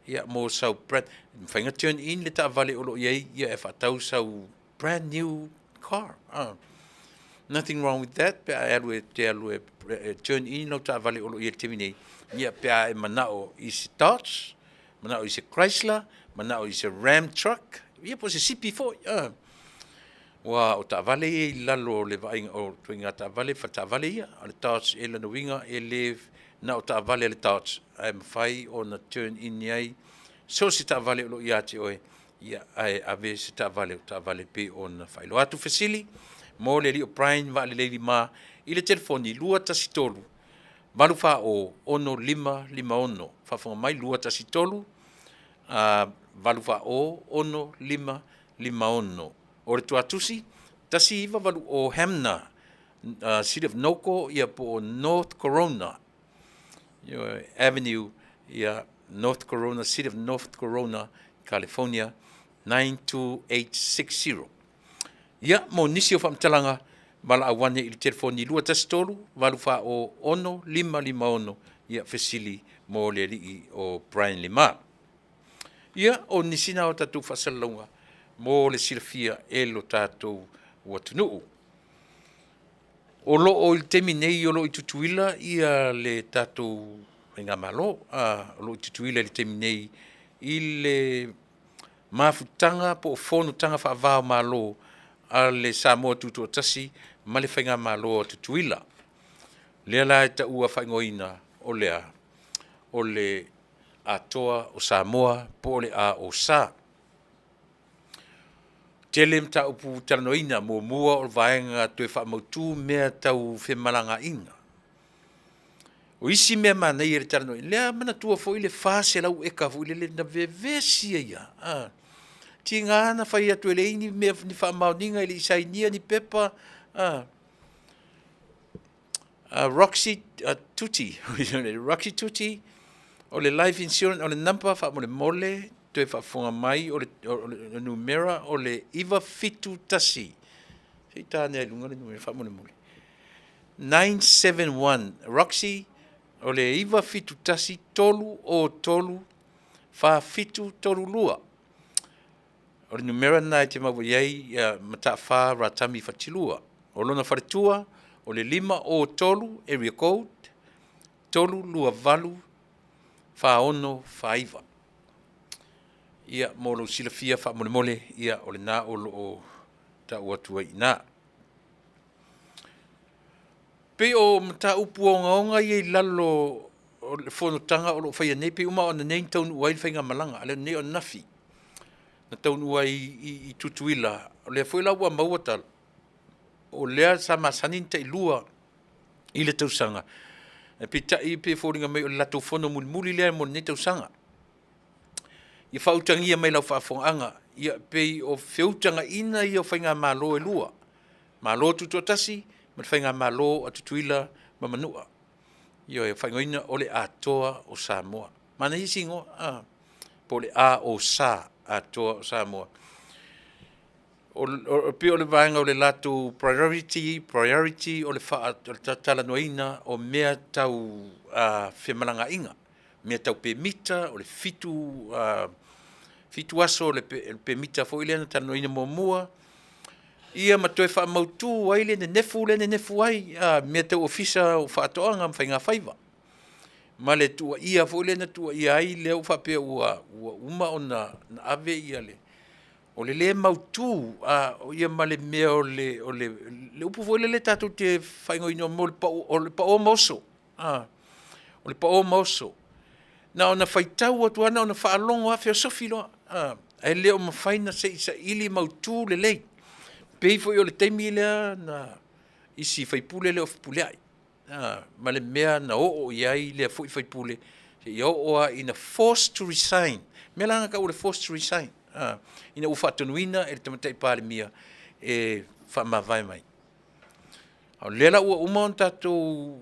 [SPEAKER 2] ia mo sau brand, mafai ona turn in le taavale o lo o i ai, ia e faatau sau brand new car. Nothing wrong with that pe a e alu e te alu e, e turn in lau taavale o lo o i ai i le taimi nei, ia pe a e manao i se Dodge, manao i se Chrysler, manao i se Ram truck, ia po o se sipi foi. Ua o taavale ia i lalo o le vaaiga o ituaiga taavale, faletaavale ia, a o le Dodge e lona uiga e le na o taavale a le Dodge, ae mafai ona turn in ai so o se taavale o lo o ia te oe, ia, ae ave se taavale o taavale pei ona faailoa atu. Fesili mo le alii o Brian Vaalelei Lima i le telefoni 213 840 6556. Faafofoga mai 213 840 6556. O le tuatusi 198 Hamner, City of Noko, ia po o North Corona Avenue, ia North Corona, City of North Corona, California 92860. Ia, mo nisi o faamatalaga, valaau ane i le telefoni 213 840 6556, ia fesili mo le alii o Brian Lima. Ia, o nisi na o tatou faasalalauga mo le silafia e lo tatou atunuu. O lo o i le taimi nei o lo o i Tutuila ia le tatou Faigamalo, o lo o i Tutuila i le taimi nei i le mafutaga po o fonotaga faava-o-Malo a le Samoa Tutoatasi ma le Faigamalo a Tutuila. Lea la e taua faaigoaina o le a? O le Atoa o Samoa po o le AOSA. Tele mataupu talanoaina, muamua o le vaega toe faamautu mea tau femalagaaiga. O isi mea manaia i le talanoaina, lea manatua foi le 400 eka foi lele na vevesi ai lava, a. Tiga na fai atu e leai ni mea ni faamaoniga e le i sainia ni pepa, a. Roxy Tuti, Roxy Tuti, o le life insurance, o le number faamolemole toe faafofoga mai o le numera o le 971, se i ta ane lava i luga le numera faamolemole. 971 Roxy, o le 971 303 4732. O le numera lena e te maua i ai Mataafa Ratami Fatilua. O lona faletua o le 503 area code 328 4649. Ia mo lou silafia faamolemole, ia o lena o lo o tau atu ai i ina. E pei o mataupu ogaoga ia i lalo o le fonotaga o lo o faia nei, pei uma lava o ananei na taunuu ai le faigamalaga, a o lenei o ananafi na taunuu ai i Tutuila. O lea foi la ua maua tala, o lea sa masani ona tailua i le tausaga, ae peitai e pei e foliga mai o le latou fono mulimuli lea mo lenei tausaga. Ia faautagia mai i lau faafofogaaga, ia pei o feutagaiga ia o faigamalo e lua, Malo Tutoatasi ma le faigamalo a Tutuila ma Manua. Ioe, e faaigoaina o le Atoa o Samoa. Manaia si igoa, a? Po o le AOSA, Atoa o Samoa. E pei o le vaega o le latou priority, priority o le talanoaina o mea tau femalagaaiga, mea tau pemita, o le 7 aso o le pemita foi lea na talanoaina muamua, ia ma toe faamautu ai le nenefu lea e nenefu ai mea tau Ofisa o Faatoaga ma Faigafaiva, ma le tuuaia foi lea na tuuaia ai lea ua faapea ua uma ona ave le… O le le mautu ma le mea o le upu foi lele tatou te faaigoaina mo le pao ma oso. O le pao ma oso. Na ona faitau atu lava na ona faalogo lava feosofi loa, ae le o mafai ona se i saili mautu lelei. E pei foi o le taimi lea na i si sui usufono lea o Fepuleai, ma le mea na oo i ai lea foi sui usufono, seia oo lava ina force to resign. O le mea la lena e tau o le force to resign, ina ua faatonuina e le Tamaitai Palemia e faamavae mai. A o lea la ua uma ona tatou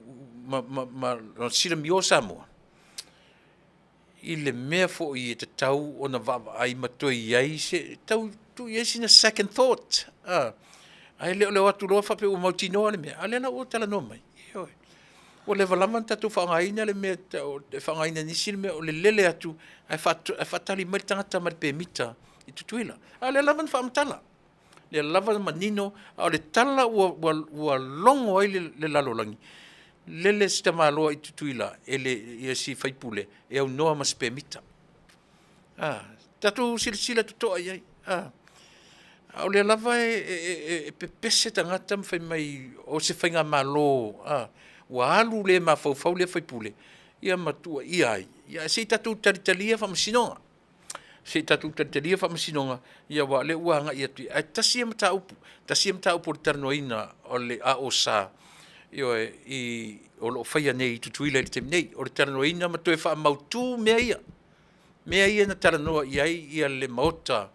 [SPEAKER 2] silamiô Samoa i le mea foi e tatau ona vaavaai ma toe i ai se, tau tuu i ai sina second thought, ae le o le o atu loa faapea ua mautinoa le mea, a o lea la ua talanoa mai, ioe. Ua leva lava ona tatou faaaogaina le mea e tau o le faaaogaina e nisi le mea o le lele atu ae faatali mai le tagata ma le pemita i Tutuila. A o lea lava na faamatala, lea lava na manino, a o le tala ua logo ai le lalolagi, lele si tamaloa i Tutuila, si sui usufono e aunoa ma se pemita. A, tatou silasila totoa i ai, a o lea lava e pepese tagata ma fai mai o se faigamalo ua alu le mafaufau lea sui usufono ia ma tuuaia ai, ae se i tatou talitalia faamasinoga. Se i tatou talitalia faamasinoga, aua o lea ua agai atu i ai. Ae tasi ia mataupu, tasi ia mataupu o le talanoaina o le AOSA, ioe, o lo o faia nei i Tutuila i le taimi nei, o le talanoaina ma toe faamautu mea ia, mea ia na talanoa i ai le Maota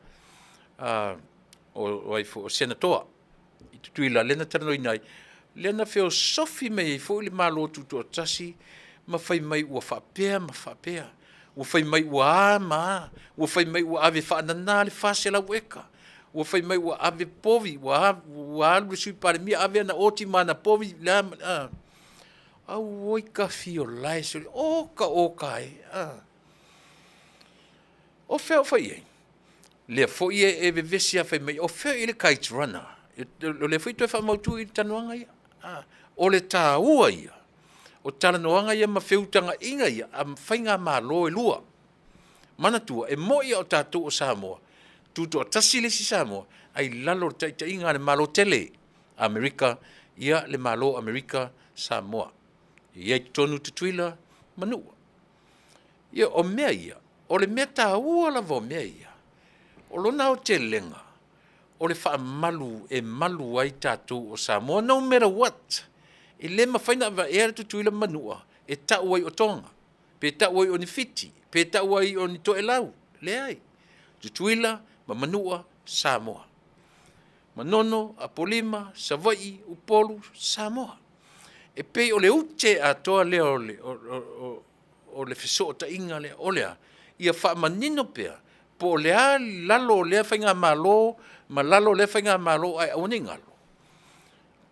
[SPEAKER 2] o Senatoa i Tutuila lea na talanoaina ai, lea na feosofi mai ai foi le Malo Tutoatasi ma fai mai ua faapea ma faapea, ua fai mai ua a ma a, ua fai mai ua ave faanana le 400 eka, ua fai mai ua ave povi, ua alu le Sui Palemia ave ana oti ma ana povi, a. Auoi tafiolae sole, oka oka e, a. O fea o fai i ai? Lea foi e vevesi lava fai mai o fea o i ai le kite runner? O lea foi e toe faamautu i i talanoaga ia. O le taua ia o talanoaga ia ma feutagaiga ia a faigamalo e lua. Manatua, e moni lava o tatou o Samoa, tutoatasi le isi Samoa, ae i lalo o le taitaiga a le Malo tele, Amerika, ia le Malo o Amerika Samoa. E i ai i totonu Tutuila ma Manua. Ia o mea ia, o le mea taua lava o mea ia, o lona aotelega, O le faamalu e malu ai tatou o Samoa, no matter what. E le mafai ona aveaea le Tutuila ma Manua e tau ai o Toga, pe tau ai o ni Fiti, pe tau ai o ni Toelau, leai. Tutuila ma Manua, Samoa. Manono, Apolima, Savaii, Upolu, Samoa. E pei o le ute atoa lea o le, o, o, o, o le fesootaiga lea, o le a? Ia faamanino pea po o le a lalo o lea faigamalo ma lalo o lea faigamalo, ae aua ne i galo,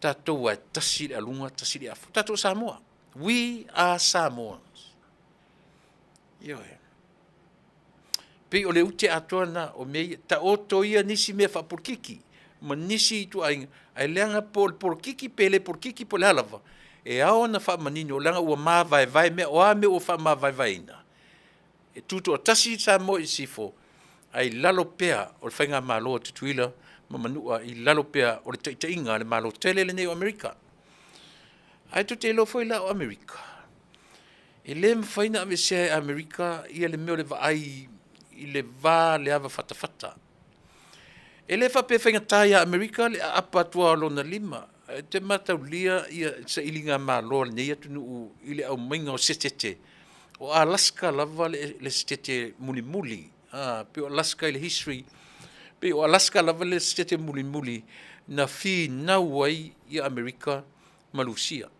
[SPEAKER 2] tatou aua e tasi le aluga tasi le afu, tatou o Samoa. We are Samoans. Ioe. Pei o le ute atoa lena o mea ia. Taoto ia nisi mea faapolokiki ma nisi ituaiga, ae leaga po o le polokiki pe le polokiki po o le a lava, e ao ona faamanino leaga ua mavaevae mea, o a mea ua faamavaevaeina, e tutoatasi Samoa i sisifo, ae i lalo pea o le faigamalo a Tutuila ma Manua, i lalo pea o le taitaiga a le Malo tele lenei o Amerika. Ae tou te iloa foi la o Amerika, e le mafai ona aveesea e Amerika ia le mea o le vaai i le va le ava fatafata. E le faapea e faigata ia Amerika le aapa atu lava o lona lima. Ou te mataulia ia sailigamalo a lenei atunuu i le aumaiga o setete, o Alaska lava le setete mulimuli, pei o Alaska i le history, pei o Alaska lava le setete mulimuli na finau ai Amerika ma Lusia.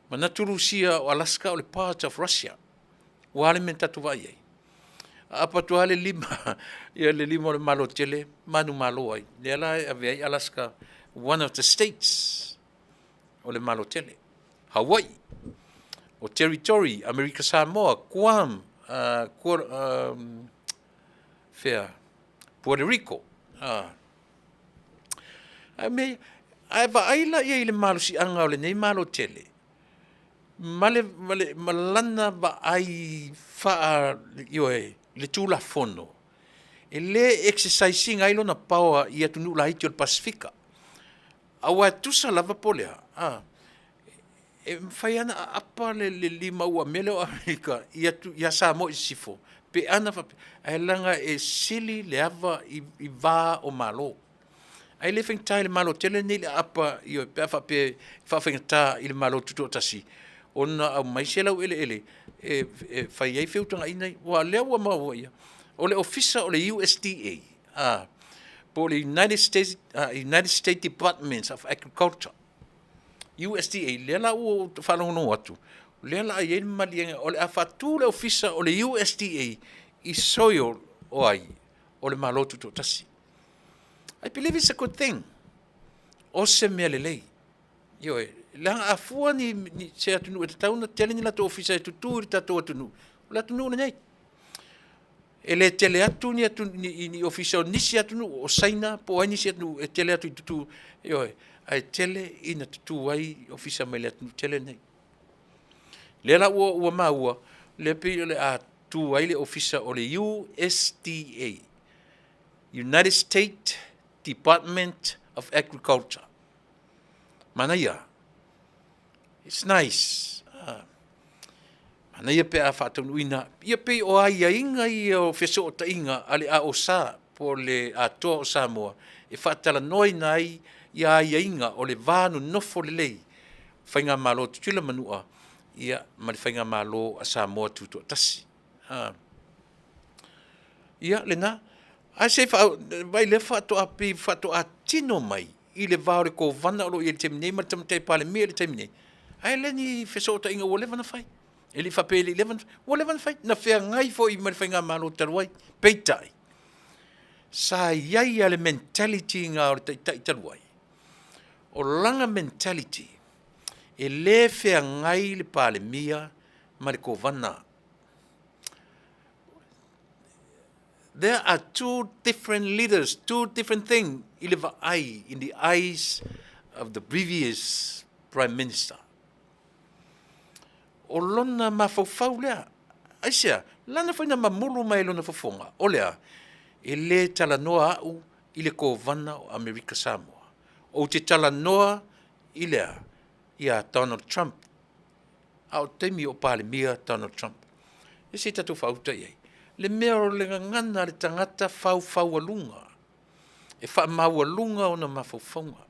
[SPEAKER 2] Manatu Lusia o Alaska o le part of Russia. Ua a le mea na tatou vaai ai? Aapa atu lava le lima, ia le lima o le Malo tele, manumalo ai. Lea la e ave ai Alaska, one of the states o le Malo tele. Hawaii, o Territory, Amerika Samoa, Guam, fea, Puerto Rico. Ae mea ia, a e vaai la i ai i le malosiaga o lenei Malo tele, ma le, ma le, ma lana vaai faa, ioe, le Tulafono, e le exercise ina ai lona power i atunuu laiti o le Pasefika. Aua e tusa lava po o le a, a, e mafai lava ona aapa le lima uamea lea o Amerika ia Samoa i sisifo pe ana faapea, ae leaga e sili le ava i va o Malo. Ae le faigata i le Malo tele lenei le aapa, ioe, pe a faapea e faafaigata i le Malo Tutoatasi ona aumai se laueleele e fai ai feutagaiga ia. Aua o lea ua maua, o le Ofisa o le USDA, a, po o le United States, United States Department of Agriculture, USDA, lea la ua ou faalogologo atu, o lea o le a i ai le maliega o le a faatu le ofisa o le USDA i soil o ai? O le Malo Tutoatasi. I believe it's a good thing. O se mea lelei. Ioe, leaga a fua ni, ni se atunuu e tatau ona tele ni latou ofisa e tutu i le tatou atunuu, o le atunuu lenei. E le tele atu ni, atu, ni, ni ofisa o nisi atunuu, o Saina po o ai nisi atunuu e tele atu i tutu, ioe, ae tele ina tutu ai ofisa mai le atunuu tele lenei. Lea la ua, ua maua, lea pei o le a tu ai le ofisa o le USDA, United States Department of Agriculture. Manaia. It's nice. Ah. Manaia pe a faataunuuina. Ia pei o aiaiga ia o fesootaiga a le AOSA po o le Atoa o Samoa e faatalanoaina ai ia aiaiga o le va nonofo lelei Faigamalo Tutuila Manua ia ma le Faigamalo a Samoa Tutoatasi. Ah. Ia lena. Ae se i vaai lea faatoa pei faatoa tino mai i le va o le Kovana o lo o i ai i le taimi nei ma le Tamaitai Palemia i le taimi nei, ae le ni fesootaiga ua leva ona fai. E le i faapea e le i leva ona fai, ua leva ona fai. Na feagai foi ma le faigamalo talu ai. Peitai, sa i ai lava le mentality lena o le taitai talu ai. O lana mentality, e le feagai le Palemia ma le Kovana. There are two different leaders, two different thing i le vaai, in the eyes of the previous Prime Minister. O lona mafaufau lea. Aisea? Lana foi na mamulu mai lona fofoga, o le a? E le talanoa au i le Kovana o Amerika Samoa. Ou te talanoa i le a? Ia Donald Trump. A o taimi o Palemia Donald Trump. E se i tatou faauta i ai. Le mea o le gagana a le tagata faufaualuga. E faamaualuga ona mafaufauga.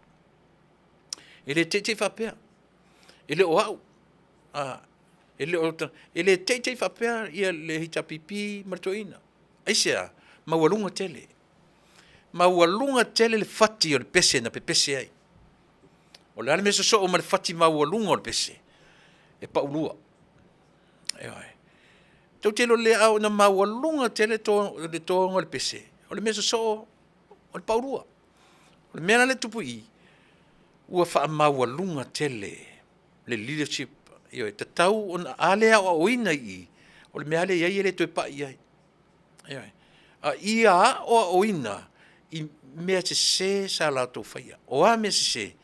[SPEAKER 2] E le teitei faapea, e le o au, a, e le o, e le teitei faapea ia le HRPP ma le toeaina. Aisea? Maualuga tele. Maualuga tele le fati o le pese na pepese ai. O le a le mea sosoo ma le fati maualuga o le pese? E paulua. Ioe. Tou te iloa lelei a oo ina maualuga tele le toga o le pese, o le mea sosoo o le paulua. O le mea la lea e tupu i i, ua faamaualuga tele le leadership, ioe, e tatau ona, a le aoaoina i i, o le mea lava lea e i ai e le toe pai i ai. Ioe. A ia aoaoina i mea sese sa latou faia. O a mea sese?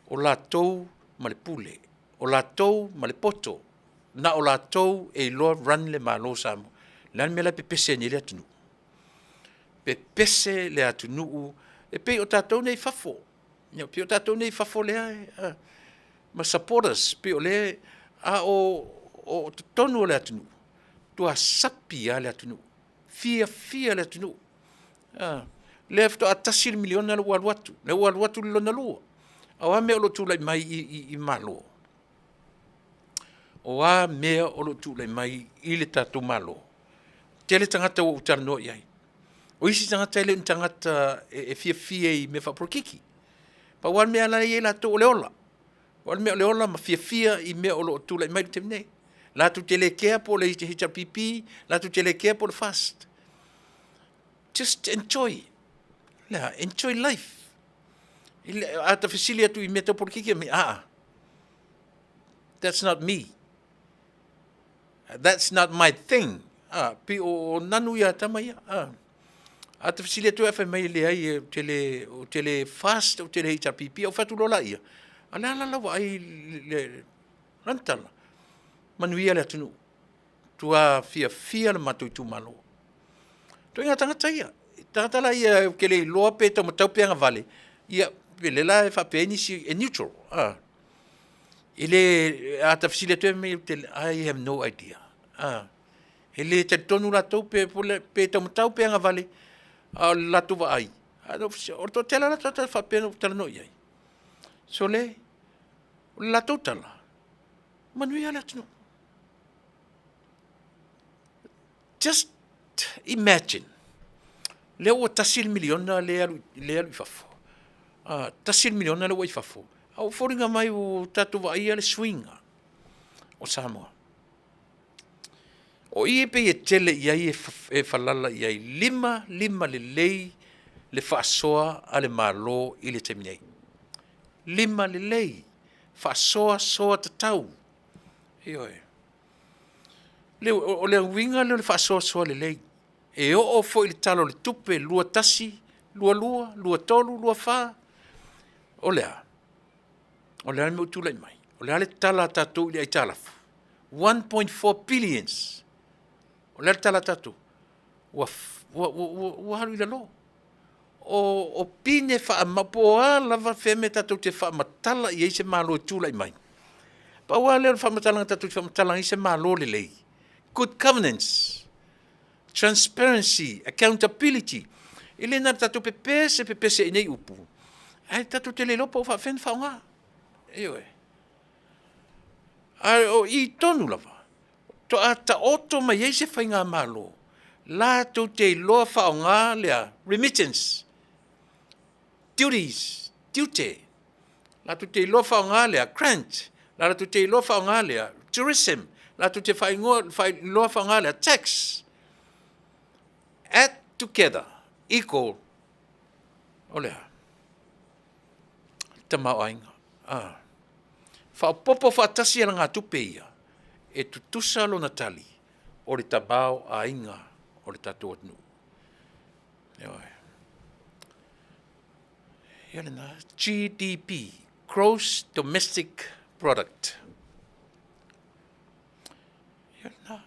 [SPEAKER 2] O latou ma le pule, o latou ma le poto, na o latou e iloa run le Malo o Samoa. O le a le mea la e pepese ai nei le atunuu? Pepese le atunuu e pei o tatou nei i fafo, e pei o tatou nei i fafo lea ma supporters, pei o lea, a o totonu o le atunuu, matua sapi lava le atunuu, fiafia le atunuu. A, lea faatoa $1 miliona lea ua alu atu, lea ua alu atu le lona lua. A o a mea o lo o tulai mai i Malo? O a mea o lo o tulai mai i le tatou Malo? Tele tagata ua ou talanoa i ai. O isi tagata e le o ni tagata e fiafia i mea faapolokiki. Pau lava le mea la e i ai latou o le ola. Pau lava le mea o le ola ma fiafia i mea o lo o tulai mai i le taimi nei. Latou te le kea po o le HRPP, latou te le kea po o le FAST. Just enjoy. Enjoy life. A ta fesili atu i mea tau polokiki, a, a, that's not me. That's not my thing. A, pei o nanu ia a tama ia. A, a ta fesili atu ai fai mai e leai, ou te le, ou te le FAST, ou te le HRPP, ou fai atu loa laia, a o le a la lau vaai i le, lana tala, manuia le atunuu. Matua fiafia le matou itumalo. Ituaiga tagata ia, tagata la ia ou te le iloa pe taumatau pe agavale, ia o lea la e faapea ai nisi e neutral, a. E le, a ta fesili atu ai, fai mai, I have no idea, a. E le talitonu latou pe taumatau pe agavale, a o le latou vaai, o le toatele lava tagata faapea na ou talanoa i ai, sole, o le latou tala, manuia le atunuu. Just imagine, lea ua $1 miliona lea e alu i fafo, $1 miliona lea ua i fafo, a ua foliga mai ua tatou vaaia le suiga o Samoa. O i e pei e tele i ai e falala i ai, lima lelei le faasoa a le Malo i le taimi nei. Lima lelei, faasoa soa tatau. Ioe. O le uiga lea o le faasoasoa lelei. E oo foi i le Tala o le Tupe 21, 22, 23, 24, o le a? O le a le mea ua tulai mai? O le a le tala a tatou i le aitalafu? 1.4 billions. O le a le tala a tatou? Ua, ua, ua, ua alu i lalo. O pine faamau, po o a lava fea mea tatou te faamatala i ai se Malo e tulai mai. Pau lava lea o le faamatalaga tatou te faamatala ai se Malo lelei, good governance, transparency, accountability. E le na o le tatou pepese pepese i nei upu, ae tatou te le iloa po o faapefea ona faaaoga. Ioe. A o i tonu lava, faatoa taoto mai ai se faigamalo latou te iloa faaaoga le a? Remittance, duties, tiute, latou te iloa faaaoga le a? Grant, latou te iloa faaaoga le a? Tourism, latou te iloa faaaoga le a? Tax. Add together, equal, o le a? Tamaoaiga. Ah. Faaopoopo faatasi alagatupe ia, e tutusa lona tali o le tamaoaiga o le tatou atunuu. Ioe. Ia lena, GDP, Gross Domestic Product. Ia lena.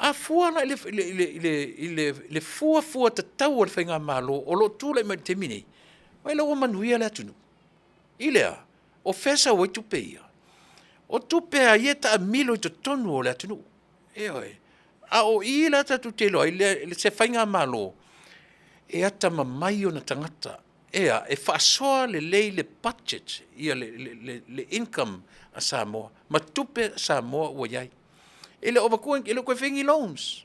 [SPEAKER 2] A fua la i le fuafua tatau a le faigamalo o lo o tulai mai i le taimi nei, vaai la ua manuia le atunuu. I le a? O fea e sau ai tupe ia? O tupe lava ia e taamilo i totonu o le atunuu. Ioe. A o i la tatou te iloa ai se faigamalo. E atamamai ona tagata, e a, e faasoa lelei le budget, ia le, le, le, le income a Samoa, ma tupe a Samoa ua i ai. E le o avatua, e le o toe faia ni loans.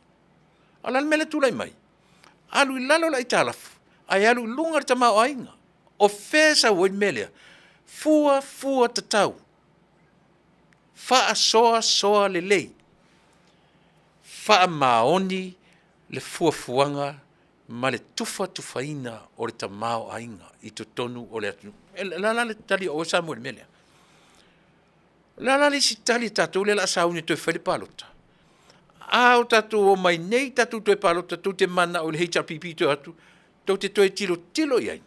[SPEAKER 2] A o le a le mea lea e tulai mai? Alu i lalo le aitalafu, ae alu i luga le tamaoaiga. O fea e sau ai le mea lea? Fuafua tatau, faasoasoa lelei, faamaoni le fuafuaga ma le tufatufaina o le tamaoaiga i totonu o le atunuu. O le a la le tali a oe Samoa i le mea lea? O le a la le isi tali a tatou lea o le a sauni e toe fai le palota? A o tatou omai nei tatou toe palota tou te mananao i le HRPP e toe o atu, tou te toe tilotilo i ai?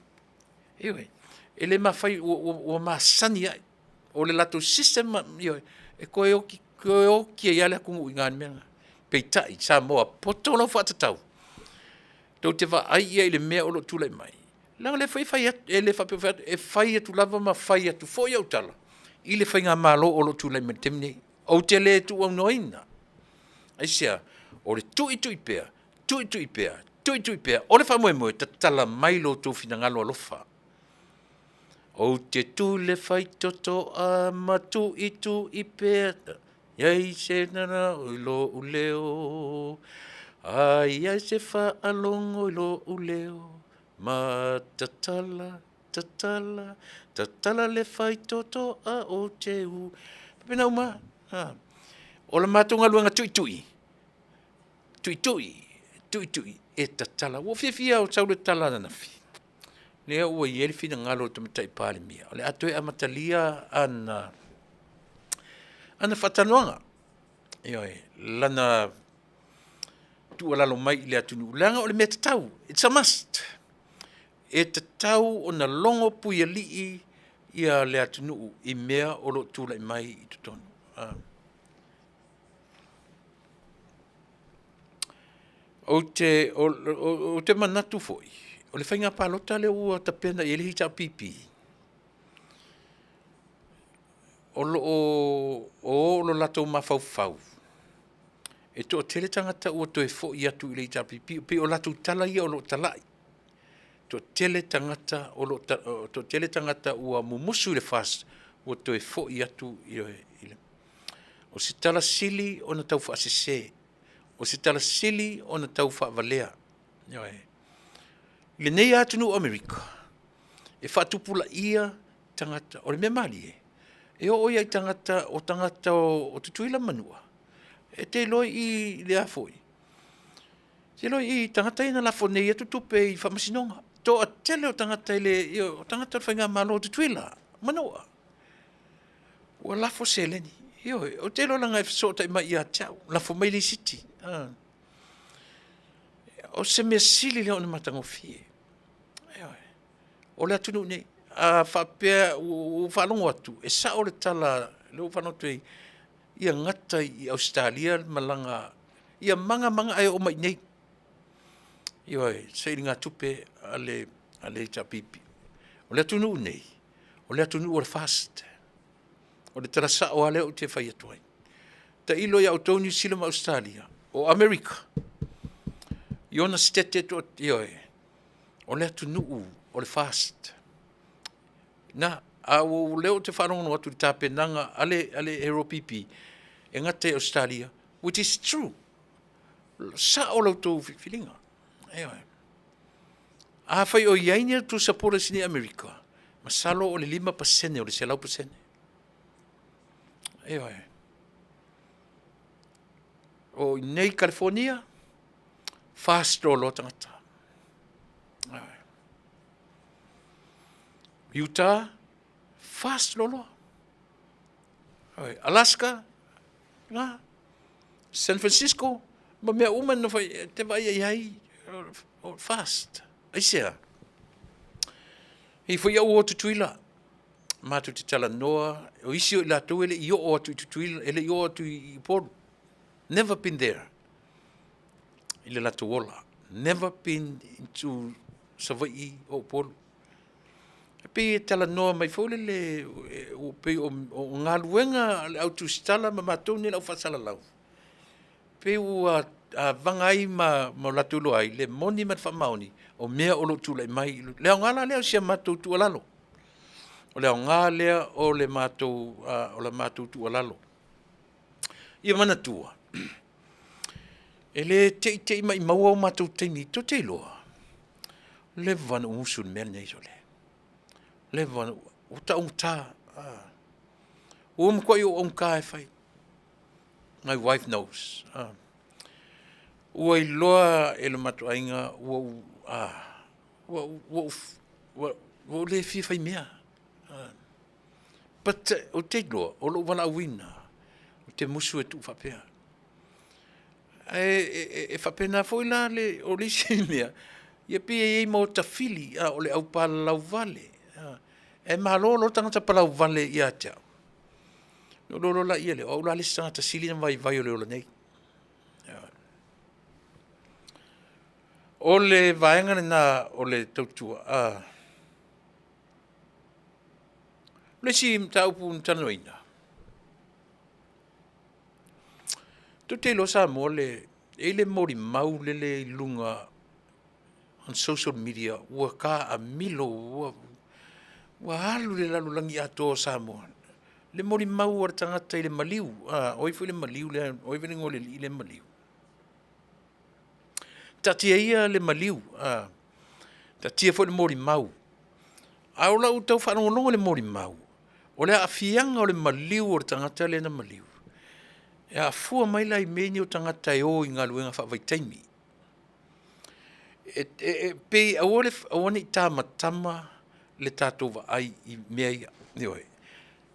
[SPEAKER 2] Ioe, e le mafai, ua masani ai. O le latou system, ioe, e toe oti ai lava le atunuu i na i le mea lena. Peitai Samoa, poto lau faatatau, tou te vaai i ai i le mea o lo o tulai mai, leaga o lea foi e fai atu, e le faapea ua fai atu, e fai atu lava ma fai atu foi au tala i le faigamalo o lo o tulai mai i le taimi lenei. Ou te le tuuaunoaina. Aisea? O le tuitui pea, tuitui pea, tuitui pea. O le faamoemoe, tatala mai lo outou finagalo alofa. Ou te tu i le faitotoa ma tuitui pea, i ai se i lou leo, A i ai se faalogo i lou leo, ma tatala, tatala, tatala le faitotoa ou te u. E faapena uma lava. O le matou galuega tuitui, tuitui, tuitui e tatala. Ua ou fiafia lava ua sau le tala ananafi, lea ua i ai le finagalo o le Tamaitai Palemia o le a toe amatalia ana faatalanoaga, ioe, lana tuualalo mai i le atunuu, leaga o le mea tatau, it's a must. E tatau ona logo puialii le atunuu i mea o lo o tulai mai i totonu. Ou te manatu foi, o le faiga palota lea ua tapena i ai le HRPP, o lo o o lo latou mafaufau e toatele tagata ua toe foi atu i le HRPP, e pei o latou tala ia o lo o talai, toatele tagata o lo o toatele tagata ua mumusu i le FAST ua toe foi atu i le... O se tala sili ona taufaasese, o se tala sili ona taufaavalea. Ioe. I lenei atunuu o Amerika, e faatupulaia tagata, o le mea malie, e oo ia i tagata o tagata o Tutuila ma Manua, e te iloa i le a foi, e te iloa i tagata ia na lafo nei atu tupe i faamasinoga. Toatele o tagata e le, o tagata o le faigamalo a Tutuila ma Manua, ua lafo seleni. Ioe, ou te iloa leaga e fesootai mai ia te au, lafo mai lisiti. O se mea sili lea ona matagofie, ioe. O le atunuu nei, a faapea ua ou faalogo atu, e sao le tala lea ua ou faalogo atu ai, ia gata i Ausetalia le malaga, ia maga maga ae oo mai i inei. Ioe, sailiga tupe a le HRPP. O le atunuu lenei, o le atunuu o le FAST. O le tala sao lava lea ou te fai atu ai. Tailo ia outou Niu Sila ma Ausetalia, o Amerika, i ona setete, ioe, o le atunuu o le FAST. Na, a o lea ou te faalogologo atu i le tapenaga a le HRPP, e gata i Ausetalia, which is true. Sao la outou filifiliga. Ioe. Afai o i ai ni a outou supporters i Amerika, masalo o le 5% o le 100%. Ioe. O i inei i Kalifonia, FAST loaloa tagata. Ioe. Utah, FAST loaloa. Ioe. Alaska, na. San Francisco, ma mea uma e nofo ai, e te vaai i ai, o le FAST. Aisea? E i ai foi au uo Tutuila, matou te talanoa, o isi o i latou e le i oo atu i Tutuila, e le i oo atu i Upolu. Never been there i le latou ola. Never been to Savaii o Upolu. E pei e talanoa mai foi lele, e pei o galuega a le au tusitala ma matou nei o le au faasalalau, pei ua avaga ai ma ma o latou iloa ai le moni ma le faamaoni o mea o lo o tulai mai. Le aoga la lea o si a matou tuualalo. O le aoga lea o le matou o la matou tuualalo. Ia manatua, e le teitei maumau o matou taimi, tou te iloa, leva ona ou musu i le mea lenei sole. Leva ona ua taugata. Ua matuai ou augata e fai. My wife knows. Ua iloa e lo matou aiga ua ou ua ou le fia faimea. But ou te iloa, o lou valaauina, ou te musu e tuu faapea. Ae e faapena foi la le, o le isi mea, ia pei e i ai ma ota fili, o le aupalalauvale, ae malo loa le tagata palauvale ia te au, ona ou iloa loa lea, o au la le isi tagata e sili ona vaivai o le ola nei. O le vaega lena o le tautua. O le isi mataupu na talanoaina, tou te iloa Samoa e i ai le molimau lele i luga o social media ua taamilo ua alu i le lalolagi atoa o Samoa, le molimau a le tagata i le maliu. O ai foi le maliu lea? O ai foi le igoa o le alii lea e maliu? Taatia ia le maliu, taatia foi le molimau, a o lau tau faalogologo i le molimau, o le aafiaga o le maliu o le tagata lea na maliu, e afua mai la i mea nei o tagata e o i galuega faavaitaimi. E pei aua ne i tamatama le tatou vaai i mea ia. Ioe.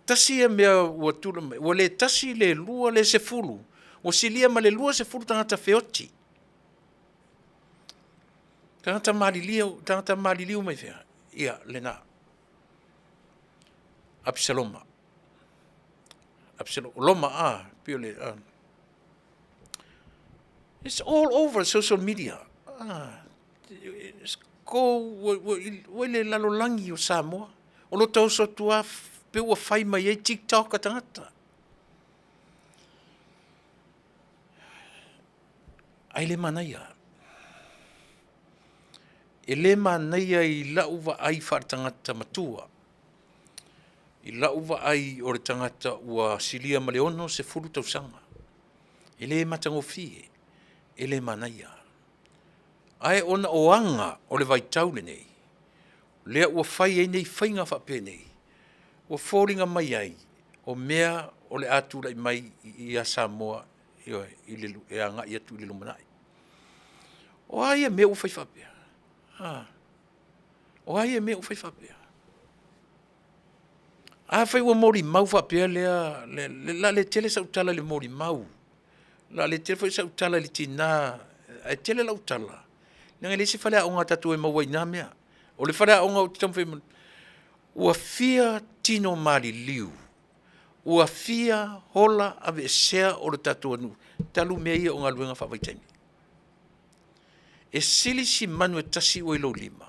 [SPEAKER 2] Tasi ia mea ua tulai mai, ua le tasi, le lua, le 10, ua silia ma le 20 tagata feoti, tagata maliliu, tagata maliliu mai fea? Ia, lena. Apisaloma. Roma, pei o le It's all over social media. Ua i le lalolagi o Samoa. O lo o tau oso atu lava pei ua fai mai ai TikTok a tagata. Ae le manaia. E le manaia i lau vaai faale-tagata matua, i lau vaai o le tagata ua silia ma le 60 tausaga, e le matagofie, e le manaia. Ae ona o aga o le vaitau lenei, lea ua fai ai nei faiga faapenei, ua foliga mai ai o mea o le a tulai mai ia Samoa, ioe, e agai atu i le lumanai. O a ia mea ua fai faapea? A? O a ia mea ua fai faapea? Afai ua molimau faapea lea, o le a le tele sau tala i le molimau, o le a le tele foi sau tala i le tina, ae tele lau tala, leaga e leai se faleaoga a tatou e maua ai i na mea. O le faleaoga ou te taumafai e… ua fia tino maliliu, ua fia ola aveesea o le tatou atunuu talu mea ia o galuega faavaitaimi. E sili si manu e tasi ua i lou lima,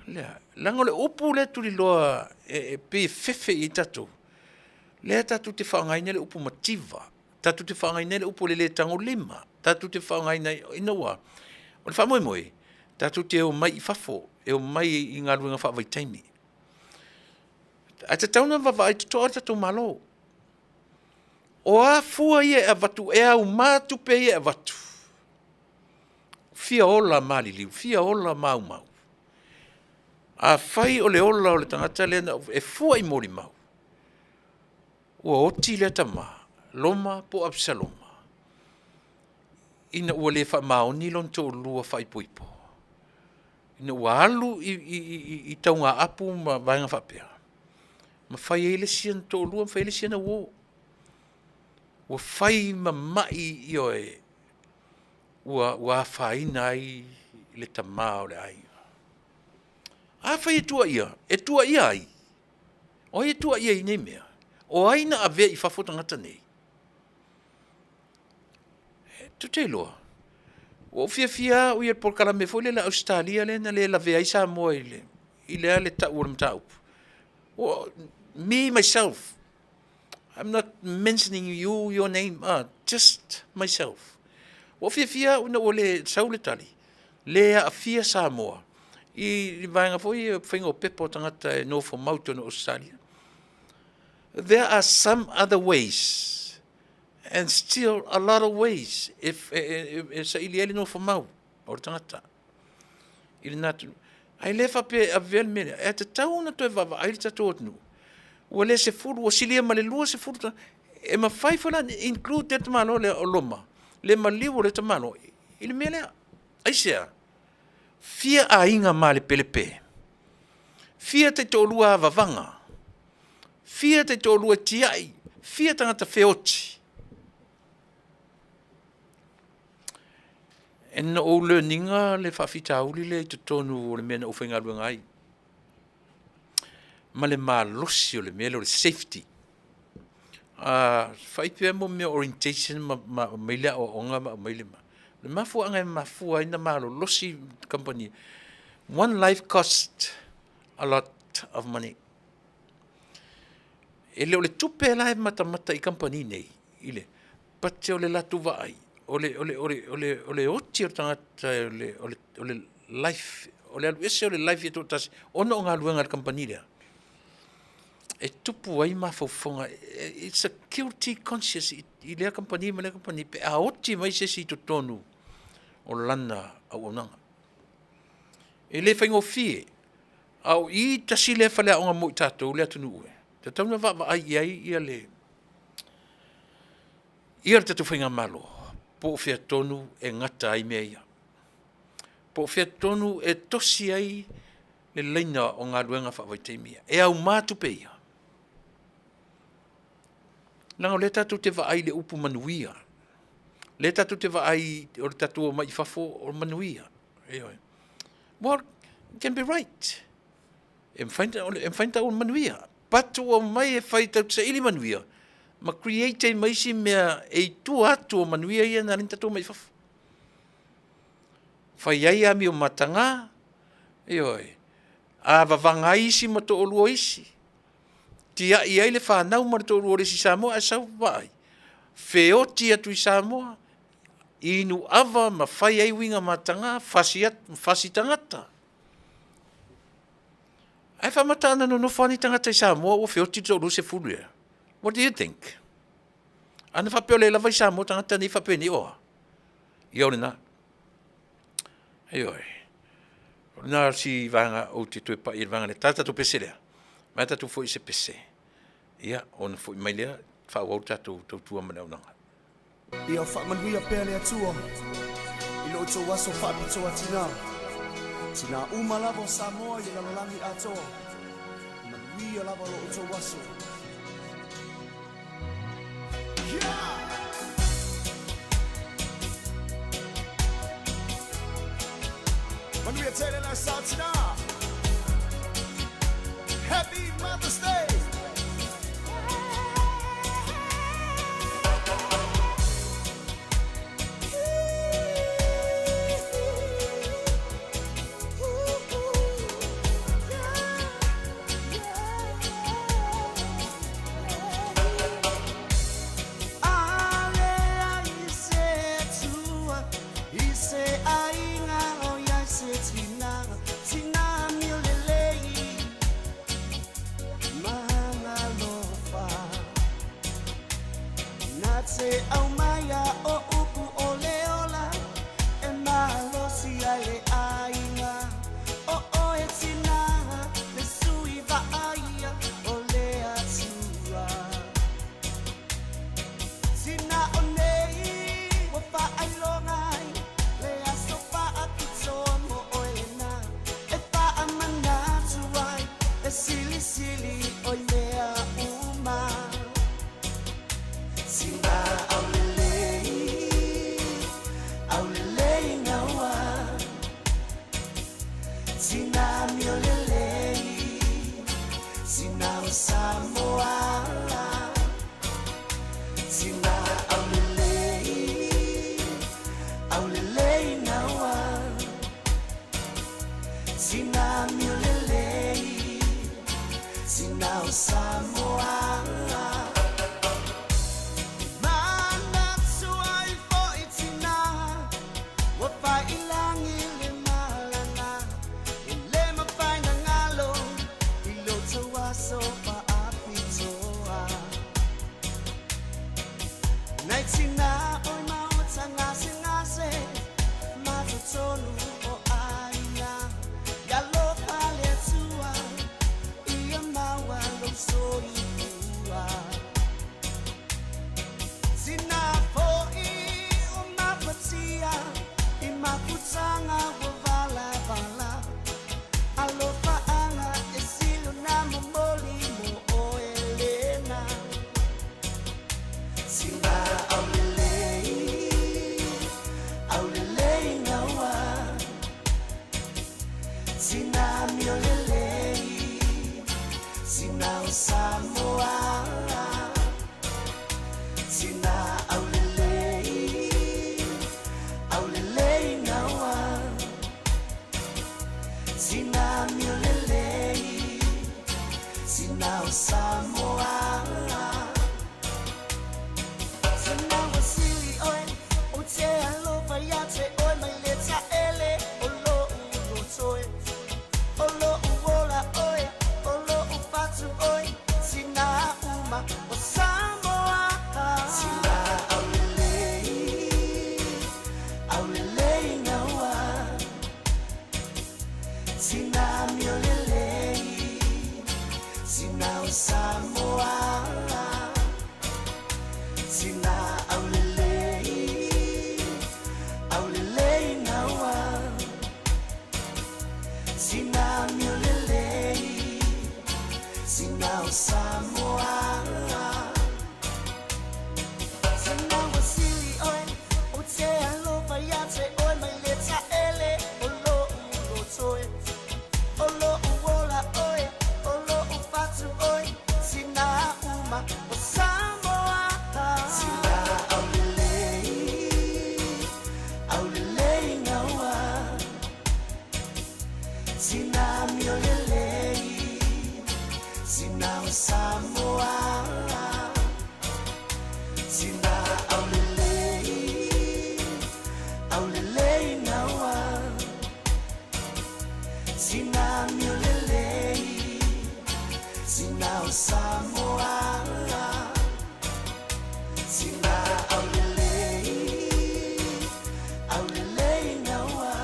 [SPEAKER 2] leaga o le upu lea e tuliloa e pei e fefe i ai tatou, lea tatou te faaaogaina le upu mativa, tatou te faaaogaina le upu o le le tagolima, tatou te faaaogaina ina ua… O le faamoemoe, tatou te omai i fafo, e omai i galuega faavaitaimi. Ae tatau ona vaavaai totoa le tatou Malo. O a fua ia e avatu, e auma tupe ia e avatu? Fia ola maliliu, fia ola maumau? Afai o le ola o le tagata lea e fua i molimau, ua oti lea tama, Roma po o Apisaloma, ina ua le faamaoni lona toalua faaipoipo, ina ua alu i taugaapu ma vaega faapea, ma fai ai le isi ana toalua ma fai ai le isi ana uo. Ua fai ma mai, ioe, ua afaina ai le tama o le aiga. Afai e tuuaia, e tuuaia ai? O ai e tuuaia i nei mea? O ai na avea i fafo tagata nei? Tou te iloa, ua ou fiafia lava au ia i le polokalame foi lea a Ausetalia lea na le lavea ai Samoa i le a le tau o le mataupu. Me myself, I'm not mentioning you, your name, just myself. Ua fiafia au ina ua le sau le tali, le aafia Samoa i vaega foi ia faiga o pepa o tagata e nofo mau i totonu o Ausetalia. There are some other ways and still a lot of ways e saili ai le nofo mau o le tagata i lena atunuu. Ae le faapea e avea le mea lea, e tatau ona toe vaavaai le tatou atunuu, ua le 10, ua silia ma le 20 e mafai foi la ona include le tamaloa lea o Roma, le maliu o lea tamaloa i le mea lea. Aisea? Fia aiga malepelepe, fia taitoalua avavaga, fia taitoalua tiai, fia tagata feoti. Na ou learn ina le faafitauli lea i totonu o le mea na ou faigaluega ai, ma le malosi o le mea lea o le safety. Fai pea mea o orientation ma aumai le aoaoga ma aumai le… O le mafuaaga e mafua ai ona malolosi kamupani, one life cost a lot of money. E le o le tupe la e matamata i kamupani nei, but o le latou vaai, o le oti o le tagata, o le life, o le alu ese o le life ia toatasi ona o galuega a le kamupani lea, e tupu ai mafaufauga, it's a guilty conscious i lea kamupani ma lea kamupani pe a oti mai se isi i totonu o lana auaunaga. E le faigofie, a o i tasi lea faleaoga mo i tatou le atunuu e tatau ona vaavaai i ai le tatou faigamalo, po o fea tonu e gata ai mea ia, po o fea tonu e tosi ai le laina o galuega faavaitaimi ia. E auma tupe ia? Leaga o lea tatou te vaai i le upu manuia, lea tatou te vaai o le tatou omai i fafo o manuia. Ioe. Well, it can be right. E mafai ona tau o le manuia, but ua omai e fai tatou te saili manuia ma create ai ma isi mea e i tua atu o manuia ia na ala ai ona tatou omai i fafo. Fai ai amio mataga, ioe, avavaga ai isi ma toalua o isi, tiai ai le fanau ma le toalua o le isi Samoa ae sau vaai, feoti atu i Samoa, inu ava ma fai ai uiga mataga, fasi tagata. Ae faamata ana nonofo lava ni tagata i Samoa ua feoti le toalua 10 ia? What do you think? Ana faapea o lea lava e i Samoa tagata nei faapenei o a? Ia o lena. Ioe. O lena si vaega ou te toe pai i le vaega lea. Tala tatou pese lea. Mai tatou foi i se pese. Ia, ona foi mai lea, faaauau le tatou tautua ma le auaunaga.
[SPEAKER 3] Ia faamanuia pea le Atua i lo outou aso faapitoa tina, tina uma lava o Samoa i le lalolagi atoa. Manuia lava lo outou aso. Yeah! Manuia tele la sa tina. Happy Mother's Day! Sina amio lelei, sina o Samoa. Sina aulelei, aulelei naua. Sina amio lelei, sina o Samoa. Sina ua sili oe, ou te alofa ia te oe mai le taele o lo'u loto e. O lo'u ola oe, o lo'u fatu oe, tinā uma o Samoa. Tinā aulelei, aulelei naua. Tinā amio lelei, tinā o Samoa. Tinā aulelei, aulelei naua. Tinā amio lelei, tinā o Samoa. Tinā ua sili oe, ou te alofa ia te oe mai le taele o lo'u loto e. O lo'u ola oe, o lo'u fatu oe, tinā uma o Samoa. Tinā aulelei, aulelei naua. Tinā amio lelei, tinā o Samoa. Tinā aulelei, aulelei naua. Tinā amio lelei, tinā o Samoa. Tinā aulelei, aulelei naua.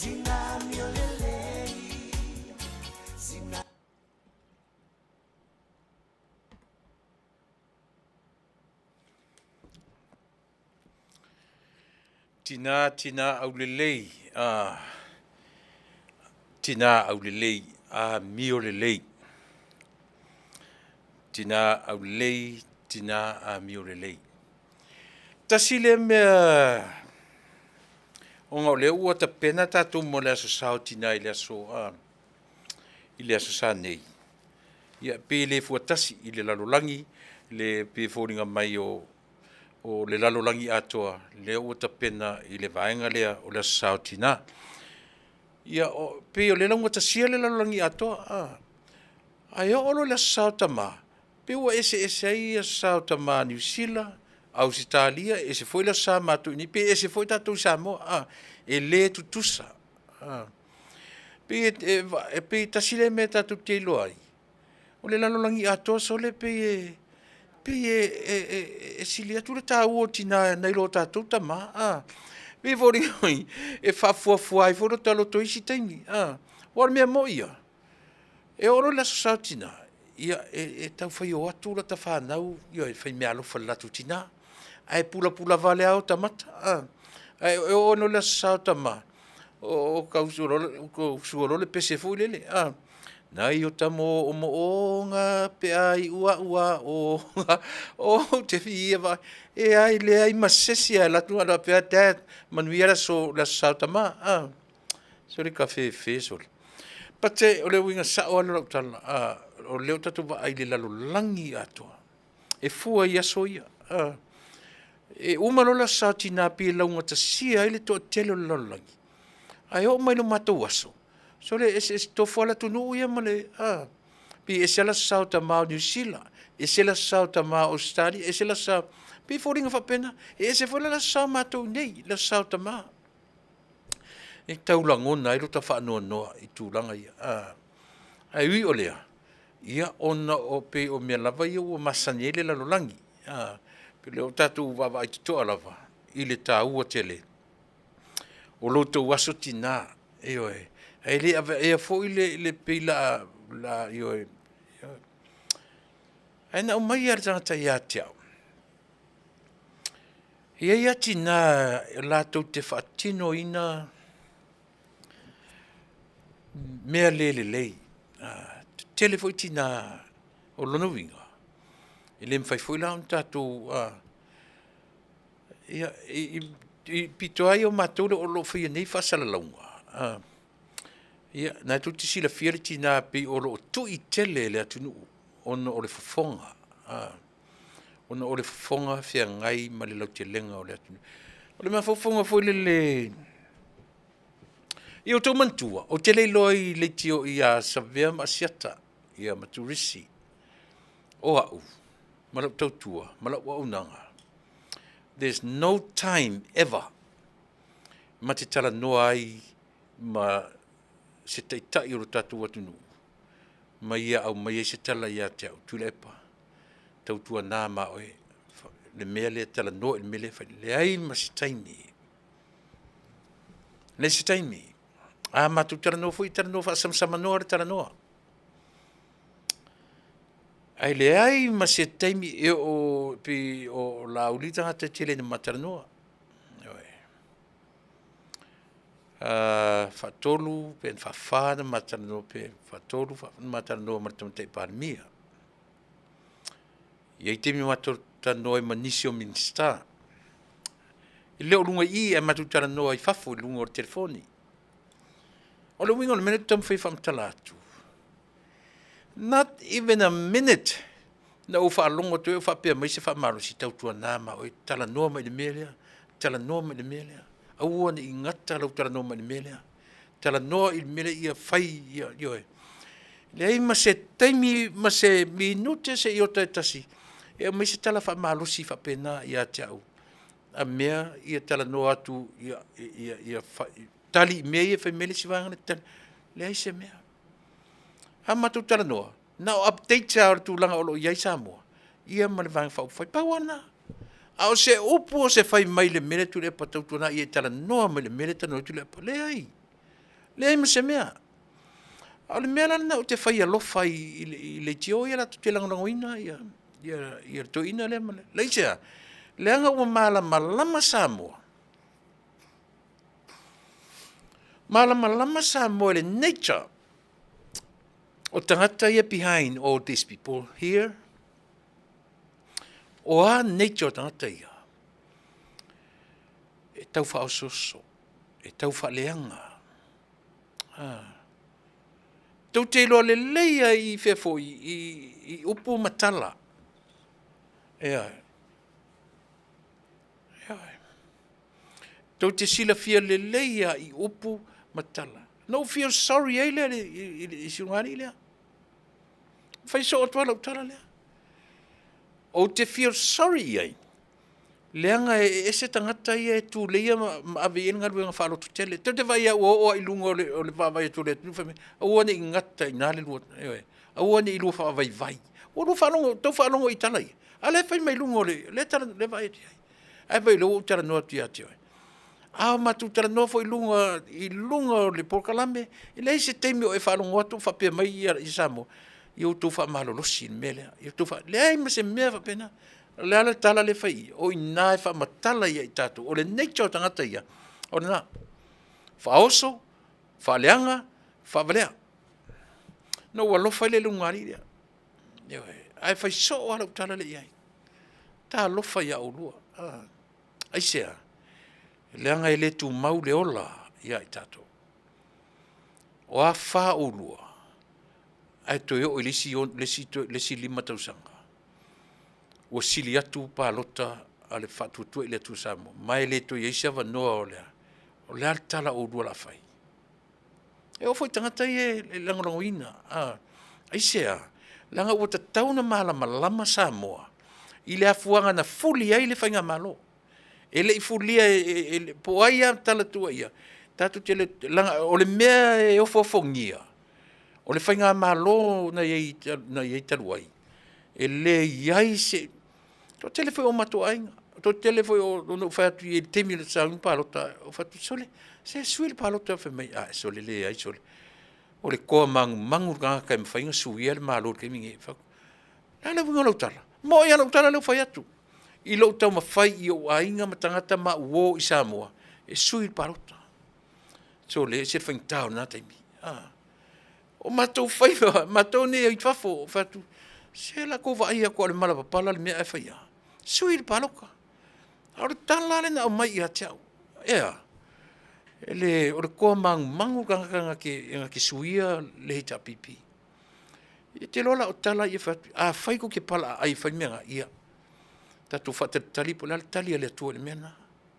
[SPEAKER 3] Tinā amio lelei, tinā.
[SPEAKER 2] Tinā, tinā aulelei, a, tinā aulelei, amio lelei. Tinā aulelei, tinā amio lelei. Tasi lea mea, ona o lea ua tapena tatou mo le Aso Sa o Tinā i le aso, a, i le Aso Sa nei. Ia, pe le fuatasi i le lalolagi, le pe foliga mai o, o le lalolagi atoa, lea ua tapena i le vaega lea o le Aso Sa o Tinā. Ia, o, pei o le laugatasia le lalolagi atoa, a. Ae oo loa i le Aso Sa o Tamā, pei ua eseese ai Aso Sa o Tamā Niu Sila, Ausetalia, ese foi le Aso Sa matou i inei, pe ese foi tatou i Samoa, a. E le tutusa, a. Pei e, e, e pei tasi lea mea tatou te iloa ai, o le lalolagi atoa sole pei e, pei e, e, e, e sili atu le taua o tinā nai lo tatou tamā, a. Pei foliga mai, e faafuafua ai foi lo ta loto i isi taimi, a. Aua o le mea moi ia, e oo loa i le Aso Sa o Tinā, ia e, e taufai o atu lata fanau, ioe, e fai meaalofa i le latou tinā, ae pulapula vale lava ota mata, a. Ae e oo loa i le Aso Sa o Tamā, o tau sua loa le pese foi lele, a. Nai o ta moomooga pe a iuauaoga ou te fia vaai. E ai leai ma se isi e alu atu na ona faapea, Dad, manuia le aso, le Aso Sa o Tamā, a. Sole kafefe sole. But o le uiga sao lava lea o lau tala, a, o lea ua tatou vaai i le lalolagi atoa, e fua i aso ia. A, e uma loa le Aso Sa o Tinā pei e laugatasia ai le toatele o le lalolagi, ae oo mai i lo matou aso, sole e eseese tofu lava le atunuu ia ma le, a, pei e ese lava le Aso Sa o Tamā o Niu Sila, ese le Aso Sa o Tamā o Ausetalia, ese le Aso Sa, pei e foliga faapena, e ese foi la le Aso Sa o matou i inei, le Aso Sa o Tamā. E tau lagona ai lo ta faanoanoa i tulaga ia. A, ae ui o lea, ia ona o pei o mea lava ia ua masani ai le lalolagi. A, pei o lea ua tatou vaavaai totoa lava i le taua tele o lo outou aso tinā, ioe. Ae le aveaea foi le, le pei o le a, le a, ioe. Ae na aumai lava e le tagata ia te au, e i ai lava tina latou te faatinoina mea le lelei, tetele foi tina, o lona uiga, e le mafai foi la ona tatou ia, i pito lava ia o matou o lo o faia nei faasalalauga. Ia, na e tou te silafia le tina pei o lo o tui tele e le atunuu ona o le fofoga, ona o le fofoga feagai ma le lautelega o le atunuu. O le mafaufauga foi lele, ia outou manatua, ou te le iloa i leitio ia Savea ma Asiata ia ma Turisi. O au, ma lau tautua, ma lau auaunaga, there's no time ever ma te talanoa ai ma se Taitai o le tatou atunuu ma ia aumaia ai se tala ia te au, Tuilaepa, tautuana ma oe le mea lea, talanoa i le mea lea e fai. Leai ma se taimi, leai se taimi. A matou talanoa foi e talanoa faasamasamanoa le talanoa. Ae leai ma se taimi e oo pei o Laauli le tagata e tele ina ma talanoa, ioe. Faatolu pe na faafa ona ma talanoa pe faatolu ona ma talanoa ma le Tamaitai Palemia. E i ai taimi na matou talanoa ai ma nisi o Minisita, e le o luga i i ae matou talanoa i fafo i luga o le telefoni. O le uiga o le mea lea ou te taumafai e faamatala atu, not even a minute na ou faalogo atu ai o faapea mai se faamalosi, tautuana ma oe talanoa mai i le mea lea, talanoa mai i le mea lea, aua ne i gata lou talanoa mai i le mea lea, talanoa i le mea lea ia fai ia, ioe. Leai ma se taimi ma se minute seia ota e tasi e aumai se tala faamalosi faapena ia te au, a mea ia talanoa atu ia tali i mea ia e fai mai ai le isi vaega lea, leai se mea. A matou talanoa, na o updates lava o le tulaga o lo o i ai Samoa ia ma le Vaega Faaupufai, pau lava lena. A o se upu o se fai mai i le mea lea Tuilaepa tautuana ia e talanoa mai i le mea lea e talanoa ai Tuilaepa, leai, leai ma se mea. A o le mea la lena ou te fai alofa ai i leitio ia latou te lagolagoina le toeaina lea. Aisea? Leaga ua malamalama Samoa, malamalama Samoa i le nature o tagata ia behind all these people here. O a nature o tagata ia? E tau faaosooso, e tau faaleaga. Tou te iloa lelei lava i fea foi, i upu ma tala. Ioe, ioe. Tou te silafia lelei lava i upu ma tala. Na ou feel sorry ai lea i le si ulugalii lea. Fai soo atu lava lau tala lea. Ou te feel sorry i ai, leaga e ese tagata ia e tuleia ma ave i ai le galuega faalototele. Tou te vaai lava ua oo lava i luga o le vaavaai atu a le atunuu fai mai, aua ne i gata i ina le lua, ioe, aua ne i lua faavaivai. Ua lua faalogo, tou faalogo i tala ia? A o lea e fai mai luga o le, lea e vaai atu i ai. Ae vaai o lea ua ou talanoa atu ia te oe. A matou talanoa foi i luga o le polokalame, e leai se taimi o e faalogo atu o faapea mai Samoa, ia outou faamalolosi i le mea lea, ia outou faa…. Leai ma se mea faapena. O le a le tala lea e fai i i? O i ina e faamatala ai ia i tatou, o le nature o tagata ia, o lena. Faaoso, faaleaga, faavalea. Ona ou alofa ai lea i le ulugalii lea, ioe, ae fai soo lava lau tala lea i ai. Talofa ia oulua. Aisea? Leaga e le tumau le ola ia i tatou. O a fa oulua ae toe oo i le isi 5 tausaga, ua sili atu palota a le Faatuatua i le Atua Samoa, ma e le toe i ai se avanoa o le a? O le a le tala a oulua o le a fai? E oo foi i tagata ia e lagolagoina, aisea? Leaga ua tatau ona malamalama Samoa i le afuaga na fuli ai le faigamalo. E le i fulia po o ai lava tala tuuaia, tatou te le, leaga o le mea e ofoofogia, o le faigamalo na i ai talu ai, e leai se… Toatele foi o matou aiga, toatele foi, na ou fai atu i ai i le taimi na sauni ai le palota, ou fai atu, sole, se sui le palota. Fai mai, a sole, leai sole, o le toa manumanu le tagata e mafai ona suia le Malo i le taimi lenei. Ou fai atu, o le a le uiga o lau tala? E moni lava lau tala lea ua fai atu i lou taumafai i ou aiga ma tagata ma au uo i Samoa e sui le palota. Sole, e ese le faigata o lena taimi. O matou faiva, matou nei i fafo, ou fai atu, se o le a tou vaai atu lava o le malapapala le mea ae fai a? Sui le palota. A o le tala lava lea na aumai ia te au, e a? E le, o le toa magumagu le tagata na te, na te suia le HRPP. Ia te iloa la o tala ia e fai atu, afai tou te palaaai e fai le mea lena, ia tatou faatalitali po o le a le tali a le Atua i le mea lena.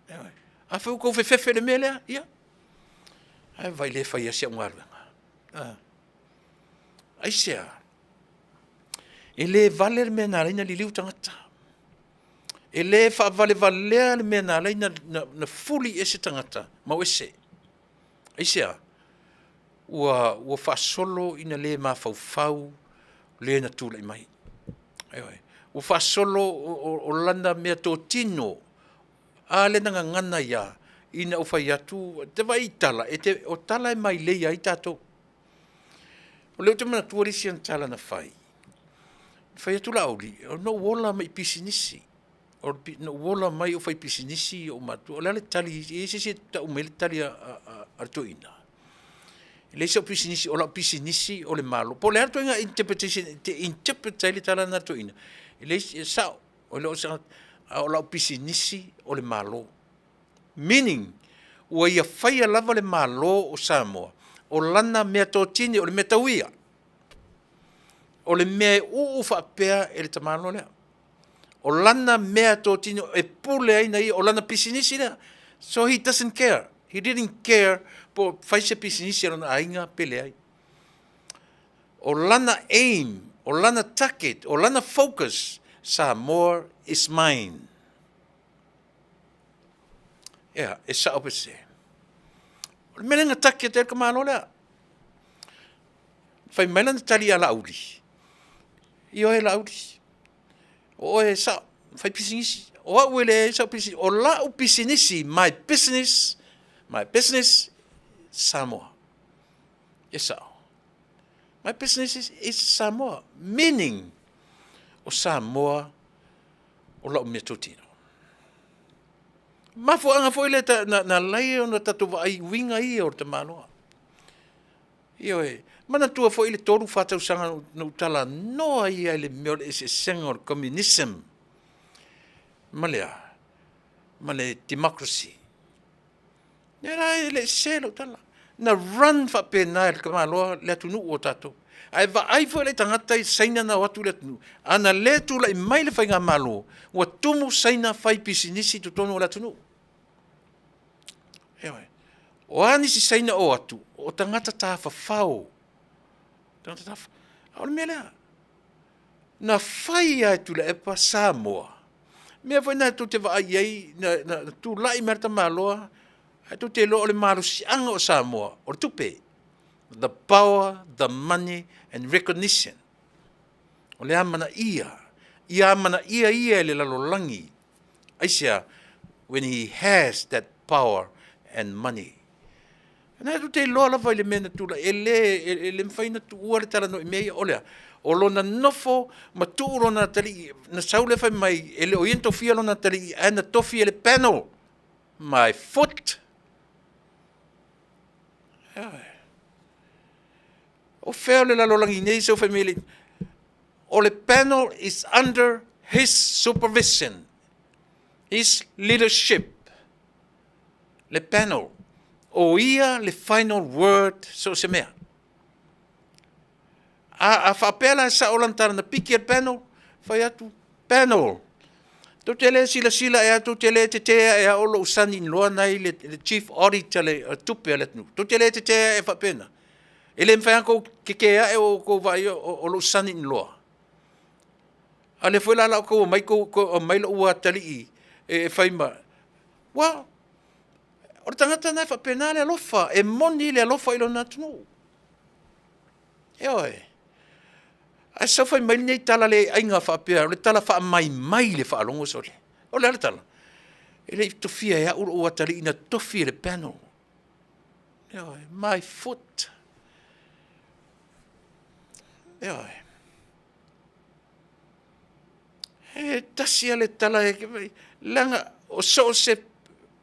[SPEAKER 2] Ioe. Afai ua outou fefefe i le mea lea, ia, ae vaai o lea e fai lava si au galuega. A. Aisea? E le vale le mea na ala ai ona liliu tagata. E le faavalevalea le mea na ala ai ona fuli ese tagata ma o ese. Aisea? Ua, ua faasolo ina le mafaufau le na tulai mai. Ioe. Ua faasolo o lana meatotino, a lea na gagana ai lava, ina ua fai atu, e te vaai i tala, e te, o tala e mailei ai tatou. O lea ou te manatua le isi ana tala na fai, fai atu Laauli, na ou ola mai i pisinisi, na ou ola mai o faipisinisi ou matua. O le a le tali, e i ai se isi e tau mai le tali a le toeaina? E leai sau pisinisi, o lau pisinisi o le Malo. Po o le a le ituaiga interpretation e te interpret ai le tala lena a le toeaina, e leai, e sao, e le o se a o lau pisinisi o le Malo. Meaning, ua ia faia lava le Malo o Samoa o lana meatotino, o le mea tau ia, o le mea e uu faapea e le tamaloa lea. O lana meatotino e pule ai na ia, o lana pisinisi lea. So he doesn't care, he didn't care po o fai se pisinisi a lona aiga pe leai. O lana aim, o lana target, o lana focus, Samoa is mine. Ea, e sao pe sese? O le mea lea na target ai le tamaloa lea. Fai mai lana tali ia Laauli, ioe Laauli, o oe e sao, fai pisinisi. O au e leai sau pisinisi, o lau pisinisi, my business, my business, Samoa. E sao. My business is, is Samoa, meaning, o Samoa o lau mea totino. Mafuaaga foi lea na, na alai ona tatou vaai i uiga ia o le tamaloa. Ioe. Manatua foi le 3, 4 tausaga na ou talanoa ai lava i le mea o le eseesega o le communism ma le a? Ma le democracy. Lea la e le i sese lau tala. Na run faapena e le tamaloa le atunuu o tatou. Ae vaai foi le tagata i Saina na o atu i le atunuu, ana le tulai mai le faigamalo, ua tumu Saina fai pisinisi i totonu o le atunuu. Ioe. O a nisi Saina o atu, o tagata tafafao. Tagata tafafao. A o le mea lea, na fai lava e Tuilaepa Samoa. Mea foi na tou te vaai i ai, na, na, na tulai mai le tamaloa, ae tou te iloa o le malosiaga o Samoa, o le tupe. The power, the money and recognition. O le amanaia, ia amanaia ia e le lalolagi. Aisea? When he has that power and money. Na tou te iloa lava i le mea na tulai, e le, e, e le mafai ona tuua le talanoa i mea ia, o le a? O lona nofo ma tuu lona atalii, na sau lea fai mai, e le o ia na tofia lona atalii, ae na tofi e le panel. My foot. O fea o le lalolagi nei sau fai mai le, o le panel is under his supervision, his leadership. Le panel, o ia le final word so o se mea. A, a faapea la e sao lana tala na piki e le panel, fai atu, panel, tou te le silasila ea, tou te le tetea ea o lou son-in-law na i le, le chief auditor le tupe a le atunuu. Tou te le tetea ea faapena. E le mafai lava ona tou tetē ae o tou vaai o, o lou son-in-law. A lea foi la la outou omai tou, tou aumai lou atalii e, e fai ma, well, o le tagata lena e faapena le alofa, e moni le alofa i lona atunuu. Ioe. Ae sau fai mai lenei tala le aiga faapea, o le tala faamaimai i le faalogo sole. O le a le tala? E le i tofia e au lou atalii na tofi e le panel. Ioe, my foot. Ioe. E tasi lava le tala e leaga o so o se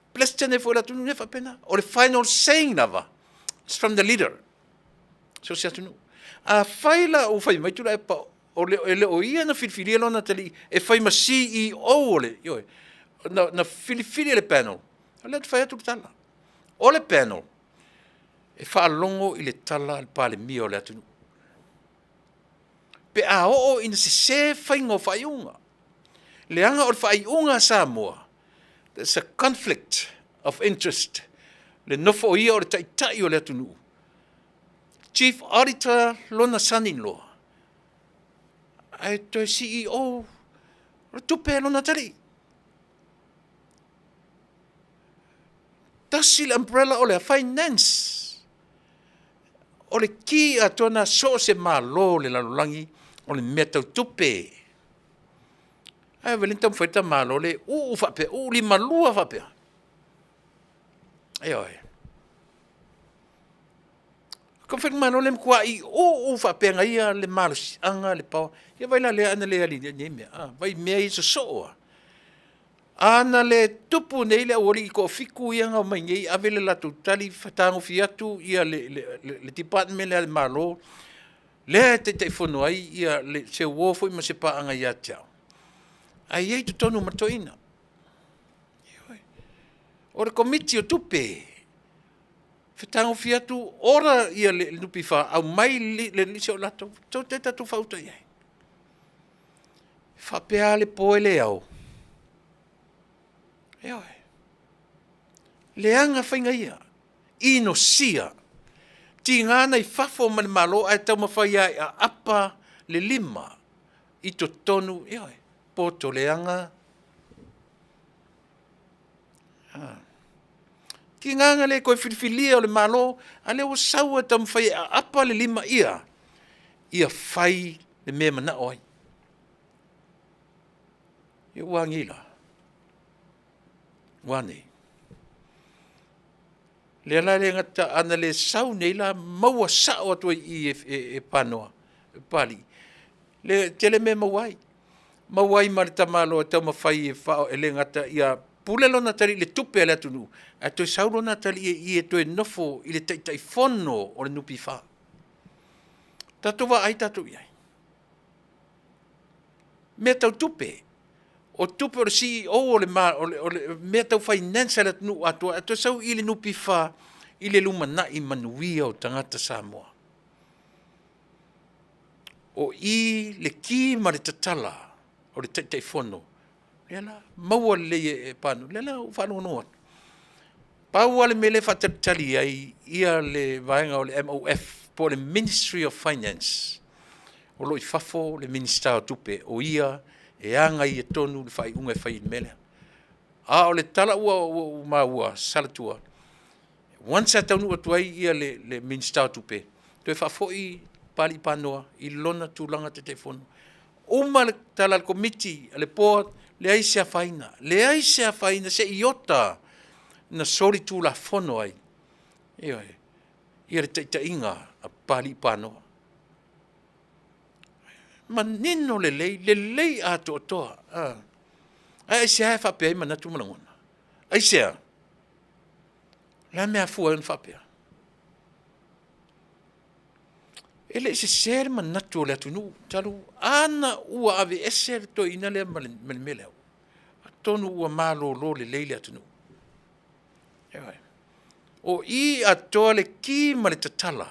[SPEAKER 2] Peresetene foi o le atunuu e faapena. O le final saying lava is from the leader. So o se atunuu. Afai la ua fai mai Tuilaepa o le, e le o ia na filifilia lona atalii e fai ma CEO o le, ioe, na, na filifili e le panel, o lea ou te fai atu le tala. O le panel, e faalogo i le tala a le Palemia o le atunuu. Pe a oo ina sese faiga o faaiuga, leaga o le faaiuga a Samoa, there's a conflict of interest, le nofo o ia o le Taitai o le atunuu, Chief Auditor lona son-in-law, ae toe CEO o le tupe a lona atalii. Tasi le umbrella o le a? Finance. O le ki atoa lena so o se Malo o le lalolagi o le mea tau tupe. Ae vaai la e taumafai le ta Malo lea e uu faapea, uu limalua faapea. Ioe. Taumafai le Malo lea e matuai uu faapena ia le malosiaga, le power. Ia vaai la lea ana le alii nei mea, a? Vaai i mea ia e sosoo lava. A na le tupu nei le aualii toafitu ia na omai nei ave le latou tali fetagofi atu le department lea a le Malo lea e Taitaifono ai se uo foi ma se paaga ia te au, ae i ai i totonu ma le toeaina. Ioe. O le Komiti o Tupe, fetagofi atu order le NPF aumai le lisi o i latou, tatou faauta i ai. E faapea lava le po e le ao. Ioe. Leaga faiga ia, inosia. Tiga ona i fafo mai le Malo ae taumafai lava e aapa le lima i totonu, ioe, poto leaga. Tiga ona le toe filifilia o le Malo, a o lea ua sau lava e taumafai e aapa le lima ia fai le mea e manao ai. Ia ua a nei la? Ua a nei? O lea la e le gata ana le sau nei la maua sao atu ai i i e Papalii, e tele mea e maua ai. Maua ai ma le tamaloa e taumafai e le gata ia pule lona atalii i le tupe a le atunuu, ae toe sau lona atalii i i e toe nofo i le Taitaifono o le NPF. Tatou vaai tatou i ai. Mea tau tupe, o tupe o le CEO o mea tau finance a le atunuu atoa, ae toe sau i i le NPF i le lumanai manuia o tagata Samoa. O i le ki ma le tatala o le Taitaifono, lea la, maua lelei e Papalii, lea la ua ou faalogologo atu, pau lava le mea lea e faatalitali ai le vaega o le MOF po o le Ministry of Finance, o lo o i fafo le Minisita o Tupe, o ia e ana ia tonu le faaiuga e fai i le mea lea. A o le tala ua ou maua salatua, once a taunuu atu ai le Minisita o Tupe, toe faafoi Papalii Panoa i lona tulaga Taitaifono. Uma le tala a le Komiti a le Board, leai se afaina, leai se afaina se iota na solitulafono ai, ioe, ia le taitaiga a Papalii Panoa. Manino lelei, lelei atoatoa. Ae aisea e faapea ai manatu ma lagona? Aisea? O le a le mea e afua ai ona faapea? E le i sese le manatu o le atunuu talu ana ua aveese le toeaina lea ma le mea lea, atonu ua malolo lelei le atunuu. Ioe. O i atoa le ki ma le tatala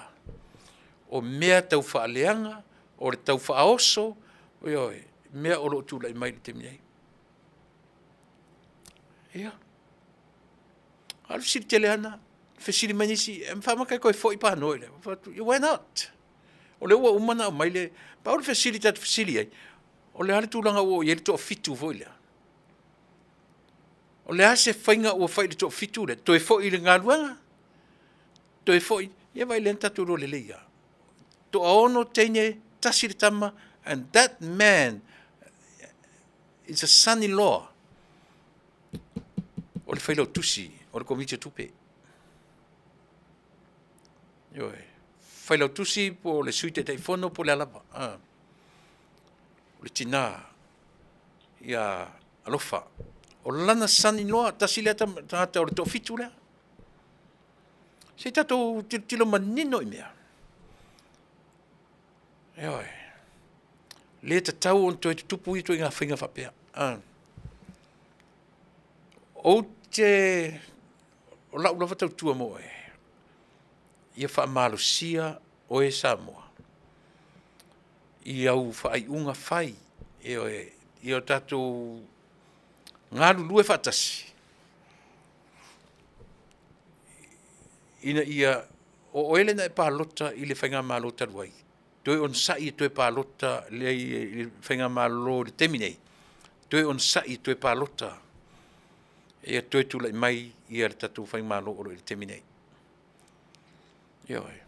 [SPEAKER 2] o mea tau faaleaga, o le tau faaoso, ioe, mea o lo o tulai mai i le taimi nei. Ia, a o le fesili tele lava lena, fesili mai nisi, e faamata e toe foi Panoa i le… Ou fai atu, why not? O lea ua uma ona aumai le… Pau le fesili ta te fesili ai, o le a le tulaga ua oo i ai le toafitu foi lea? O le a se faiga ua fai i le toafitu lea? Toe foi i le galuega? Toe foi? Ia vaai lea na tatou iloa lelei lava, toaono teine, tasi le tama and that man is a son in law o le failautusi o le Komiti o Tupe. Ioe. Failautusi po o le Sui Taitaifono po o le a lava. O le tina ia Alofa. O lana son in law, tasi lea tagata o le toafitu lea. Se i tatou tilotilo manino i mea. Ioe. Le tatau ona toe tutupu ia ituaiga faiga faapea. Ou te... O lau lava tautua mo oe, ia faamalosia oe Samoa i au faaiuga fai, ioe, ia o tatou galulue faatasi ina ia o oe lea na e palota i le faigamalo talu ai, toe onosai e toe palota i le faigamalo i le taimi nei, toe onosai e toe palota ia toe tulai mai le tatou faigamalo o lo o i ai i le taimi nei. Ioe.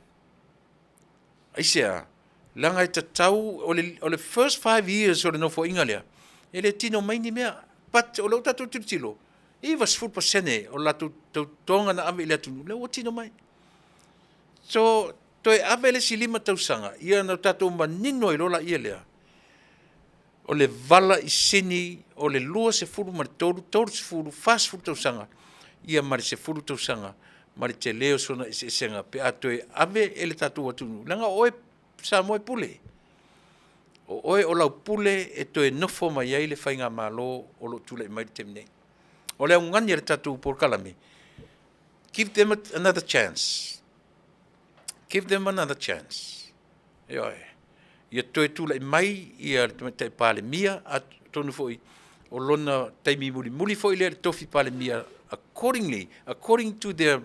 [SPEAKER 2] Aisea? Leaga e tatau, o le first 5 years o le nofoaiga lea, e le tino mai ni mea. But o lea ua tatou tilotilo, 90% o le latou tautoga na ave i le atunuu, lea ua tino mai. So, toe ave le isi 5 tausaga, ia ona tatou manino ai loa lea, o le valaisini o le 23, 30, 40 tausaga, ia ma le 10 tausaga ma le tele o sona eseesega pe a toe ave e le tatou atunuu, leaga o oe Samoa e pule. O oe o lau pule e toe nofo mai ai le faigamalo o lo o tulai mai i le taimi nei. O le augani a le tatou polokalame, give them another chance. Give them another chance. Ioe. Ia toe tulai mai ia le Tamaitai Palemia, atonu foi o lona taimi mulimuli foi lea i le tofi Palemia accordingly, according to their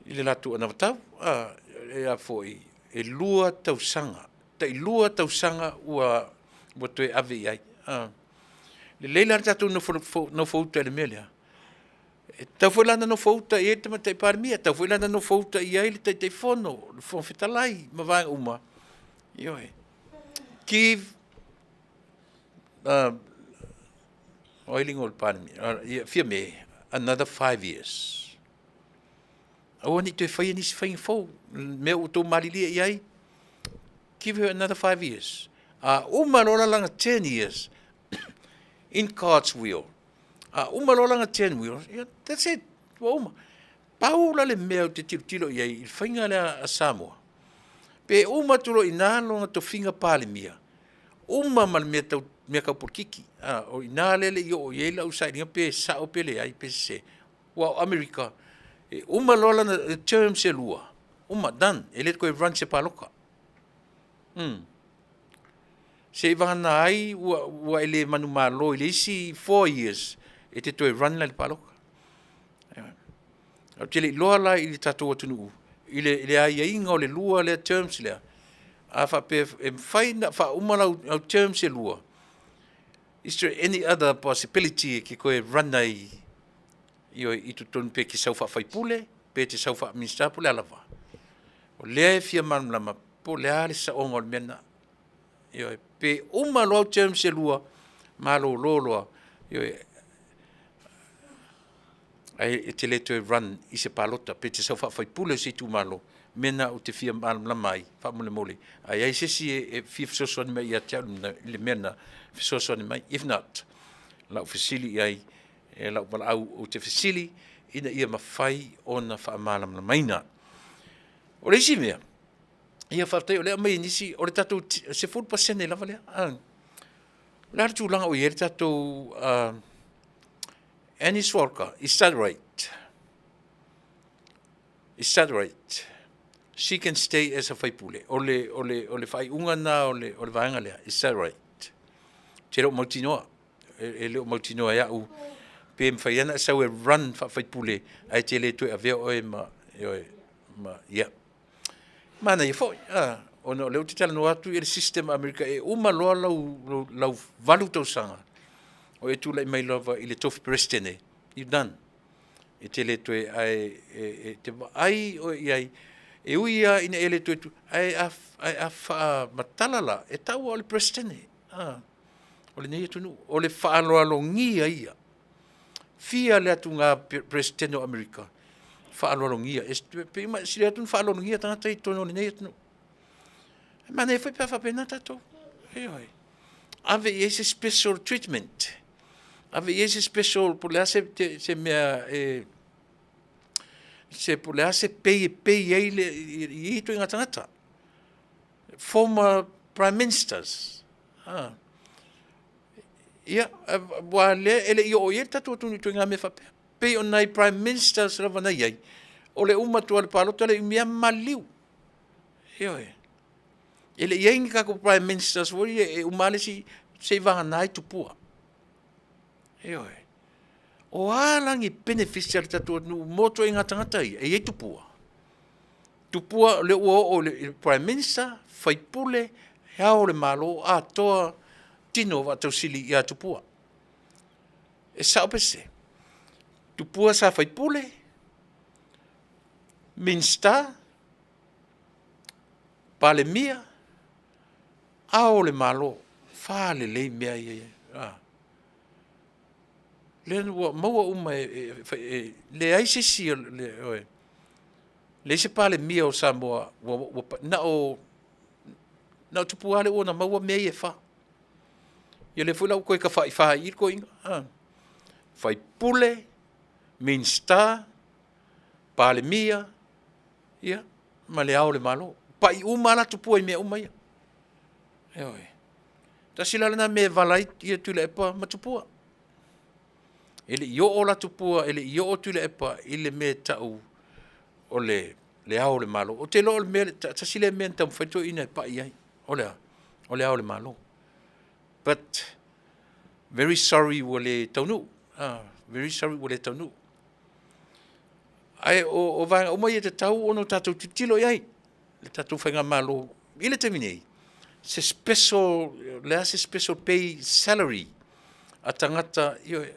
[SPEAKER 2] i le latou anavatau. E a foi, e 2 tausaga, tai 2 tausaga ua toe ave i ai. Lelei la le tatou nofouta i le mea lea, e tatau foi la ona nofouta i ai le Tamaitai Palemia, e tatau foi la ona nofouta i ai le Taitaifono, le Fofoga Fetalai ma vaega uma. Ioe. Give o ai le igoa o le Palemia? Ia, Fiame, another 5 years. Aua ne i toe faia nisi faiga fou, mea ua outou malilie i ai, give her another 5 years. A uma loa la lana 10 years, in God's will, a uma loa lana 10 years, yeah, that's it, ua uma. Pau la le mea ou te tilotilo i ai i le faiga lea a Samoa, pe uma atu loa i ina lona tofiga Palemia, uma ma le mea tau mea tau polokiki. O i ina lea e le i oo i ai lau sailiga pe sao pe leai pe sese. Aua o Amerika, e uma loa lana terms e 2, uma, done, e le toe run se palota. Seivagana ai ua e le manumalo i le isi 4 years e te toe run la i le palota. Ou te le iloa la i le tatou atunuu i le aiaiga o le lua lea terms lea, a faapea e mafai ona faauma lau terms e 2, is there any other possibility e te toe run ai i totonu, pe te sau faa-faipule, pe te sau faa-Minisita, po o le a lava? O lea e fia malamalama po o le a le saoga o le mea lena. Ioe, pe uma loa au terms e 2, malolo loa, ioe, ae e te le toe run i se palota pe te sau faa-faipule o se itumalo. Mea na ou te fia malamalama ai faamolemole. A i ai se isi e fia fesoasoani mai ia te au i le mea lena, fesoasoani mai. If not, lau fesili i ai e lau valaau ou te fesili ina ia mafai ona faamalamalamaina. O le isi mea, ia faafetai o lea aumai e nisi, o le tatou 10% lava lea. O le a le tulaga o i ai le tatou Annie Walker, is that right? Is that right? She can stay as a faipule. O le faaiuga na o le vaega lea. Is that right? Te le o mautinoa. E le o mautinoa e au pe mawhai ana sau e run faafaipule ae te le toe avea oe ma, ioe, ma, ia. Mana ia foi, ona o lea ou te talanoa atu i le system Amerika e uma loa lau 8 tausaga, o e tulai mai lava i le tofi Peresetene, you done. E te le toe, ae e te vaai oe i ai, e ui lava ina e le toe tu, ae a faamatala la, e taua o le Peresetene, o lenei atunuu, o le faaaloalogia ia. Fia le atuga Peresetene o Amerika, faaaloalogia. E pei uma sili atu ona faaaloalogia tagata i totonu o lenei atunuu. E manaia foi pe a faapena tatou. Ioe. Ave i ai se special treatment. Ave i ai se special, po o le a se mea e, se po o le a se pay e pay ai le, i ia ituaiga tagata. Former prime ministers. Ia, aua lea e le i oo i ai le tatou atunuu i ituaiga mea faapea. Pei o nai Prime Ministers lava na i ai, o le uma atu lava o le palota lea, umi lava ma maliliu. Ioe. E le i i ai ni tatou Prime Ministers foi ia e uma lava le isi seiavagana ai Tupua. Ioe. O a la ni benefits a le tatou atunuu mo ituaiga tagata ia e i ai Tupua? Tupua o lea ua oo i le Prime Minister, sui usufono, Le Ao o le Malo atoa tino o vaatausili ia Tupua. E sao pe sese? Tupua sa faipule, Minisita, Palemia, Ao o le Malo, fa lelei mea ia e i ai. A. Lea ua maua uma e leai se isi, ioe, leai se Palemia o Samoa ua na o Tupua lava lea ua ona maua mea ia e fa. Ia lea foi la ua toe tafaifa i i le toeaina, a. Faipule, Minisita, Palemia, ia ma Le Ao o le Malo. Pai uma lava la Tupua i mea uma ia. Ioe. Tasi la lena mea e vala ai Tuilaepa ma Tupua. E le i oo la Tupua, e le i oo Tuilaepa i le mea e tau o le Ao o le Malo. Ou te iloa o le mea, tasi lea mea na taumafai toeaiina e pai i ai, o le a? O le Ao o le Malo. But very sorry ua le taunuu, very sorry ua le taunuu. Ae o vaega uma ia e tatau ona tatou tilotilo i ai, le tatou faigamalo i le taimi nei, se special, o le a se special pay salary a tagata, ioe,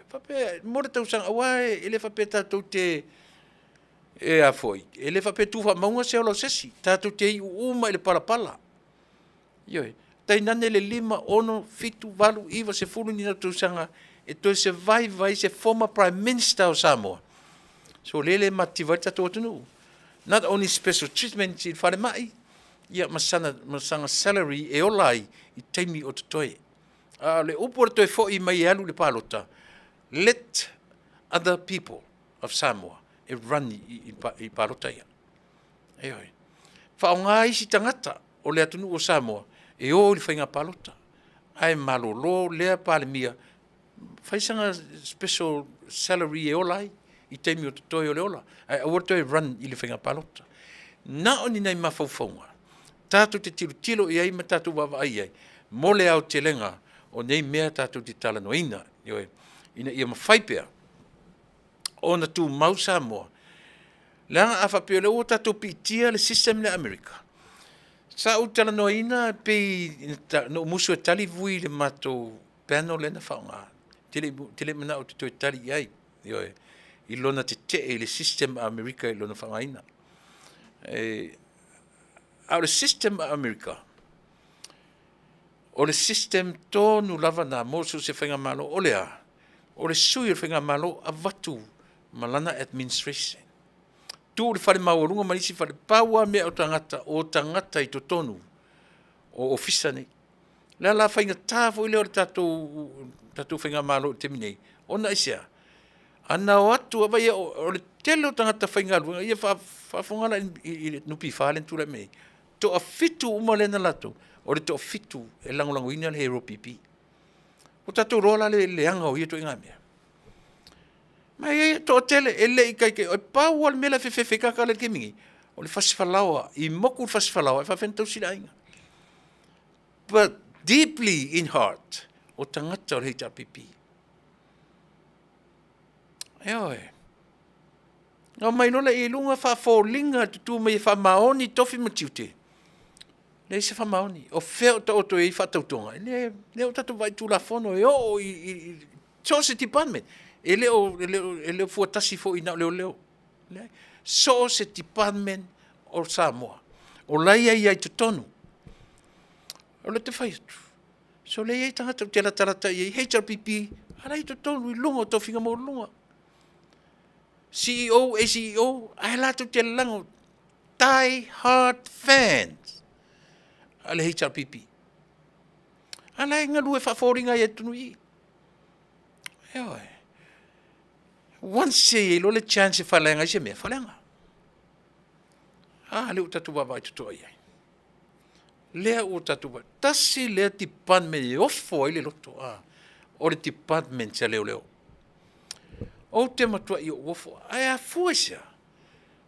[SPEAKER 2] faapea mo le tausaga, aua e le faapea tatou te, e a foi, e le faapea e tu faamauga se ola o se isi, tatou te iu uma i le palapala. Ioe. Tainane le 5, 6, 7, 8, 9, 10 ni na tausaga e toe survive ai se former Prime Minister o Samoa. So lea e le matitiva ai le tatou atunuu. Not only special treatment i le falemai, ia ma sana, ma sana salary e ola ai i taimi o totoe. A o le upu o le toe foi mai e alu i le palota, let other people of Samoa e run i palota ia. Ioe. Faaaoga isi tagata o le atunuu o Samoa e o i le faiga palota, ae malolo lea Palemia, fai sana special salary e ola ai i taimi o totoe o le ola, ae aua le toe run i le faiga palota. Na o ni nai mafaufauga tatou te tilotilo i ai ma tatou vaavaai i ai mo le aotelega o nei mea tatou te talanoaina, ioe, ina ia mafai pea ona tumau Samoa. Leaga a faapea o lea ua tatou piitia le system lea a Amerika, sa ou talanoaina pei na ou musu e tali vui i le matou panel lea na faaaoga. Ou te le i manao ou te toe tali i ai, ioe, i lona tetee i le system a Amerika i lona faaaogaina. A o le system a Amerika, o le system tonu lava na mo so o se faigamalo, o le a? O le sui o le faigamalo avatu ma lana administration. Tuu le fale maualuga ma le isi fale, pau lava mea o tagata, o tagata i totonu o ofisa nei. O le ala faigata foi lea o le tatou faigamalo i le taimi nei, ona aisea? Ana o atu, vaai o le tele o tagata faigaluega, ia faafofoga la i le NPF lea na tulai mai nei, toafitu uma lea na latou, o le toafitu e lagolagoina le HRPP. Ua tatou iloa la le leaga o ia ituaiga mea. Ma e toatele, e le i taitai, e pau lava le mea la e fefefe ai tagata la i le taimi nei, o le fasifalaoa, i motu le fasifalaoa e faapefea ona tausi le aiga. But deeply in heart, o tagata o le HRPP. Ioe. Na omai loa lea i luga faafoliga tutu mai e faamaoni tofi ma tiute. Leai se faamaoni. O fea o taoto i ai faatautoga? E le, le o tatou vaai tulafono e oo i so o se department. E le o, e le o, e le o fuatasi foi na o leoleo. Leai. So o se department o Samoa. O la e i ai i totonu. O le te fai atu. So lea e i ai tagata ou te latalata i ai, HRPP, a la e i totonu i luga o tofiga maualuluga. CEO, ACEO, ae latou te lago, die hard fans a le HRPP. A la e galue faafoliga ai i totonu i i. Ioe. Once e i ai loa le chance e faaleaga ai se mea, faaleaga. A lea ua tatou vaavaai totoa i ai. Lea ua tatou vaai, tasi lea department e ofo ai le loto. A. o le Department a Leoleo. Ou te matuai ou ofo, ae afua i se a?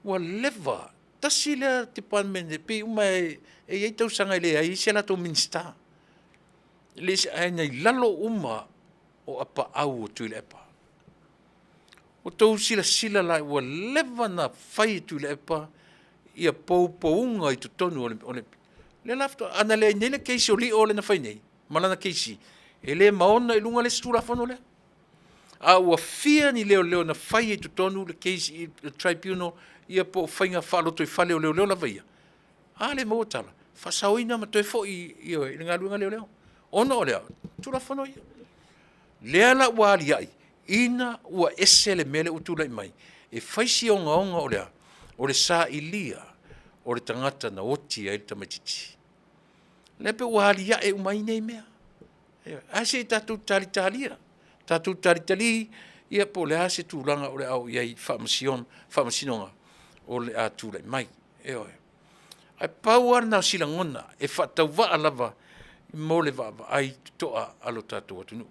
[SPEAKER 2] Ua leva, tasi lea department e pei uma e i ai tausaga e leai ai se latou Minisita. E le ae na i lalo uma o apaau o Tuilaepa. Ua outou silasila la ua leva ona fai e Tuilaepa ia poupouga i totonu o le, o le lea la faatoa, ana leai nei le case o Lio lea na fai nei ma lana case, e le maona i luga le isi Tulafono lea. A ua fia ni leoleo na fai i totonu le case i le tribunal ia po o faiga faalotoifale o leoleo lava ia. A lea e maua tala, faasaoina ma toe foi i le galuega leoleo. Ona o le a? Tulafono ia. Lea la ua aliae, ina ua ese le mea lea ua tulai mai, e fai si ogaoga o le a? O le sailia o le tagata na oti ai le tamaitiiti. Lea pei ua aliae uma ai nei mea. Ae se i tatou talitalia, tatou talitali ia po o le a se tulaga o le a oo i ai i faamasinoga o le a tulai mai. Ioe. Ae pau lava lena o si lagona e faatauvaa lava mo le vaavaai totoa a lo tatou atunuu.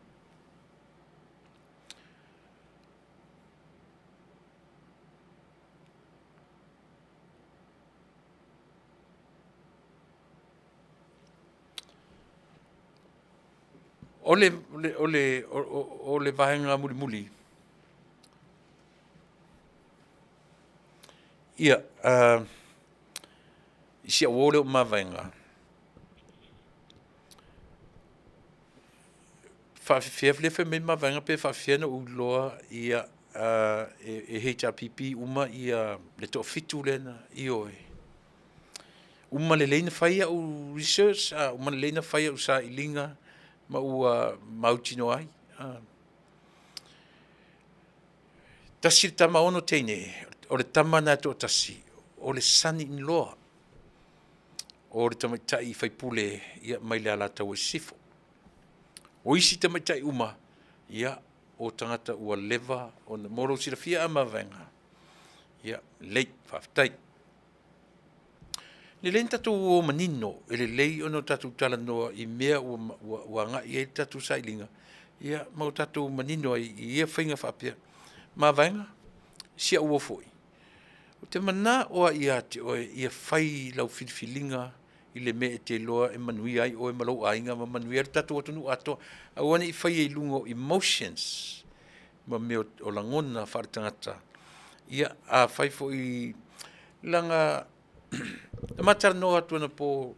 [SPEAKER 2] O le vaega mulimuli, ia, i si au uo lea ua mavaega, faapefea, lea e fai mai mavaega pe faapefea ona ou iloa e HRPP uma le toafitu lea na, ioe. Uma lelei ona fai au research, uma lelei ona fai au sailiga ma ua mautinoa ai. Tasi le tama ono teine, o le tama lena e toatasi, o le son in law o le tamaitai faipule ia, mai le Alataua i Sisifo. O isi tamaitai uma, ia, o tagata ua leva ona, mo lou silafia a mavaega, ia, lelei, faafetai. Lelei ona tatou o manino, e lelei ona tatou talanoa i mea ua agai i ai le tatou sailiga, ia ma o tatou manino ai i ia faiga faapea. Mavaega, si au uo foi, ou te manao lava ia te oe ia fai lau filifiliga i le mea e te iloa e manuia ai oe ma lou aiga ma manuia ai le tatou atunuu atoa. Aua ne i faia i luga o emotions ma mea o lagona faaletagata. Ia, afai foi, leaga na ma talanoa atu anapo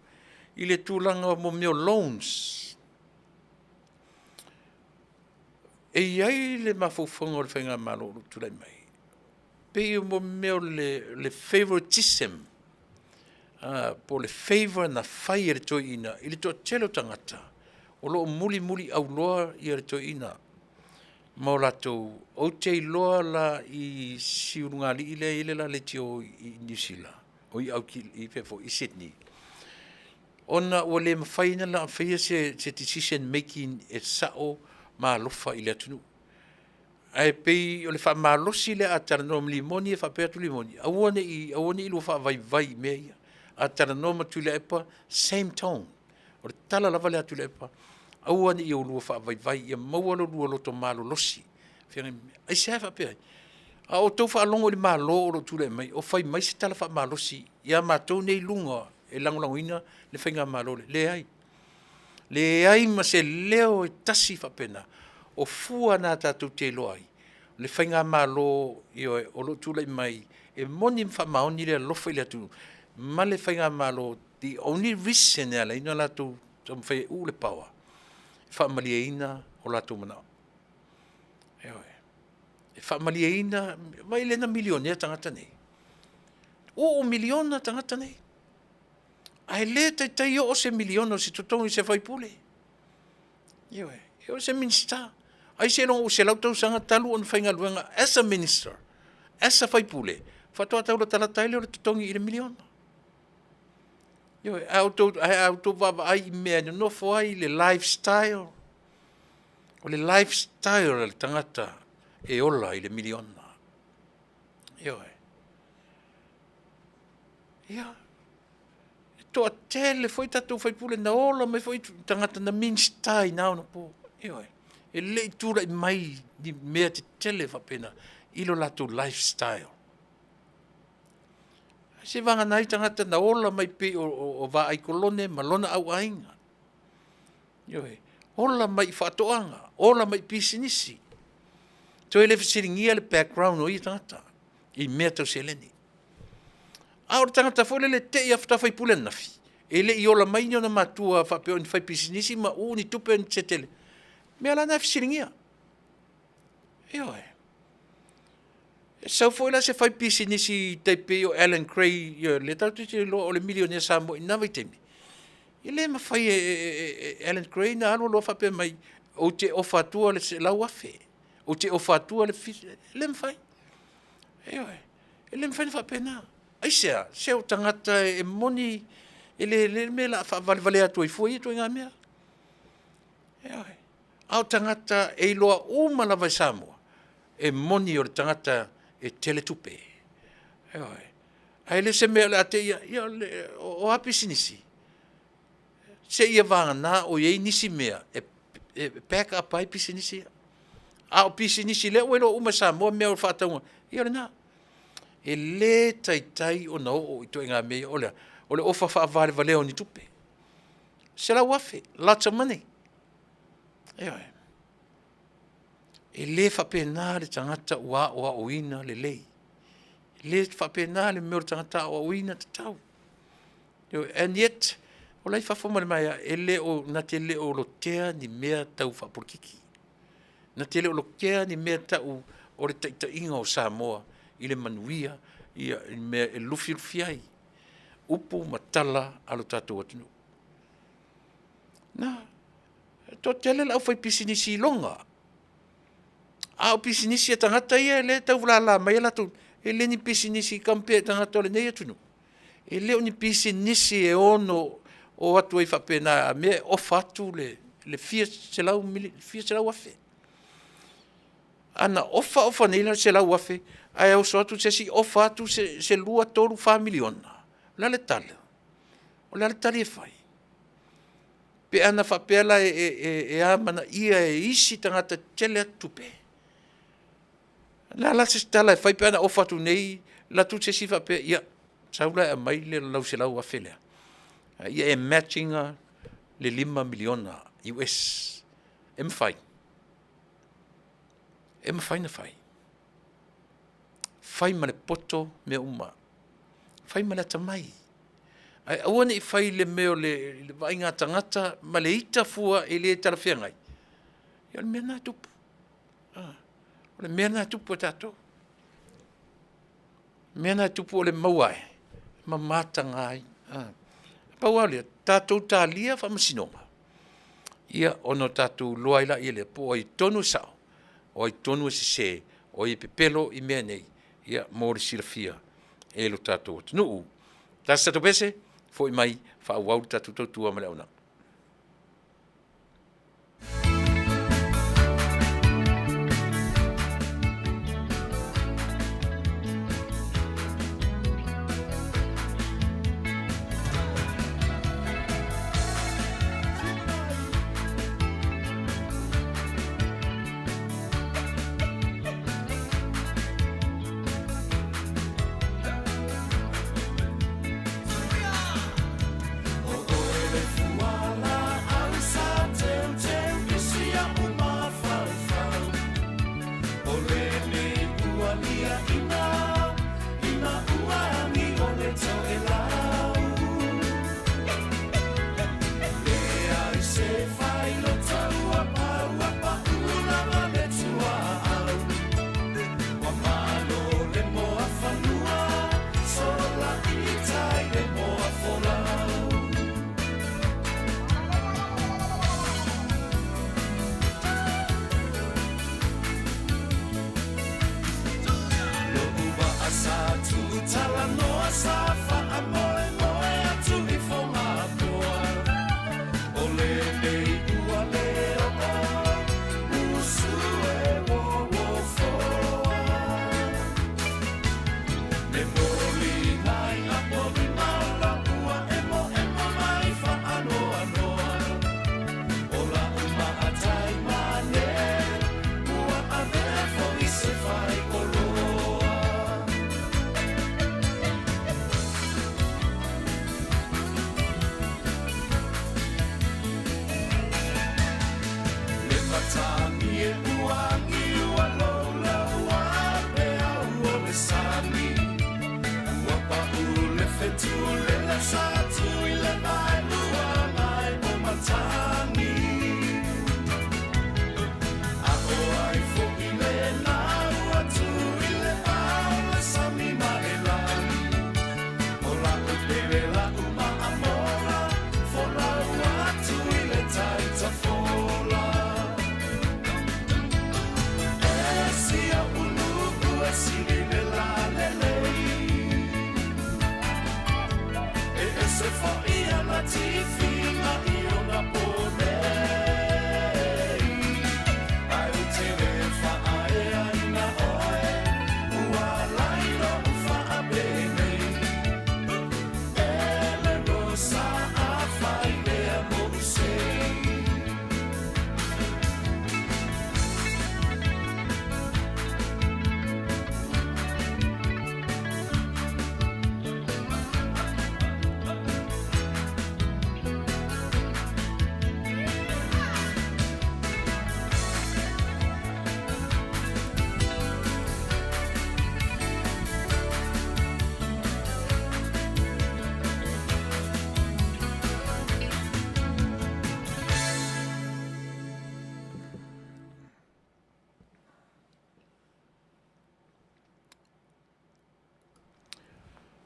[SPEAKER 2] i le tulaga o mea o loans. E i ai le mafaufauga o le faigamalo o lo o tulai mai, pei o mea o le favoritism, po o le favor na fai e le toeaina i le toatele o tagata o lo o mulimuliauloa le toeaina ma o latou. Ou te iloa la i si ulugalii lea e i ai le la leitio i Niu Sila, oi i Sydney, ona ua le mafai ona faia se decision making e sao ma alofa i le atunuu. Ae pei o le faamalosi lea a talanoa ma Limoni e faapea atu Limoni, aua ne i lua faavaivai i mea ia. A talanoa ma Tuilaepa, same tone. O le tala lava lea a Tuilaepa, aua ne i oulua faavaivai, ia maua lo oulua loto malolosi. Aisea e faapea ai? A outou faalogo i le Malo o lo o tulai mai o fai mai se tala faamalosi ia matou nei i luga e lagolagoina le faigamalo lea? Leai. Leai ma se leo e tasi faapena. O fua na tatou te iloa ai le faigamalo, ioe, o lo o tulai mai e moni ma faamaoni le alofa i le atunuu ma le faigamalo. The only reason e ala ai ona latou taumafai e uu le power, e faamalieina o latou manao. Ioe. E faamalieina, vaai lea na milionea tagata nei. Uu miliona tagata nei. Ae le taitai oo se miliona o se totogi i se faipule. Ioe, e oo se Minisita. Ai seiloga ua 100 tausaga talu ona faigaluega as a minister, as a faipule, faatoa tau latalata ai lea o le totogi i le miliona. Ioe, a outou vaavaai i mea e nonofo ai le lifestyle, o le lifestyle a le tagata e ola i le miliona. Ioe. Ia, e toatele foi tatou faipule na ola mai foi tagata na Minisita i na ona po. Ioe. E le i tulai mai ni mea tetele faapena i lo latou lifestyle. Se vagana ai tagata na ola mai pei o Vaai Kolone ma lona auaiga. Ioe, ola mai i faatoaga, ola mai i pisinisi. Toe le fesiligia le background o ia tagata i mea tau seleni. A o le tagata foi lele e te i lava faatoa faipule ananafi, e le i ola mai ni ona matua faapea o ni faipisinisi ma uu ni tupe se tele, o mea la na e fesiligia. Ioe. E sau foi la se faipisinisi tai pei o Alan Grey, lea tatou te iloa o le milionea Samoa i na vaitaimi, e le mafai e Alan Grey ona alu loa faapea mai, ou te ofa atua le $100,000, ou te ofa atua le $70,000, e le mafai. Ioe. E le mafai ona faapena. Aisea? Se o tagata e moni e le le mea o le a faavalevalea atu ai fua ia ituaiga mea. Ioe. A o tagata e iloa uma lava e Samoa, e moni o le tagata e tele tupe. Ioe. Ae le o se mea o le a te i a, ia o a pisinisi? Seia vagana o i ai nisi mea e back up ai pisinisi ia. A o pisinisi lea ua iloa uma e Samoa mea o faatauga, ia o lena. E le taitai ona oo i ituaiga mea ia, o le a? O le ofa faavalevalea o ni tupe. $100,000, lots of money. Ioe. E le faapena le tagata ua aoaoina lelei. E le faapena le mea o le tagata aoaoina tatau. And yet, o la e i fafo ma le maea, e le o, na te le o lotea ni mea tau faapolokiki. Na te le o lotea ni mea tau o le taitaiga o Samoa i le manuia, ia, i mea e lufilufi ai upu ma tala a lo tatou atunuu. Na, e toatele le aufaipisinisi iloga, a o pisinisi a tagata ia lea e tau lala mai a latou, e le ni pisinisi compare i tagata o lenei atunuu. E le o ni pisinisi e ono o atu ai faapena a mea e ofa atu le fia selau afe. A na ofa ofa nei la le $100,000 ae oso atu se isi ofa atu se $2, 3, 4 miliona, o le a le tala? O le a le tali e fai? Pe ana faapea la e amanaia e isi tagata tetele atu tupe, O le a la se isi tala e fai pe ana ofa atu nei, alu atu se isi faapea, ia, sau la e aumai le lau $100,000 lea, a ia e match ina le $5 miliona US. E mafai? E mafai ona fai. Fai ma le poto mea uma. Fai ma le atamai. Ae aua ne i fai i le mea o le vaaiga tagata ma le ita fua e le talafeagai. Ia o le mea lena e tupu. O le mea lena e tupu ia tatou. O le mea lena e tupu o le maua ai ma mataga ai. Pau lava o lea, tatou talia faamasinoga, ia ona tatou iloa ai lea po o ai tonu e sao, o ai tonu e sese, o ai e pepelo i mea nei, ia mo le silafia e lo tatou atunuu. Tasi tatou pese, foi mai faaauau le tatou tautua ma le auaunaga.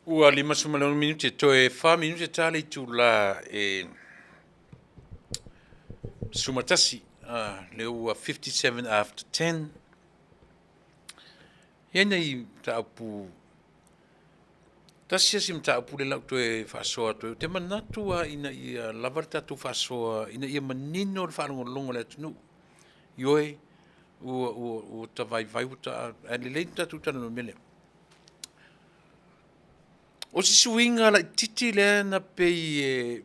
[SPEAKER 2] Ua 56 minute, toe 4 minute ta le itula e sumatasi. Ah, le ua 57 after 10. Ia nei mataupu tasi asi mataupu le lau toe faasoa atu ai. Ou te manatu lava ina ia lava le tatou faasoa ina ia manino le faalogologo a le atunuu. Ioe, ua, ua, ua ta vaivai, ua ta, ae lelei le tatou talanoa i le mea lea. O si suiga laitiiti lea na pei e,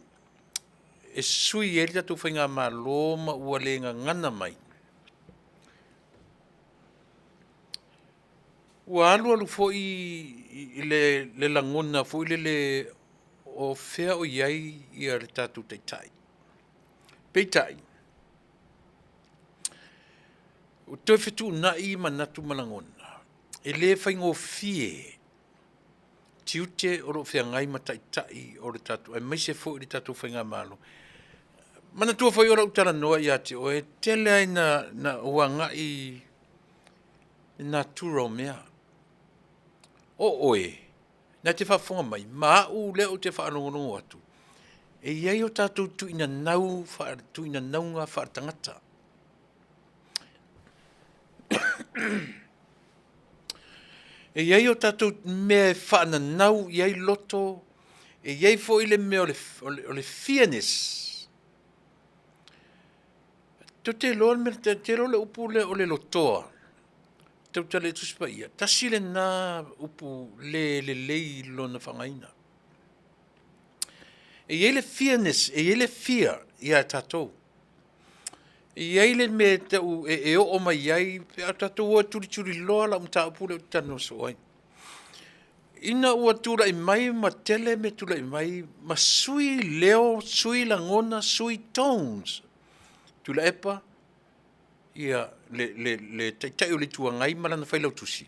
[SPEAKER 2] e sui ai le tatou faigamalo ma ua le gagana mai, Ua alu alu foi i le lagona foi lele o fea o i ai le tatou Taitai. Peitai, ua toe fetuunai manatu ma lagona, e le faigofie tiute o lo o feagai ma Taitai o le tatou, aemaise foi o le tatou Faigamalo. Manatua foi o lau talanoa ia te oe, e tele lava ina ou agai i le natura o mea. O oe, na e te faafofoga mai, ma au lea ou te faalogologo atu, e i ai o tatou tuinanau, tuinanauga faaletagata. E i ai o tatou mea e faananau i ai loto, e i ai foi le mea o le fearness. Tou te iloa le mea, te iloa le upu lea o le lotoa, tautala i le Tusi Paia, tasi lena upu le lelei i lona faaaogaina. E i ai le fearness, e i ai le fear ia tatou. E i ai le mea e tau e oo mai ai pe a tatou o e tulituliloa lau mataupu lea ou te talanoa soo ai. Ina ua tulai mai ma tele mea tulai mai ma sui leo, sui lagona, sui tones. Tuilaepa, ia le, le, le Taitai o le Itu Agai ma lana Failautusi.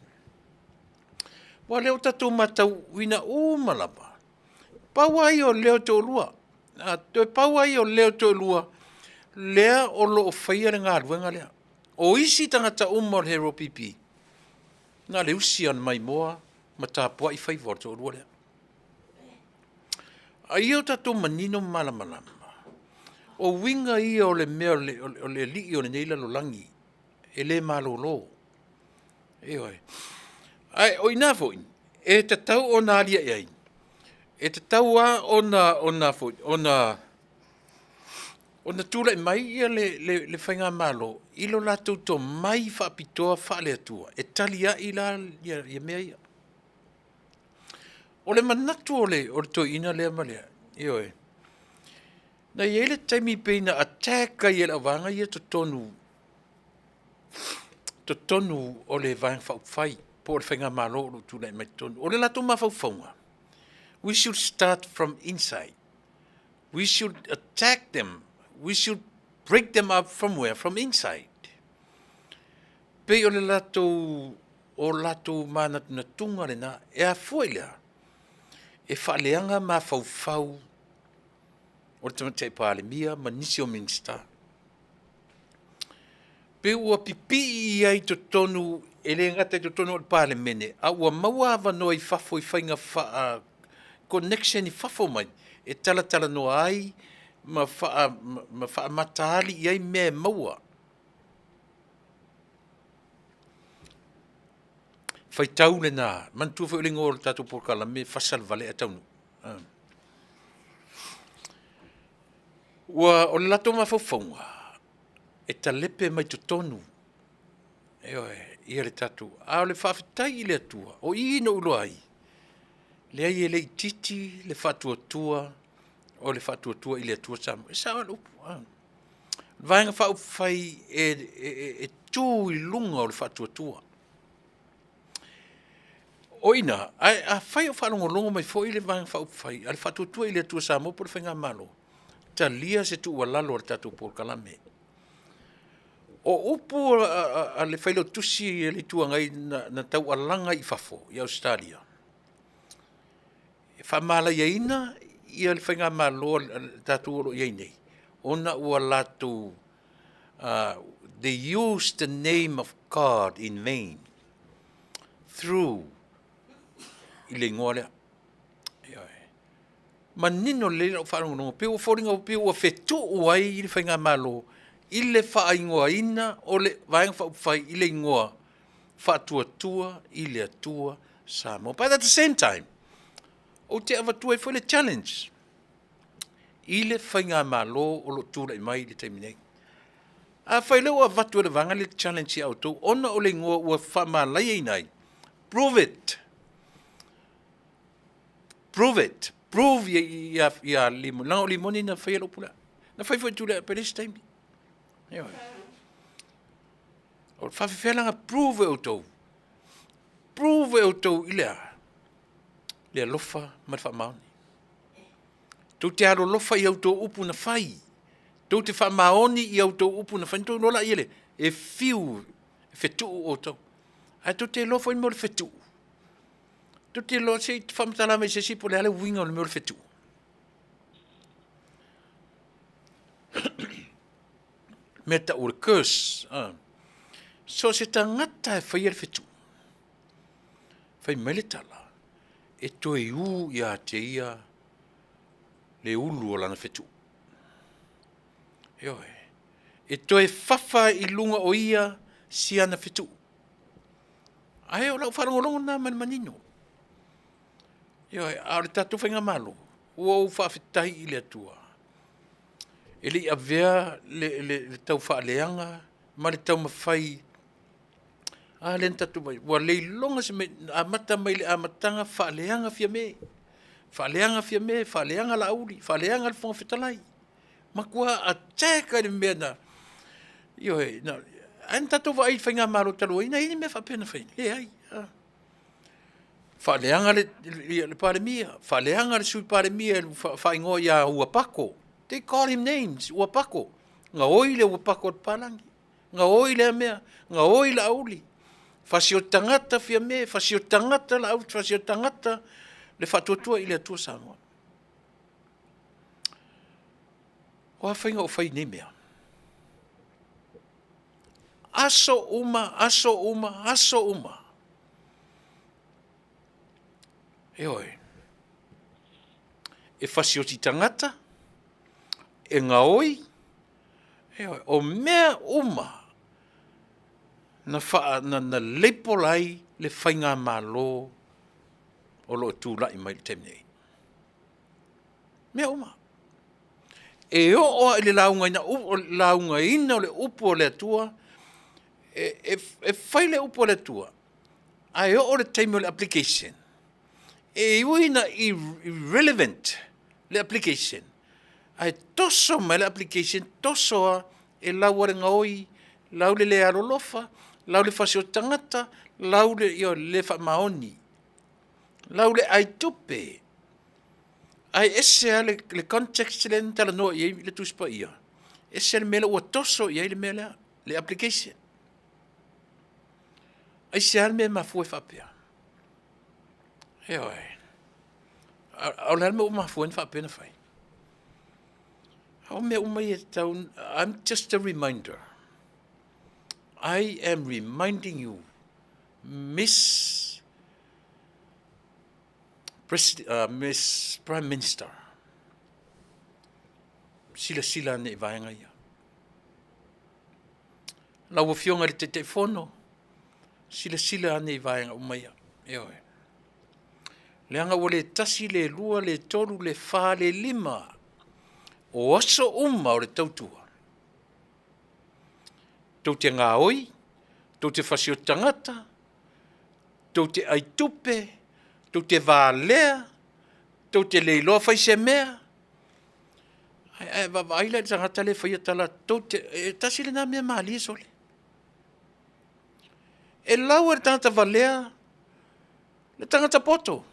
[SPEAKER 2] Aua o lea ua tatou matauina uma lava, pau lava ia o leo e toalua, toe pau lava ia o leo e toalua lea o lo o faia le galuega lea. O isi tagata uma o le HRPP, na o le usi lava o le maimoa ma tapuai faiva o le toalua lea. A ia o tatou manino ma malamalama, o uiga ia o le mea o le alii o lenei lalolagi, e le malolo. Ioe. Ae o i ina foi, e tatau ona aliae ai, e tatau lava ona, ona, foi, ona, ona tulai mai ia le, le, le faigamalo i lo latou tomai faapitoa faale-Atua e tali ai la ia, ia mea ia. O le manatu o le, o le toeaina lea ma le, ioe, na i ai le taimi pei na attack ai e le auvaega ia totonu totonu o le Vaega Faaupufai po o le Faigamalo o lo o tulai mai totonu. O le latou mafaufauga, we should start from inside. We should attack them. We should break them up from where? From inside. Pei o le latou o latou manatunatuga lena, e afua i le a? E faaleaga mafaufau o le Tamaitai Palemia ma nisi o Minisita. Pe ua pipii ai i totonu, e le gata i totonu o le Palemene, a ua maua avanoa i fafo i faiga faa connection i fafo mai e talatalanoa ai ma faamataali i ai mea e maua. Faitau lena, manatua foi le igoa o le tatou polokalame, Fasa le Vale ae Taunuu. Ua, o le latou mafaufauga, e talepe mai totonu, ioe, ia le tatou, a o le faafetai i le Atua, o i na ou iloa ai, leai e le itiiti le faatuatua o le Faatuatua i le Atua Samoa. E sao lava le upu. O le Vaega Faaupufai e tu i luga o le faatuatua. O i ina, ae afai o faalogologo mai foi le Vaega Faaupufai a le Faatuatua i le Atua Samoa po o le Faigamalo, talia se tuualalo a le tatou polokalame. O upu a le Failautusi a le Itu Agai na taualaga i fafo i Ausetalia, e faamalaiaina le Faigamalo a tatou o lo o i ai nei, ona ua latou, they use the name of God in vain through i le igoa lea. Ioe. Manino lelei lau faalogologo, pei ua foliga pei ua fetuu ai le Faigamalo i le faaigoaina o le Vaega Faaupufai i le igoa Faatuatua i le Atua Samoa. But at the same time, ou te avatua ai foi le challenge i le Faigamalo o lo o tulai mai i le taimi nei. Afai o lea ua avatu e le vaega lea le challenge ia outou ona o le igoa ua faamalaiaina ai, prove it, prove it, prove ia Rimoni, leaga o Rimoni na faia le upu lea. Na fai foi e Tuilaepa i le isi taimi. Ioe. O faapefea la ona prove e outou? Prove e outou i le a? Le alofa ma le faamaoni. Tou te alolofa i a outou upu na fai, tou te faamaoni i a outou upu na fai, ona outou iloa lea e fiu e fetuu outou. Ae tou te iloa foi le mea o le fetuu? Tou te iloa, se i faamatala mai e se isi po o le a le uiga o le mea o le fetuu? mea e tau o le curse. So o se tagata lava e faia le fetuu, fai mai le tala, e toe u ia te ia le ulu o lana fetuu. Ioe. E toe fafa i luga o ia si ana fetuu. Ae o lau faalogologo lena ma le manino. Ioe, a o le tatou Faigamalo, ua ou faafetai i le Atua, e le i avea le taufaaleaga ma le taumafai, a lea na tatou vaai, ua leiloga se mea, na amata mai le amataga faaleaga Fiame, faaleaga Fiame, faaleaga Laauli, faaleaga le Fofoga Fetalai, matua attack lava i le mea na, ioe. Ae na tatou vaai i le faigamalo talu ai, na i ai ni mea faapea na fai? Leai. Faaleaga le Palemia, faaleaga le Sui Palemia i le faaigoa ia Ua Pako. They call him names, Ua Pako. Gaoi le ua pako a le papalagi, gaoi lea mea, gaoi Laauli, fasioti tagata Fiame, fasioti tagata Laauli, fasioti tagata le Faatuatua i le Atua Samoa. O a faiga o fai nei mea? Aso uma, aso uma, aso uma. Ioe. E fasioti tagata, e gaoi, ioe, o mea uma na, faa, na, na label ai le faigamalo o lo o tulai mai i le taimi nei. Mea uma. E oo lava i le laugaina, laugaina o le upu a le Atua, e, e, e fai le upu a le Atua, ae oo i le taimi o le application, e ui ina irrelevant le application, ae toso mai le application, toso lava e lau lava le gaoi, lau le le alolofa, lau le fasioti tagata, lau le, ioe, le le faamaoni, lau le ai tupe. Ae ese lava le context lea na talanoa i ai le Tusi Paia, ese le mea lea ua toso i ai le mea lea, le application. Aisea le mea e mafua ai faapea? Ioe. A o le a le mea ua mafua ai ona faapea ona fai? A o mea uma ia e tatau, I'm just a reminder. I am reminding you, Miss President, Miss Prime Minister, silasila ane i vaega ia. Lau Afioga i le Taitaifono, silasila ane i vaega uma ia. Ioe. Leaga ua le tasi, le lua, le tolu, le fa, le lima o aso uma o le tautua, tou te gaoi, tou te fasioti tagata, tou te ai tupe, tou te valea, tou te le iloa fai se mea. Ae a e vaavaai la i le tagata lea e faia tala, tou te, e tasi lena mea malie sole. E lau e le tagata valea le tagata poto.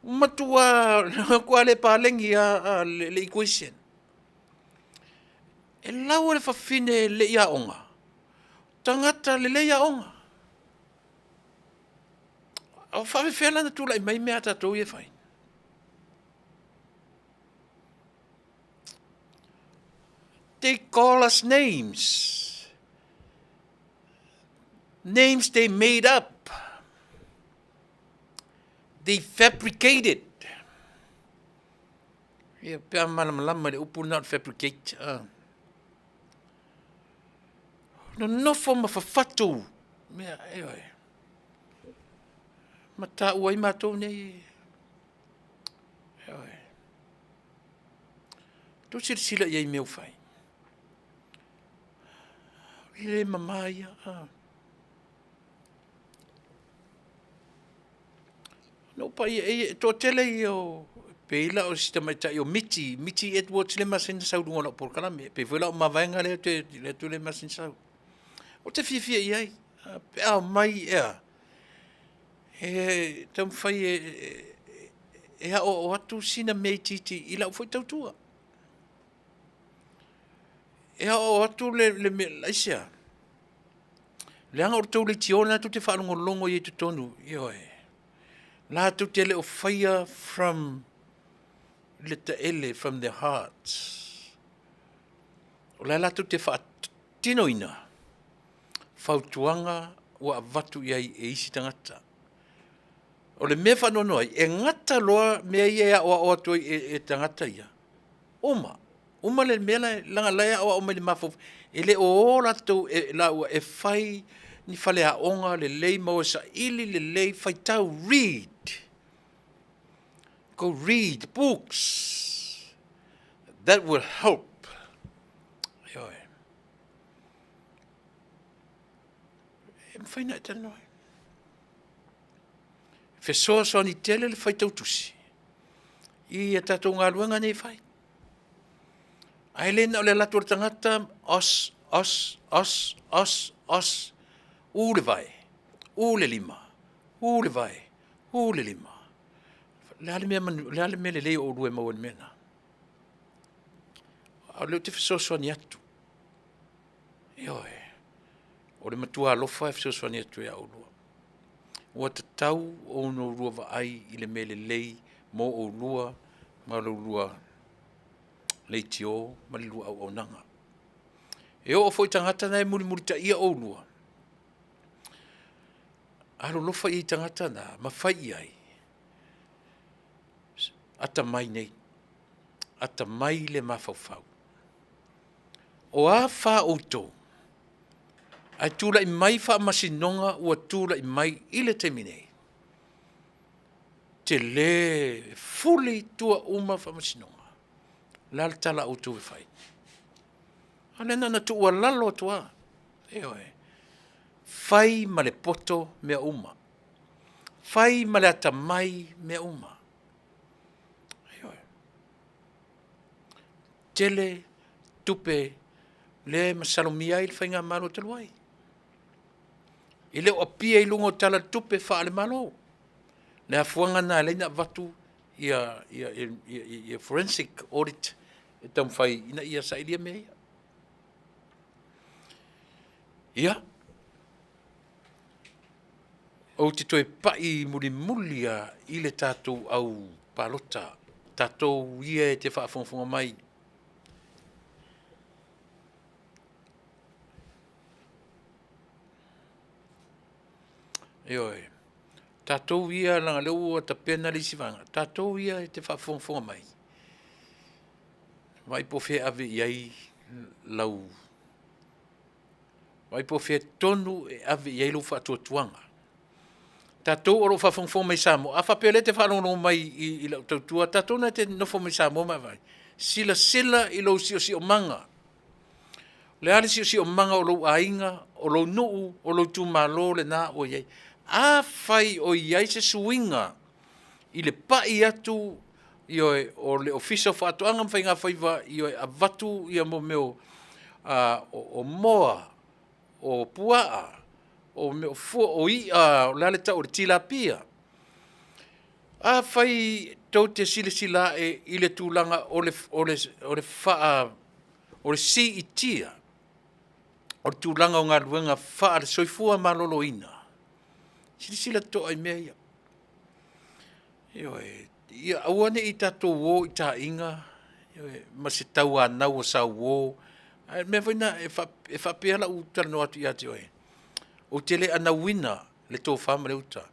[SPEAKER 2] Ua matua, matua le paleni lava le equation. E lau e le fafine e le i aoga, tagata lelei aoga. O faapefea la ona tulai mai mea a tatou ia e fai? They call us names. Names they made up. They fabricated. Ia, pe a malamalama i le upu lena o le fabricate. Nonofo ma fafatu mea, ioe. Ma taua ai matou nei. Ioe. Tou silasila i ai i mea ua fai. O le le mama ia. Na ou pai e toatele ia o, pei la o si tamaitai o Miti, Miti Edwards lea e masani ona sau i luga o lau polokalame. E pei foi la o mavaega lea e masani ona sau. Ou te fiafia i ai, pe a omai ea, e taumafai e aoao atu sina mea itiiti i lau foi tautua. E aoao atu le mea, aisea? Leaga o le tou leitio lena tou te faalogologo i ai i totonu, ioe, latou te le o faia from le taele, from their hearts. O la e latou te faatinoina fautuaga ua avatu i ai e isi tagata. O le mea e faanoanoa ai, e gata loa mea ia e aoao atu ai e tagata ia, uma. Uma le mea la, leaga o la e aoao mai i le mafaufau, e le o o latou laua e fai ni faleaoga lelei ma o e saili lelei, faitau, read, go read books that will help. Ioe. E mafai ona e talanoa ai. Fesoasoani tele le faitau tusi i a tatou galuega nei e fai. Ae le na o le alu atu o le tagata, os, os, os, os, os, u le vae, u le lima, u le vae, u le lima. O le a le mea, o le a le mea lelei o oulua e maua i le mea lena? A o lea ou te fesoasoani atu. Ioe. O le matua alofa e fesoasoani atu ia oulua. Ua tatau ona oulua vaai i le mea lelei mo oulua ma lo oulua leitio ma le lua auaunaga. E oo foi i tagata na e mulimulitaia oulua, alolofa i ai i tagata na ma fai i ai, atamai nei, atamai le mafaufau. O a fa outou, ae tulai mai faamasinoga ua tulai mai i le taimi nei, tele, e fuli i tua uma faamasinoga. O le a le tala a outou e fai? A o lea na ona tuualalo atu lava, ioe, fai ma le poto mea uma, fai ma le atamai mea uma. Ioe. Tele tupe lea e masalomia ai le faigamalo talu ai. E le o apia i luga o Tala o le Tupe faale-Malo. Le afuaga lena e ala ai ona avatu ia forensic audit e taumafai ina ia sailia mea ia. Ia, ou te toe pai mulimuli lava i le tatou au. palota, tatou ia e te faafogafoga mai. Ioe, tatou ia leaga o lea ua tapena le isi vaega, tatou ia e te faafogafoga mai, vaai po o fea e ave i ai lau, vaai po o fea tonu e ave i ai lou faatuatuaga. Tatou o lo o faafogafoga mai i Samoa, a faapea o lea e te faalogologo mai i lau tautua, tatou na te nonofo mai Samoa ma e vaai, silasila i lou siosiomaga. O le a le siosiomaga o lou aiga, o lou nuu, o lou itumalo lena ua i ai. Afai o i ai se suiga i le pai atu, ioe, o le Ofisa o Faatoaga ma Faiga Faiva, ioe, avatu ia mea o moa, o puaa, o mea o fua o i'a, o le a le tau o le tilapia. Afai tou te silasila ae i le tulaga o le siitia o le tulaga o galuega faale-soifua maloloina, silasila totoa i mea ia. Ioe, ia aua ne i tatou o i taaiga, ioe, ma se tauanau a sauo. A o le mea foi lena e faapea lou talanoa atu ia te oe, ou te le anauina le tofa ma le uta,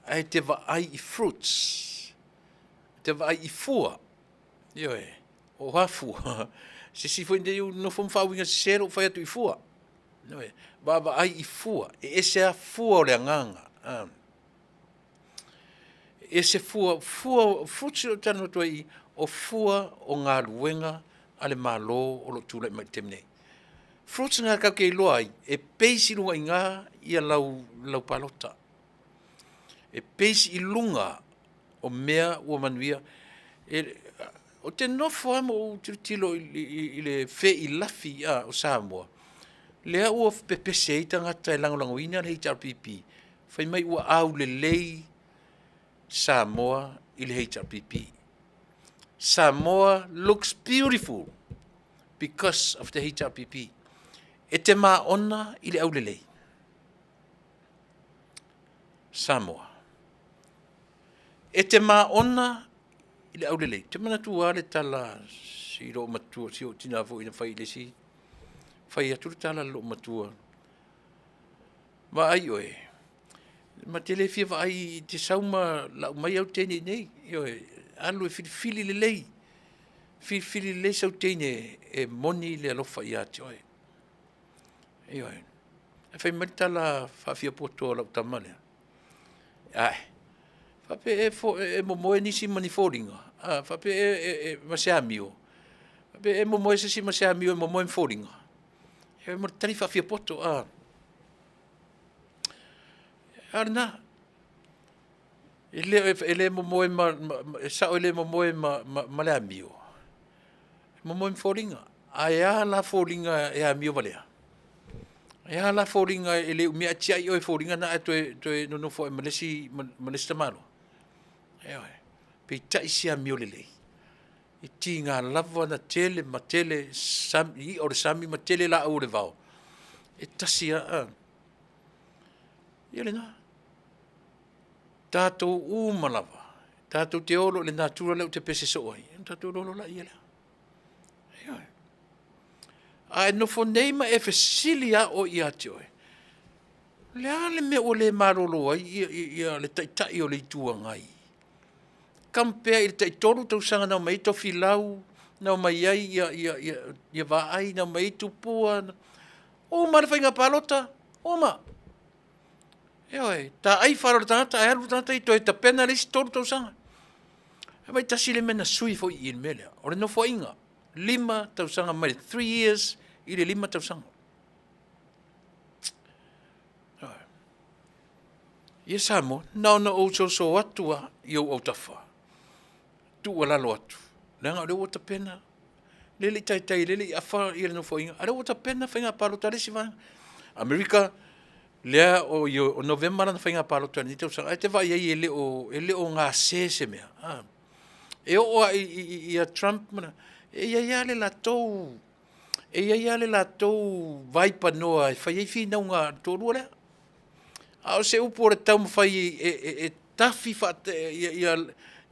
[SPEAKER 2] ae e te vaai i fruits, e te vaai i fua, ioe. O a fua? Se isi foi mea nofo ma faauiga sese lou fai atu i fua. Ioe, vaavaai i fua, e ese lava fua o le agaga, e ese fua, fua, fruits lea ou te talanoa atu ai i i, o fua o galuega a le Malo o lo o tulai mai i le taimi nei. Fruits na tatou te iloa ai, e base i luga i ina ia lau palota. E base i luga o mea ua manuia. Ou te nofo lava ma ou tilotilo i le feilafi o Samoa, lea ua pepese ai tagata e lagolagoina le HRPP, fai mai ua aulelei Samoa i le HRPP. Samoa looks beautiful because of the HRPP. E te maona i le aulelei? Samoa. E te maona i le aulelei? Ou te manatua lava le tala a si loomatua, si ou tina foi na fai i le isi, fai atu le tala a le loomatua, vaai oe, ma te le fia vaai e te sau ma lau mai au teine i inei. Ioe, alu e filifili lelei, filifili lelei sau teine e moni le alofa ia te oe. Ioe. Ae fai mai le tala faafiapoto a lau tama lea, ae, faapea ea e momoe nisi ma ni foliga? A faapea ea ma se amio? Faapea ea e momoe se isi ma se amio e momoe ma foliga? Ioe ma le tali faafiapoto. A o lena, e le momoe ma, e sao e le momoe ma le amio, e momoe ma foliga. Ae a la foliga e amio valea? E a la foliga e le umia ae tiai oe e foliga na ae toe nonofo ai ma le isi tamaloa? Ioe. Peitai si amio lelei, e tiga lava ona tele ma tele i'a o le sami ma tele laau o le vao, e tasi lava a. Ia lena. Tatou uma lava, tatou te o loa i le natura lea ou te pese soo ai, ona tatou iloa loa lea. Ioe. A e nofo nei ma e fesili lava oe ia te oe, o le a le mea ua le malolo ai le Taitai o le Itu Agai? Compare i le tai 3 tausaga na omai ai Tofilau, na omai ai Vaai, na omai ai Tupua, uma lava le faiga palota, uma. Ioe, taai fala o le tagata ae alu le tagata ia toe tapena le isi 3 tausaga. Ae vaai tasi le mea na sui foi i i le mea lea, o le nofoaiga, 5 tausaga mai le 3 years i le 5 tausaga. Ia Samoa, na ona ou soso atu lava i ou autafa, tuualalo atu, leaga o lea ua tapena, lea e le i taitai, lea e le i afa le Nofoaiga, a o lea ua tapena faiga palota a le isi vaega. Amerika, lea o Novema lana faiga palota i lenei tausaga, ae e te vaai i ai e le o gase se mea. E oo lava ia Trump, e i ai lava le latou, e i ai lava le latou vaipanoa e fai ai finauga a le toalua lea. A o se upu o le taumafai e tafi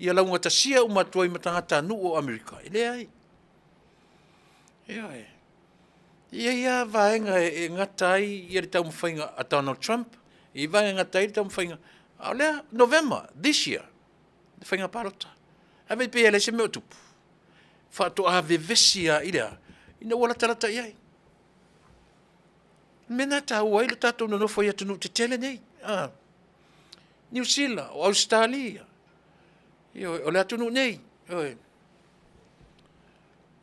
[SPEAKER 2] Ia laugatasia uma atu ai ma tagatanuu o Amerika? E leai. Ioe. E i ai lava vaega e gata ai le taumafaiga a Donald Trump, e i ai vaega e gata ai le taumafaiga, a o lea, November this year, le faiga palota. Ae vaai pea e leai se mea o tupu. Faatoa vevesi lava i le a? Ina ua latalata i ai. O le mea lena e taua ai le tatou nonofo i atunuu tetele nei. A. Niu Sila, o Ausetalia, ioe, o le atunuu nei, ioe.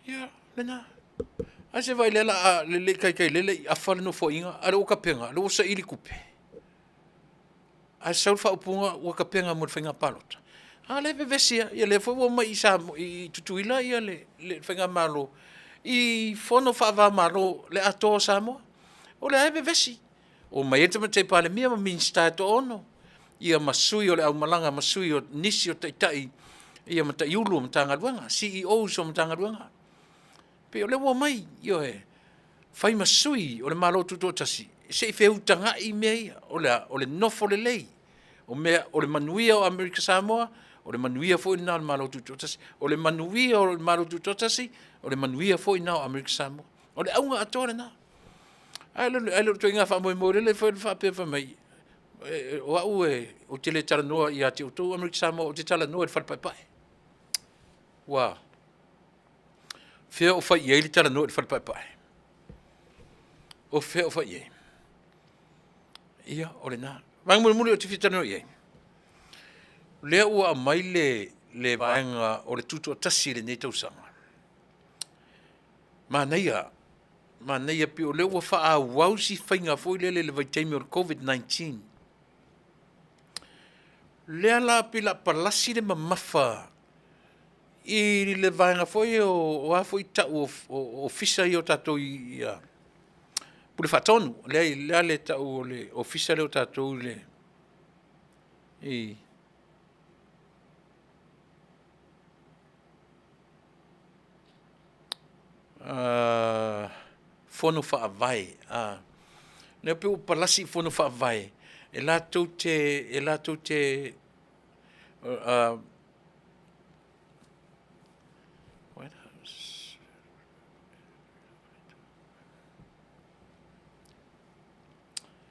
[SPEAKER 2] Ia, lena. Ae se vaai lea la a lelei taitai lele i afa le nofoaiga, a o lea ua tapena, lea ua saili tupe. Ae sau le faaupuga ua tapena mo le faiga palota. A lea e vevesi lava, ia lea foi ua omai i Samoa i Tutuila ia le faigamalo i fono faava-o-Malo le atoa o Samoa. O lea lava e vevesi. Omai ai le Tamaitai Palemia ma Minisita e toaono, ia ma sui o le aumalaga ma sui o nisi o taitai ia ma taiulu o Matagaluega, CEOs o Matagaluega. E pei o lea ua omai, ioe, fai ma sui o le Malo Tutoatasi se i feutagai mea ia. O le a? O le nofo lelei, o mea, o le manuia o Amerika Samoa, o le manuia foi lena o le Malo Tutoatasi. O le manuia o le Malo Tutoatasi, o le manuia foi lena o Amerika Samoa. O le auga atoa lena. Ae le o le ituaiga faamoemoe lele foi le faapea fai mai, o au ou te le talanoa ia te outou Amerika Samoa, ou te talanoa i le Fale Paepae. Ua fea o fai i ai le talanoa i le Fale Paepae? O fea o fai i ai? Ia, o lena. Vaega mulimuli ou te fia talanoa i ai, o lea ua aumai le vaega o le tutoatasi i lenei tausaga. Manaia, manaia pei o lea ua faaauau si faiga foi lele i le vaitaimi o le Covid-19. Lea la pei o le a palasi le mamafa i le vaega foi o a foi tau o ofisa ia o tatou i Pule Faatonu, le a le tau o le ofisa lea o tatou i le Fono Faavae, lea pei ua palasi i Fono Faavae e latou te, e latou te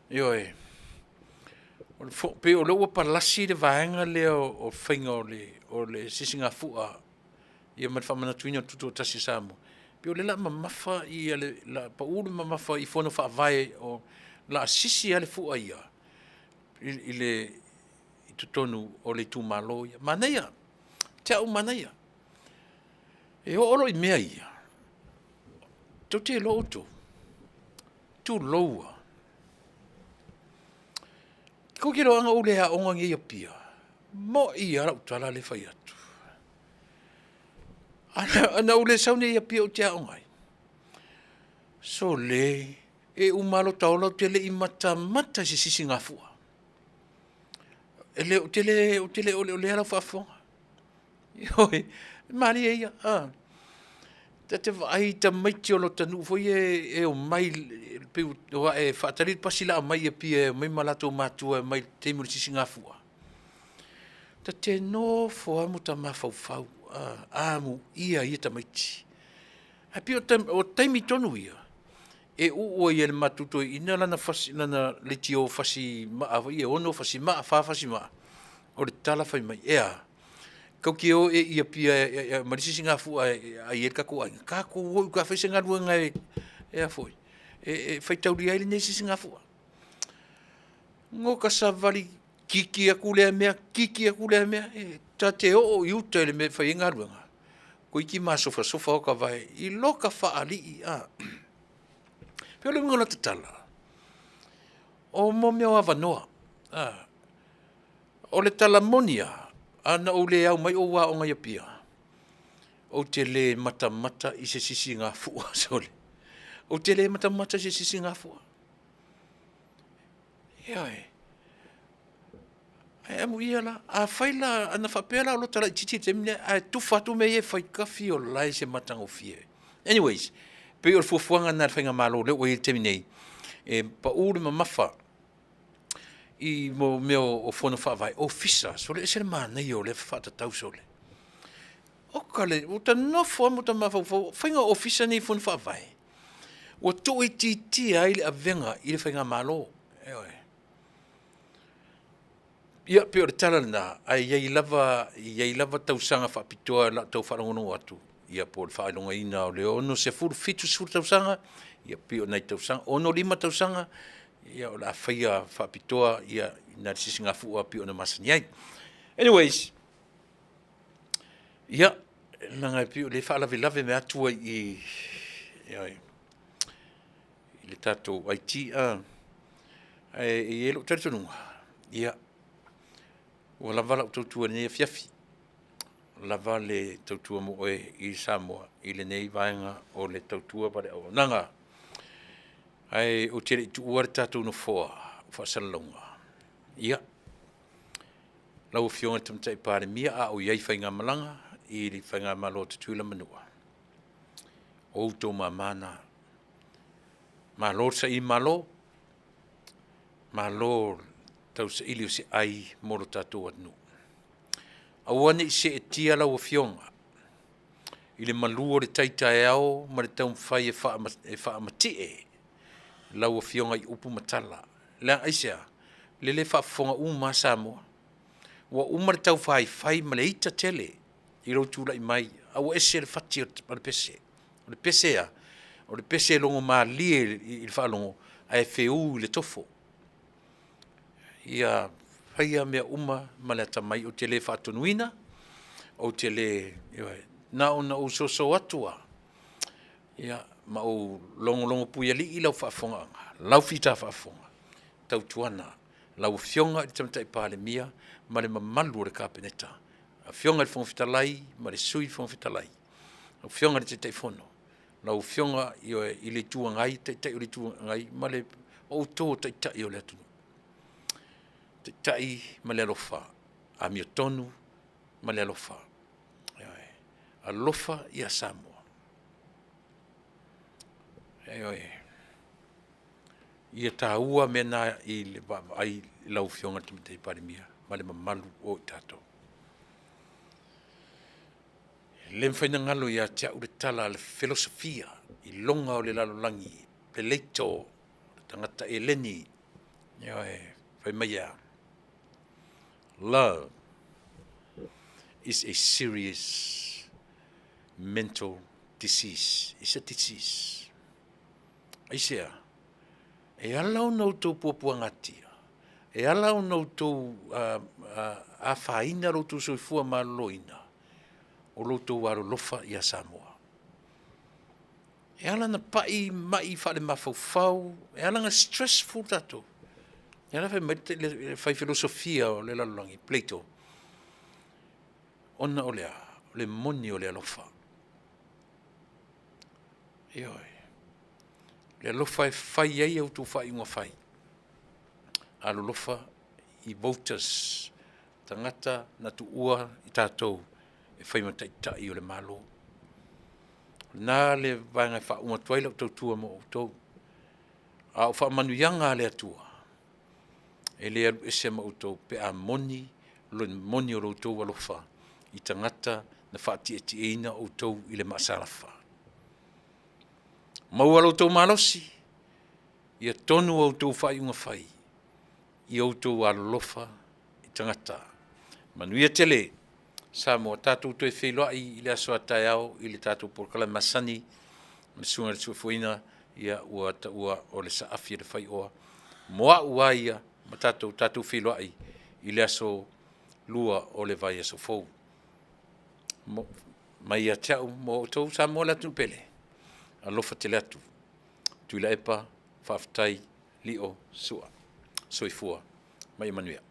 [SPEAKER 2] Ioe, pei o lea ua palasi le vaega lea o le faiga o le sisigafua ia ma le faamanatuina o le Tutoatasi o Samoa, pei o lea o le a mamafa o le a pau le mamafa i Fono Faavae o le a sisi lava le fua ia i totonu o le itumalo ia. Manaia, ia te au e manaia. E oo loa i mea ia, tou te iloa outou, tulou lava, tou te iloa ana ou le aoga nei i Apia, e moni lava lau tala lea e fai atu. Ana ou le sau nei i Apia ou te aoga ai, sole, e uma lava lota ola ou te le i matamata i se sisigafua. Ou te le oleolea lau faafofoga. Ioe, malie ia. Ta te vaai i tamaiti o lota nuu foi ia e omai pei ua e faatali le pasi o le a omai i Apia e omai ma latou matua e omai i le taimi o le sisigafua. Ta te nofo lava ma ota mafaufau, amuia ia tamaiti. Ae pei o taimi tonu ia, e uu ai e le matou toeaina lana fasi, lana leitio fasi maa foi ia e 6 fasi maa, 4 fasi maa, o le tala fai mai, e a? Tatou te o ea i Apia e aumai le sisigafua e ai ai le tatou aiga? Tatou o i uta e fai se galuega e a foi, e faitaulia ai lenei sisigafua. Oka savali, kiki atu lea mea, kiki atu lea mea, e ta te oo i uta i le mea e fai ai galuega, toeitiiti masofasofa ota vae i loka faalii. Pei o le uiga o lata tala, o mo mea o avanoa, o le tala moni lava, ana ou le au mai ou aoga i Apia, ou te le matamata i se sisigafua, sole. Ou te le matamata i se sisigafua. Ioe. Ae amuia la, afai la, ana faapea la o lota laitiiti i le taimi lea ae tufa atu mea ia e fai, tafi ola e se matagofie. Anyways, pei o le fuafuaga lena a le faigamalo lea ua i ai i le taimi nei, e pau le mamafa. i mo mea o fono faavae, ofisa, sole ese le manaia o lea faatatau sole. Oka le, ua ta nofo lava ma ta mafaufau, o faiga o ofisa nei i fono faavae, ua tuuitiitia ai le avega i le faigamalo, ioe. Ia pei o le tala lena, ae i ai lava, e i ai lava tausaga faapitoa i lau tau faalogologo atu, ia po o le faailogaina o le 60, 70 tausaga, ia pei o nai tausaga, 65 tausaga, ia o le a faia faapitoa nai le Sisigafua pei ona masani ai. Anyways, ia, leaga e pei o lea e faalavelave atu ai i i i le tatou IT ae i ai lou talitonuga, ia, ua lava lau tautua i lenei afiafi, ua lava le tautua mo oe i Samoa i lenei vaega o le tautua ma le auaunaga. Ae ou te le i tuua le tatou Nofoa o faasalalauga, ia, lau Afioga i le Tamaitai Palemia a o i ai i faigamalaga i le faigamalo a Tutuila ma Manua, o outou mama na. Malo le sailimalo, malo le tausaili o se ai mo lo tatou atunuu. Aua ne i seetia lau Afioga i le malu o le tai taeao ma le taumafai e faamatie lau Afioga i upu ma tala. Leaga aisea? Lele e faafofoga uma lava Samoa. Ua uma le taufaifai ma le ita tele i lou tulai mai a ua ese le fati o le pese. O le pese e a? O le pese e logomalie i le faalogo ae feú i le tofo. Ia faia mea uma ma le atamai, ou te le faatonuina, ou te le, ioe, na ona ou soso atu lava, ia ma ou logologo puialii lau faafofogaaga, lau fita faafofoga, tautuana lau Afioga i le Tamaitai Palemia ma le mamalu o le Kapeneta, Afioga i le Fofoga Fetalai ma le Sui Fofoga Fetalai, lau Afioga i le Taitaifono, lau Afioga ioe, i le Itu Agai, Taitai o le Itu Agai ma outou o Taitai o le atunuu, taitai ma le alofa, amiotonu ma le alofa. Ioe. Alofa ia Samoa. Ioe. Ia taua mea na i le vaavaai i lau Afioga i le Tamaitai Palemia ma le mamalu o i tatou. E le mafai ona galo ia te au le tala a le felosofia iloga o le lalolagi, Peleito, le tagata Eleni, ioe, fai mai e a? Love is a serious mental disease, is a disease. Aisea? E ala ona outou puapuagatia, e ala ona outou afaina lo outou soifua maloloina, o lo outou alolofa ia Samoa. E ala ona pai mai faalemafaufau, e ala ona stressful tatou, lea la fai mai le fai felosofia o le lalolagi, Plato, ona o le a? O le moni o le alofa. Ioe. O le alofa e fai ai a outou faaiuga fai. Alolofa i voters, tagata na tuua i tatou e fai ma taitai o le Malo. O lena le vaega e faauma atu ai lau tautua mo outou. A o faamanuiaga a le Atua, e le alu ese ma outou pe a moni le moni o lo outou alofa i tagata na faatietieina outou i le maasalafa. Maua lo outou malosi, ia tonu a outou faaiuga fai, ia outou alolofa i tagata. Manuia tele Samoa. Tatou toe feiloai i le aso a taeao i le tatou polokalame masani ma le Susuga i le Soifua ia ua taua o le saafi a le faioa mo au lava ia ma tatou feiloai i le aso Lua o le vaiaso fou. Mai ia te au ma outou Samoa le atunuu pele, alofa tele atu. Tuilaepa, faafetai lio, sua. Soifua ma ia manuia.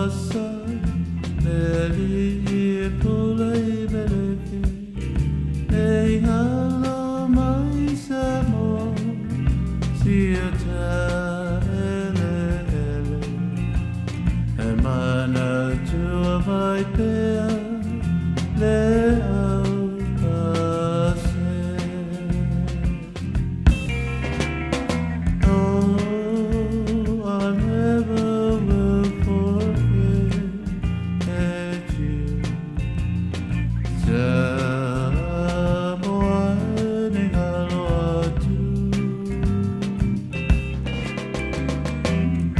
[SPEAKER 1] sa le alii e pulai meleki Ne i galo mai Samoa Sia eleele E manatua mai pea le aupase. Oh, I never will forget you. Samoa ne galo atu.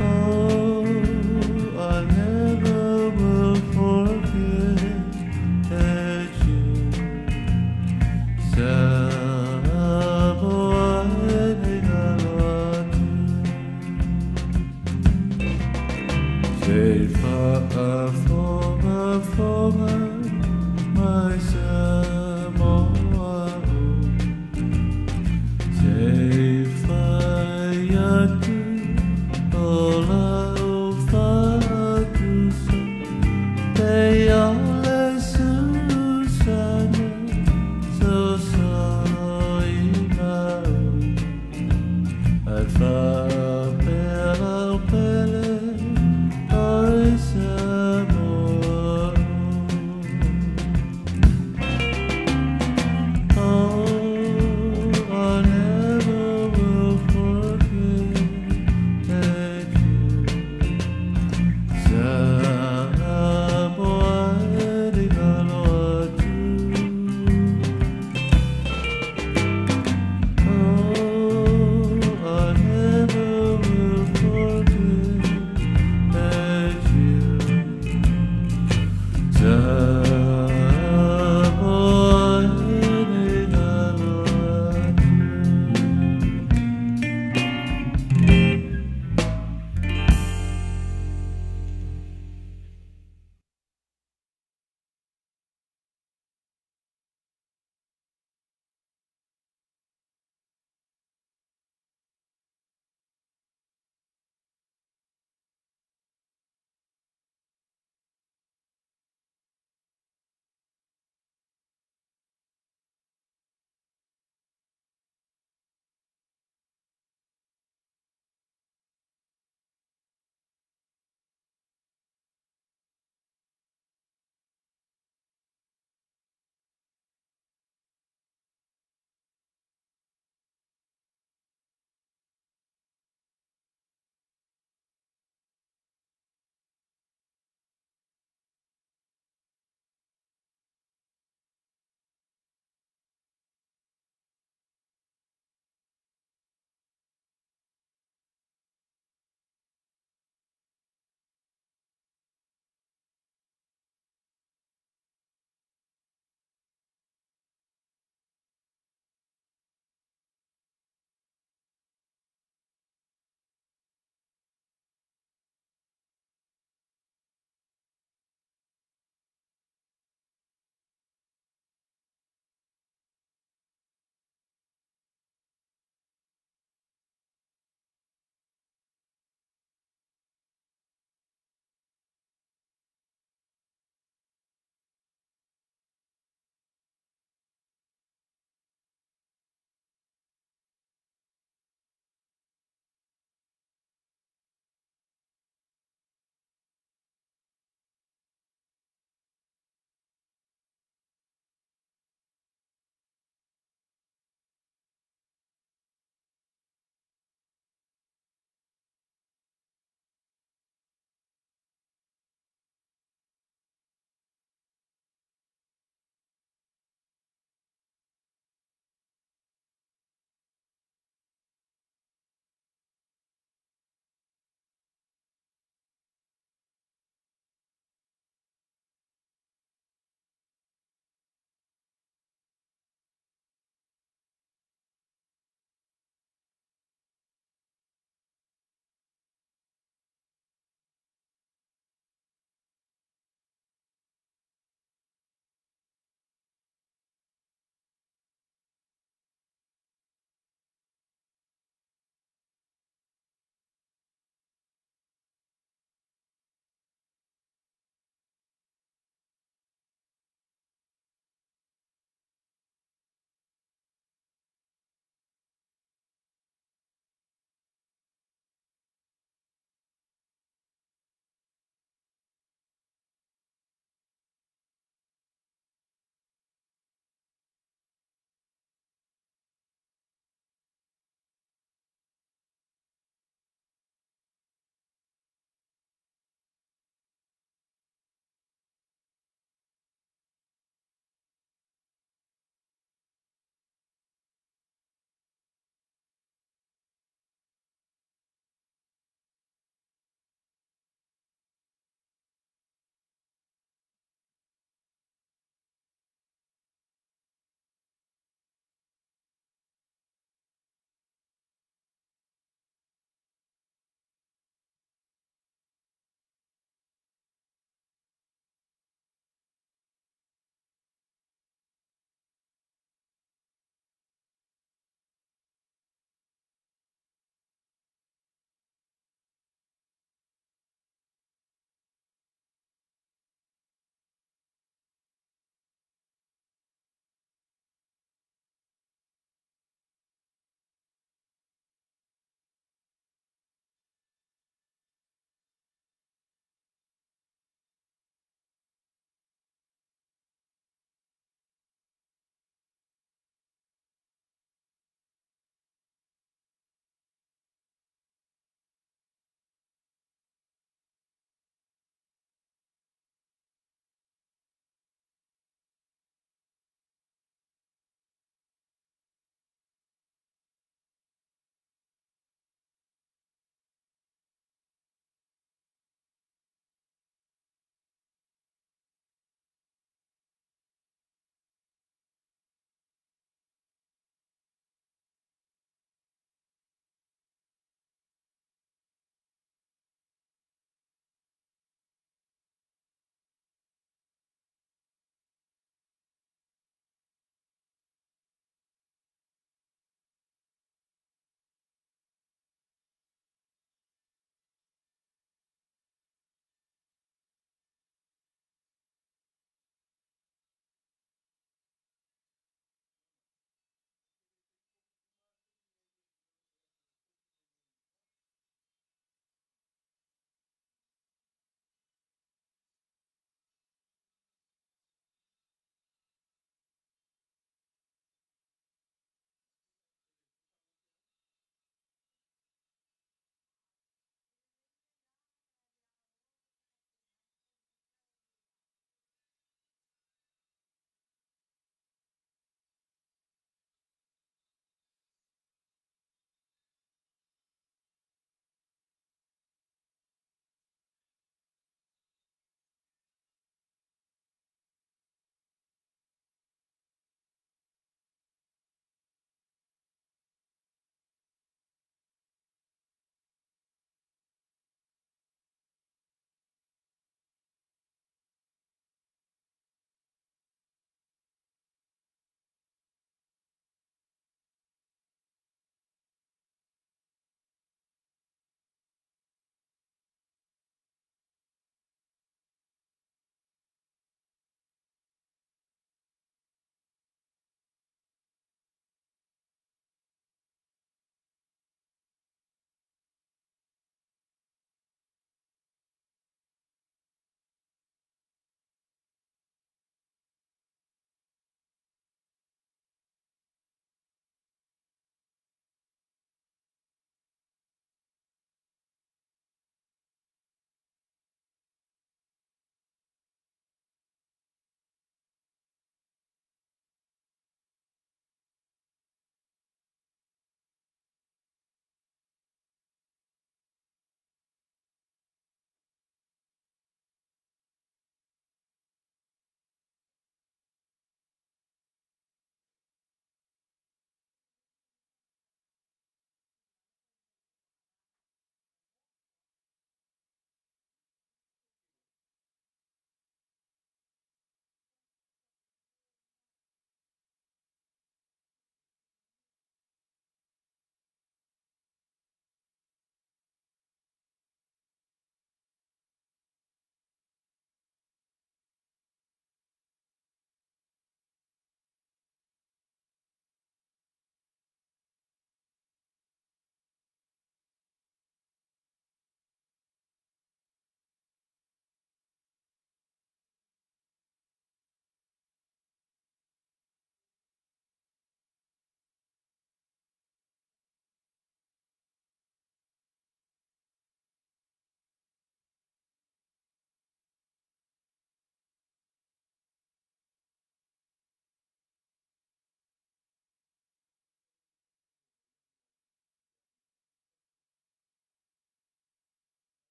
[SPEAKER 1] Oh, I never will forget you. Samoa ne galo atu. Se faafogafoga mai Samoa.